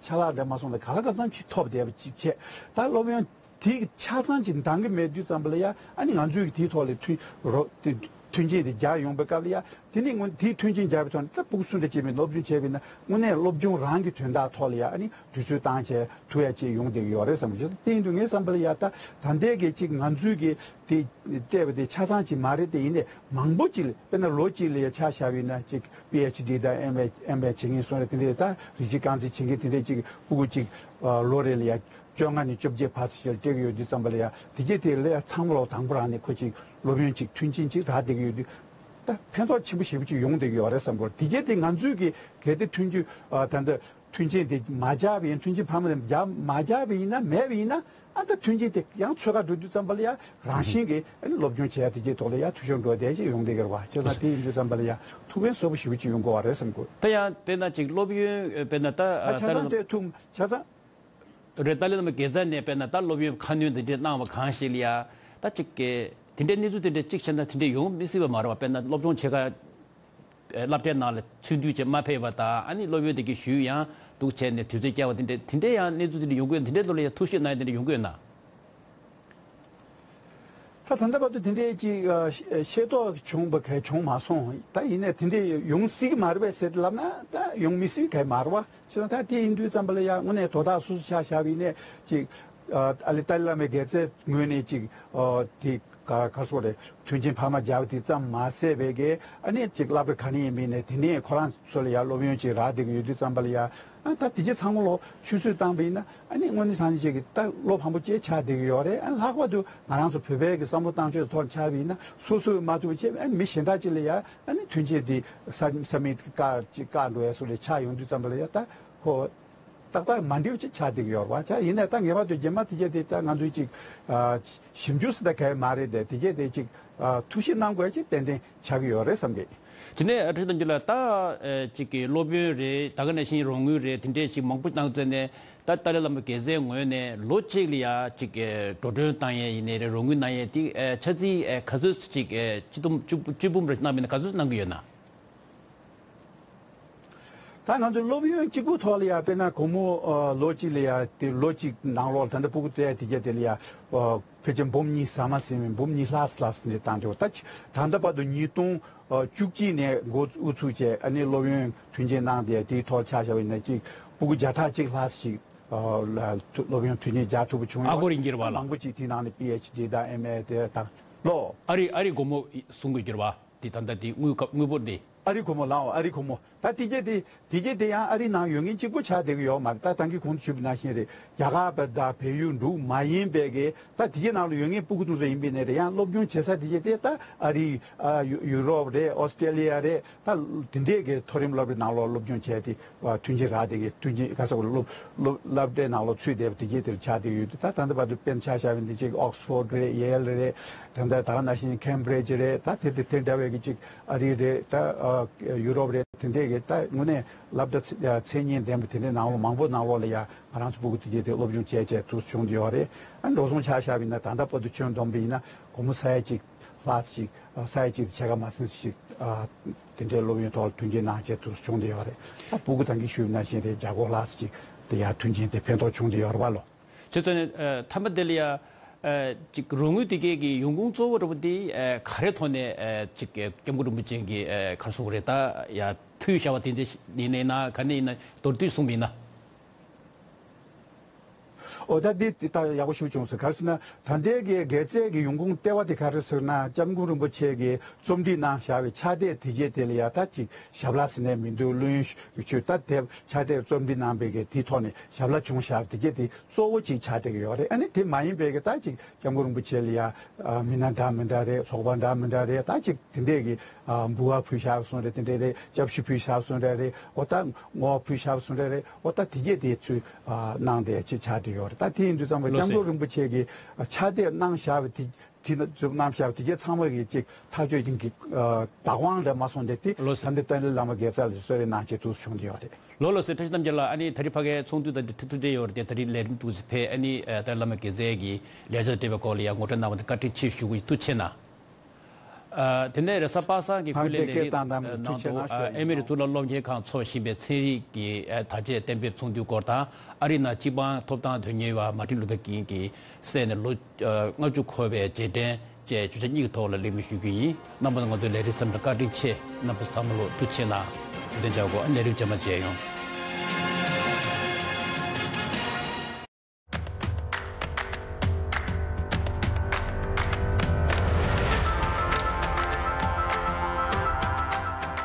ཆ་ལག་འདྲ་མ་སོང་ན་ག་ལ་གང་འཚམ་ཅིག་ཐོབ་བསྡད་པ་ཅིག་བྱས། ད་སློབ་ཡོན་དེ་ཆ་ཚང་ཅིག་འདང་གི་མེད་དུས་ཙམ་པ་ལ་ཡ་ཨ་ནི་ང་ཚོས་ཀྱི་དེའི་ཐོག་ལ་མཐུན་རོགས་དེ་ མཐུན་རྐྱེན་དེ་རྒྱག་ཡོང་པའི་སྐབས་ལ་ཡ། དེ་ནས་སྔོན་དེའི་མཐུན་རྐྱེན་སྦྱར་བའི་ཐོག་ནས་ད་ཕྲུ་གུ་སུ་འདྲ་སྐྱེས་པའི་སློབ་སྦྱོང་བྱས་པས་ན་དངོས་གནས་སློབ་སྦྱོང་རང་གི་དོན་དག་ཐོག་ལ་ཡ་ཨ་ནི་དུས་ཚོད་བཏང་བྱས་ཐུབ་ཡ་ཅིག་ཡོང་བསྡད་ཀྱི་ཡོད་རེད་བསམ་གྱི། དེ་ཡིན་དུས་ངའི་བསམ་པ་ལ་ཡ་ད་ད་ལྟའི་གི་ཅིག་ང་ཚོའི་གི་དེ་སྤྲད་པ་དེ་ཆ་ཚང་ཅིག་མ་རེད། དེ་ཡིན་ནའི་མང་པོ་ཅིག་ལ་དཔེར་ན་ལོ་གཅིག་ལ་ཡ་ཆ་བཞག་པ་ཡིན་ན་ཅིག་པི་ཨེཆ་ཌི་དང་ཨེམ་ཨེ་ཨེམ་ཨེ་བྱེད་མཁན་སོང་རེད། དེ་འདྲའི་ད་རིགས་གཅིག་རྐང་འཛིན་བྱེད་མཁན་དེ་འདྲའི་ཅིག་ཕྲུ་གུ་ཅིག་ལོ་རེ་ལ་ཡ་བཅོ་ལྔ་ནས་བཅོ་བརྒྱད་བར་ཙམ་ཞིག་སྤྲད་ཀྱི་ཡོད་དུས་ཙམ་པ་ལ་ཡ་དེ་གྱད་དེ་ལ་ཡ་ཚང་མ་ལོག་དང་པོ་རང་ནས་ཁོ་ཅིག་སློབ་ཡོན་ཅིག་མཐུན་རྐྱེན་ཅིག་རག་བསྡད་ཀྱི་ཡོད་དུས། ད་ཕན་ཐོགས་ཆེན་པོ་ཞེ་པོ་ཅིག་ཡོང་བསྡད་ཀྱི་ཡོད་རེད་བསམ་གྱི་ཡོད། དེ་གྱད་དེ་ང་ཚོའི་གི་གལ་ཏེ་མཐུན་རྐྱེན་ཨ་ད་ལྟ་མཐུན་རྐྱེན་དེ་མ་སྦྱར་བ་ཡིན། མཐུན་རྐྱེན་འཕར་མ་དེ་སྦྱར་མ་སྦྱར་བ་ཡིན་ན་མེད་པ་ཡིན་ན་ཨ་ད་མཐུན་རྐྱེན་དེ་ཡང་ཚོད་ཁ་འགྲོ་དུས་ཙམ་པ་ལ་ཡ་རང་བཞིན་གྱིས་ཨ་ནི་སློབ་སྦྱོང་བྱེད་ཡ་དེ་གྱད་ཐོག་ལ་ཡ་འཐུས་ཤོར་འགྲོ་བསྡད་ཅིག་ཡོང་བསྡད་ཀྱི་རེད་བ། བྱས་ཙང་དེ་ཡིན་དུས་ཙམ་པ་ལ་ཡ་ཐུགས་ཕན་གསོས་པོ་ཞེ་པོ་ཅིག་ཡོང་གི་ཡོད་རེད་བསམ་གྱི་ཡོད། ད་ཡང་དཔེར་ན་ཅིག་སློབ་ཡོན་དཔེར་ན་ད་ཨ་ཆ་ད་ཚང་དེ་ཐུག་ཆ་ཚང་རེད། ཏཱ་ལའི་བླ་མ་དགེ་རྩ་ནས་དཔེར་ན་ད་སློབ་ཡོན་ཁ་སྣོན་དེ་འདྲས་གནང་བ་གང་ཞིག་ལ་ཡ། ད་ཅིག་གི་དེ་འདྲའི་གནས་ཚུལ་དེ་འདྲས་ཅིག་བྱས་ན་དེ་འདྲས་ཡོང་མི་སྲིད་པ་མ་རེད་བ། དཔེར་ན་སློབ་སྦྱོང་བྱེད་ག་སློབ་གྲྭའི་ནང་ལ་ཚུད་དུས་ཅིག་མ་ཕེབས་པ་དང་ཨ་ནི་སློབ་ཡོན་དེ་གི་ཞུས་ཡང་འདུག་བྱས་ནས་དུས་ཚོད་བསྐྱལ་བ་དེ་འདྲས་དེ་འདྲས་ཡང་གནས་ཚུལ་དེ་འདྲས་ཡོང་གི་ཡོད། དེ་འདྲས་ལོ་ལ་ཡ་ཐུགས་ཞིབ་གནང་ཡ་དེ་འདྲས་ཡོང་གི་ཡོད་ན། ད་ད་ལྟ་བར་དུ་དེ་འདྲའི་ཅིག་ཨ་ཤེས་རྟོགས་བྱུང་བ་གལ་བྱུང་མ་སོང་། ད་ཡིན་ནའི་དེ་འདྲའི་ཡོང་སྲིད་ཀྱི་མ་རེད་པས་ཟེར་ལབ་ན་ད་ཡོང་མི་སྲིད་ཀྱི་གལ་མ་རེད་བ། བྱས་ཙང་ད་དེ་ཡིན་དུས་ཙམ་པ་ལ་ཡ་དངོས་གནས་དོ་བདག་སོ་སོ་ཆ་བཞག་པ་ཡིན་ནའི་ཅིག་ཨ་ཨ་ལི་ཏཱ་ལའི་བླ་མའི་དགེ་རྩའི་ངོས་ནས་ཅིག་ཨ་དེ་ག་ག་སོགས་རེད། མཐུན་རྐྱེན་འཕར་མ་སྦྱར་བ་དེ་ཙམ་མ་ཟད་པའི་གི་ཨ་ནི་ཅིག་སློབ་གྲྭ་ག་ནས་ཡིན་པ་ཡིན་ནའི་དེ་ནས་ཁོ་རང་ཚོ་ལ་ཡ་སློབ་ཡོན་ཅིག་རག་བསྡད་ཀྱི་ཡོད་དུས་ཙམ་པ་ལ་ཡ། ཨ་ད་དེ་རྗེས་ཚང་མ་ལོ་ཆུད་ཟོས་བཏང་པ་ཡིན་ན་ཨ་ནི་དངོས་གནས་དྲང་གནས་ཅིག་གི་ད་བློ་ཕམ་པོ་ཅིག་ཆགས་བསྡད་ཀྱི་ཡོད་རེད། ཨ་ནི་ལྷག་པར་དུ་ང་རང་ཚོ་བོད་པའི་གི་བསམ་བློ་བཏང་ཕྱོགས་ཐོག་ཆགས་པ་ཡིན་ན་སོ་སོས་མ་ཐུབ་པ་བྱས་ཨ་ནི་མི་གཞན་དག་ཅིག་ལ་ཡ་ཨ་ནི་མཐུན་རྐྱེན་དེ་ས་ས་མིག་བཀག་ཅིག་བཀག་འགྲོ་ཡ་སོགས་ལ་ཆགས་ཡོང་དུས་ཙམ་པ་ལ་ཡ་ད་ཁོ་ཏག་ཏག་མ་འགྲིག་པ་ཅིག་ཆགས་བསྡད་ཀྱི་ཡོད་རེད་བ། ཆ་ཡིན་ནའི་ད་ངེས་པར་དུ་རྗེས་མ་དེ་གྱད་དེ་ད་ང་ཚོས་ཅིག་ཨ་ཞིབ་འཇུག་ཟེར་ད་གལ་མ་རེད་དེ་དེ་གྱད་དེ་ཅིག་ཨ་ཐུགས་ཞིབ་གནང་དགོས་ཡ་ཅིག་ཏན་ཏན་ཆགས་ཀྱི་ཡོད་རེད་བསམ་གི། དེ་ནས་ཨ་ཁྲི་དང་རྒྱུད་ལ་ད་ཨ་ཅིག་གི་སློབ་ཡོན་རེད། ད་ག་ནང་བཞིན་རོགས་དངུལ་རེད། དེ་འདྲས་ཅིག་མང་པོ་གནང་ཚར་ནས་ད་ཏཱ་ལའི་བླ་མ་དགེ་རྩའི་ངོས་ནས་ལོ་གཅིག་ལ་ཡ་ཅིག་གི་འགྲོ་གྲོན་བཏང་ཡས་ཡིན་ནའི་རེད། རོགས་དངུལ་གནང་ཡས་དེ་ཨ་ཆ་ཚིག་ཨ་ག་ཚོད་ཅིག་ཨ་སྤྱི་བསྡོམས་བཅུ་བཅུ་འབུམ་རེ་གནང་མིན་ན་ག་ཚོད་གནང་གི་ཡོད་ན། ད་ང་ཚོའི་སློབ་ཡོན་གཅིག་པུ་ཐོག་ལ་ཡ་དཔེར་ན་སྒོར་མོ་ཨ་ལོ་གཅིག་ལ་ཡ་དེ་ལོ་གཅིག་ནང་ལོགས་ད་ལྟ་ཕྲུ་གུ་སྤྲད་དེ་གྱད་དེ་ལ་ཡ་ཨ་ཕལ་ཆེར་འབུམ་གཉིས་ཟ་མ་ཟིན་མིན་འབུམ་གཉིས་ལྷག་ཙམ་ལྷག་ཙམ་ཅིག་བཏང་འདུག་ད་ཅི་ད་ལྟ་བར་དུ་ཉིས་སྟོང་བཅུ་གཅིག་ནས་འགོ་དབུ་ཚུགས་བྱས་ཨ་ནི་སློབ་ཡོན་མཐུན་རྐྱེན་གནང་སྟེ་དེའི་ཐོག་ཆ་བཞག་པ་ཡིན་ན་ཅིག་ཕྲུ་གུ་བརྒྱ་ཕྲག་གཅིག་ལྷག་ཙམ་ཅིག་ཨ་ལ་སློབ་ཡོན་མཐུན་རྐྱེན་རྒྱག་ཐུབ་པ་བྱུང་ཡོད། ཨ་སྒོར་ཡིན་གྱི་རེད་བ་ལ། མང་པོ་ཅིག་དེའི་ནང་ནས་པི་ཨེཆ་ཌི་དང་ཨེམ་ཨེ་དེ་དང་ལོ། ཨ་རི་ཨ་རི་སྒོར་མོ་གསུང་དགོས་ཀྱི་རེད་བ། དེ་ད་ལྟ་དེ་དངུལ་ཀ་དངུལ་འབོར་དེ། ཨ་རི་སྒོར་མོ་ལའོ། ཨ་རི་སྒོར་མོ། ད་དེ་གྱད་དེ་དེ་གྱད་དེ་ཡང་ཨ་རིའི་ནང་ཡོད་མཁན་གཅིག་པོ་ཆགས་བསྡད་ཀྱི་ཡོད་མ་རེད། ད་ད་གིན་གོང་དུ་ཞུས་པ་ནང་བཞིན་རེད། རྒྱ་གར་བ་དང་བལ་ཡུལ་འབྲུག་མ་ཡིན་པའི་གི་ད་དེ་གྱད་ནང་ལ་ཡོད་མཁན་ཕྲུ་གུ་དེ་ཚོ་ཡིན་པ་ཡིན་ནའི་རེད། ཡང་སློབ་སྦྱོང་བྱེད་ས་དེ་གྱད་དེ་ད་ཨ་རི་ཨ་ཡུ་ཡུ་རོབ་རེད། ཨོ་སི་ཀྲེ་ལི་ཡ་རེད། ད་དེ་འདྲས་ཀྱི་མཐོ་རིམ་སློབ་གྲྭའི་ནང་ལོགས་སློབ་སྦྱོང་བྱས་ཏེ་མཐུན་རྐྱེན་རག་བསྡད་ཀྱི་མཐུན་རྐྱེན་ག་ས་གོ་སློབ་སློབ་སློབ་གྲྭའི་ནང་ལོགས་ཚུད་བསྡད་པ་དེ་གྱད་དེ་ལ་ཆགས་བསྡད་ཡོད་དུས་ད་ད་ལྟ་བར་དུ་དཔེར་ན་ཆ་བཞག་པ་ཡིན་ན་ཅིག་ཨོག་སི་ཕོར་ཌི་རེད། ཡེལ་རེད། ད་ལྟ་ད་ག་ནང་བཞིན་ཁེམ་བྷི་རི་ཇི་རེད། ད་དེ་དེ་དེ་འདྲ་བའི་གི་ཅིག་ཨ་རི་རེད། ད་ཨ་ཡུ་རོབ་རེད། དེ་འདྲས་ཀྱི་ད་དངོས་གནས་སློབ་གྲྭ་ཚད་ཚད་ཉེན་ལྡན་པ་དེ་འདྲའི་ནང་ལོགས་མང་པོ་ནང་ལོགས་ལ་ཡ་ང་རང་ཚོ་ཕྲུ་གུ་དེ་གྱད་དེ་སློབ་སྦྱོང་བྱས་བྱས་དུས་བྱུང་བསྡད་ཡོད་རེད། ཨ་འགྲོ་སོང་ཆ་བཞག་པ་ཡིན་ན་ད་ལྟ་བར་དུ་ཁྱོན་བསྡོམས་པ་ཡིན་ན་སྒོར་མོ་ས་ཡ་གཅིག་ལྷག་ཅིག་ཨ་ས་ཡ་གཅིག་ཕྱེད་ཀ་མ་ཟིན་ཞིག་ཨ་དེ་འདྲའི་སློབ་ཡོན་ཐོག་ལ་མཐུན་རྐྱེན་གནང་བྱས་དུས་བྱུང་བསྡད་ཡོད་རེད། ད་ཕྲུ་གུ་ད་གིན་ཞུས་པ་ནང་བཞིན་རེད། བརྒྱ་སྐོར་ལྷག་ཅིག་དེ་ཡ་མཐུན་རྐྱེན་དེ་ཕན་ཐོགས་བྱུང་བསྡད་ཡོད་རེད་བ་ལོ། བྱས་ཙང་ནས་ཨ་མཐའ་མ་དེ་ལ་ཡ་ཨ་ཅིག་རོགས་དངུལ་དེ་གའི་གི་ཡོང་ཁུངས་གཙོ་བོ་འདྲ་པོ་དེ་ཨ་ག་རེ་ཐོག་ནས་ཨ་ཅིག་སྐྱབས་མགོན་རིན་པོ་ཆེ་གི་ཨ་ག་རེ་ཟེར་དགོས་རེད། ད་ཡ་ཕུལ་བཞག་པ་དེ་འདྲ་ཡིན་ནའི་ན་ག་ནས་ཡིན་ན་མདོར་བསྡུས་གསུངས་པ་ཡིན་ན། ཨོ་ད་འདི་ད་ཡག་པོ་ཞིག་བྱུང་སོང་། ག་རེ་ཟེར་ན་ད་ལྟའི་གི་དགེ་རྩའི་གི་ཡོང་ཁུངས་ལྟེ་བ་དེ་ག་རེ་ཟེར་ན་སྐྱབས་མགོན་རིན་པོ་ཆེ་གི་རྩོམ་སྒྲིག་གནང་བཞག་པའི་ཕྱག་དེབ་དེ་གྱད་དེ་ལ་ཡ་ད་ཅིག་ཞབས་ལ་ཟེར་ནས་མི་འདུག་བླུན་ཆོས་ད་དེབ་ཕྱག་དེབ་རྩོམ་སྒྲིག་གནང་པའི་གི་དེའི་ཐོག་ནས་ཞབས་ལ་བྱུང་བཞག་པ་དེ་གྱད་དེ་གཙོ་བོ་ཅིག་ཆགས་བསྡད་ཀྱི་ཡོད་རེད། ཨ་ནི་དེ་མ་ཡིན་པའི་གི་ད་ཅིག་སྐྱབས་མགོན་རིན་པོ་ཆེ་ལ་ཡ་ཨ་མི་སྣ་འདྲ་མི་འདྲ་རེད། ཚོགས་པ་འདྲ་མི་འདྲ་རེད། ད་ཅིག་དེ་འདྲས་ཀྱི་ཨ་འབུལ་བ་ཕུལ་བཞག་སོང་རེད། དེ་འདྲས་རེད། སྐྱབས་ཞུ་ཕུལ་བཞག་སོང་རེད་རེད། འོ་ད་བསྔོ་བ་ཕུལ་བཞག་སོང་རེད་རེད། འོ་ད་དེ་གྱད་དེ་ཚུར་ཨ་གནང་བསྡད་ཅིག་ཆགས་བསྡད་ཡོད་རེད། ད་དེ་ཡིན་དུས་ཙམ་པ་ལོ་སྐྱབས་མགོན་རིན་པོ་ཆེ་གི་ཨ་ཕྱག་དེབ་གནང་བཞག་པ་དེ་དེ་ཚོ་གནང་བཞག་པ་དེ་གྱད་ཚང་མ་གི་ཅིག་ཐག་གཅོད་ཀྱི་ཨ་བདག་དབང་ལ་མ་སོང་སྟེ་དེ་ལོ་ད་ལྟ་ཏཱ་ལའི་བླ་མ་དགེ་རྩ་ལ་གསོལ་རས་གནང་བྱས་དུས་བྱུང་བསྡད་ཡོད་རེད། ལོ་ལོ་སེ་བཀྲ་ཤིས་རྣམ་རྒྱལ་ལགས། ཨ་ནི་ད་རེས་ཕ་གིའི་ཚོགས་འདུ་དང་འདི་ཁྲི་ཐུག་འབྲེལ་ཡོད་རེད་དེ། ད་རེས་ལས་རིམ་འདུག་སེ་ཕེབས། ཨ་ནི་ཨ་ཏཱ་ལའི་བླ་མ་དགེ་རྩའི་གི་ལས་བྱ་སྤྲད་པའི་སྐོར་ལ་ཡང་ངོ་སྤྲོད་གནང་བ་དེ་བཀའ་དྲིན་ཆེ་ཞུ་གི་ཡོད། ཐུགས་རྗེ་གནང་། ཨ་དེ་ནས་རེས་གཟའ་པ་སངས་ཀྱི་ཕུག་ལས་ལས་རིམ་ནང་དུ་ཨ་ཨེ་མི་རི་གཙུག་ལག་སློབ་གཉེར་ཁང་འཚོགས་བཞིན་པའི་ཚན་རིག་གི་ཨ་དར་རྒྱས་གཏན་འབེབས་ཚོགས་འདུའི་སྐོར་དང་། ཨ་རིའི་ནང་སྤྱི་འབངས་ཐོབ་ཐང་དོན་གཉེར་བ་མར་ཊིན་ལུ་ཐར་ཀིང་གི་བསད་ནས་ལོ་ཨ་ལྔ་བཅུ་འཁོར་བའི་རྗེས་དྲན་ བཅས་བརྗོད་བྱ་གཉིས་ཀྱི་ཐོག་ལ་གླེང་མོལ་ཞུ་རྒྱུ་ཡིན། རྣམ་པ་ཚོ་ང་ཚོའི་ལས་རིམ་གསན་པར་བཀའ་དྲིན་ཆེ། རྣམ་པ་ཚང་མ་ལོ་ཐུགས་རྗེ་གནང་། ཞུ་དོན་བྱ་དགོས། ཨ་ནི་ལས་རིམ་རྗེས་མ་མཇལ་ཡོང་།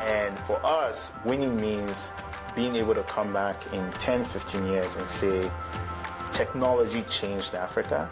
And for us, winning means being able to come back in ten, fifteen years and say, technology changed Africa.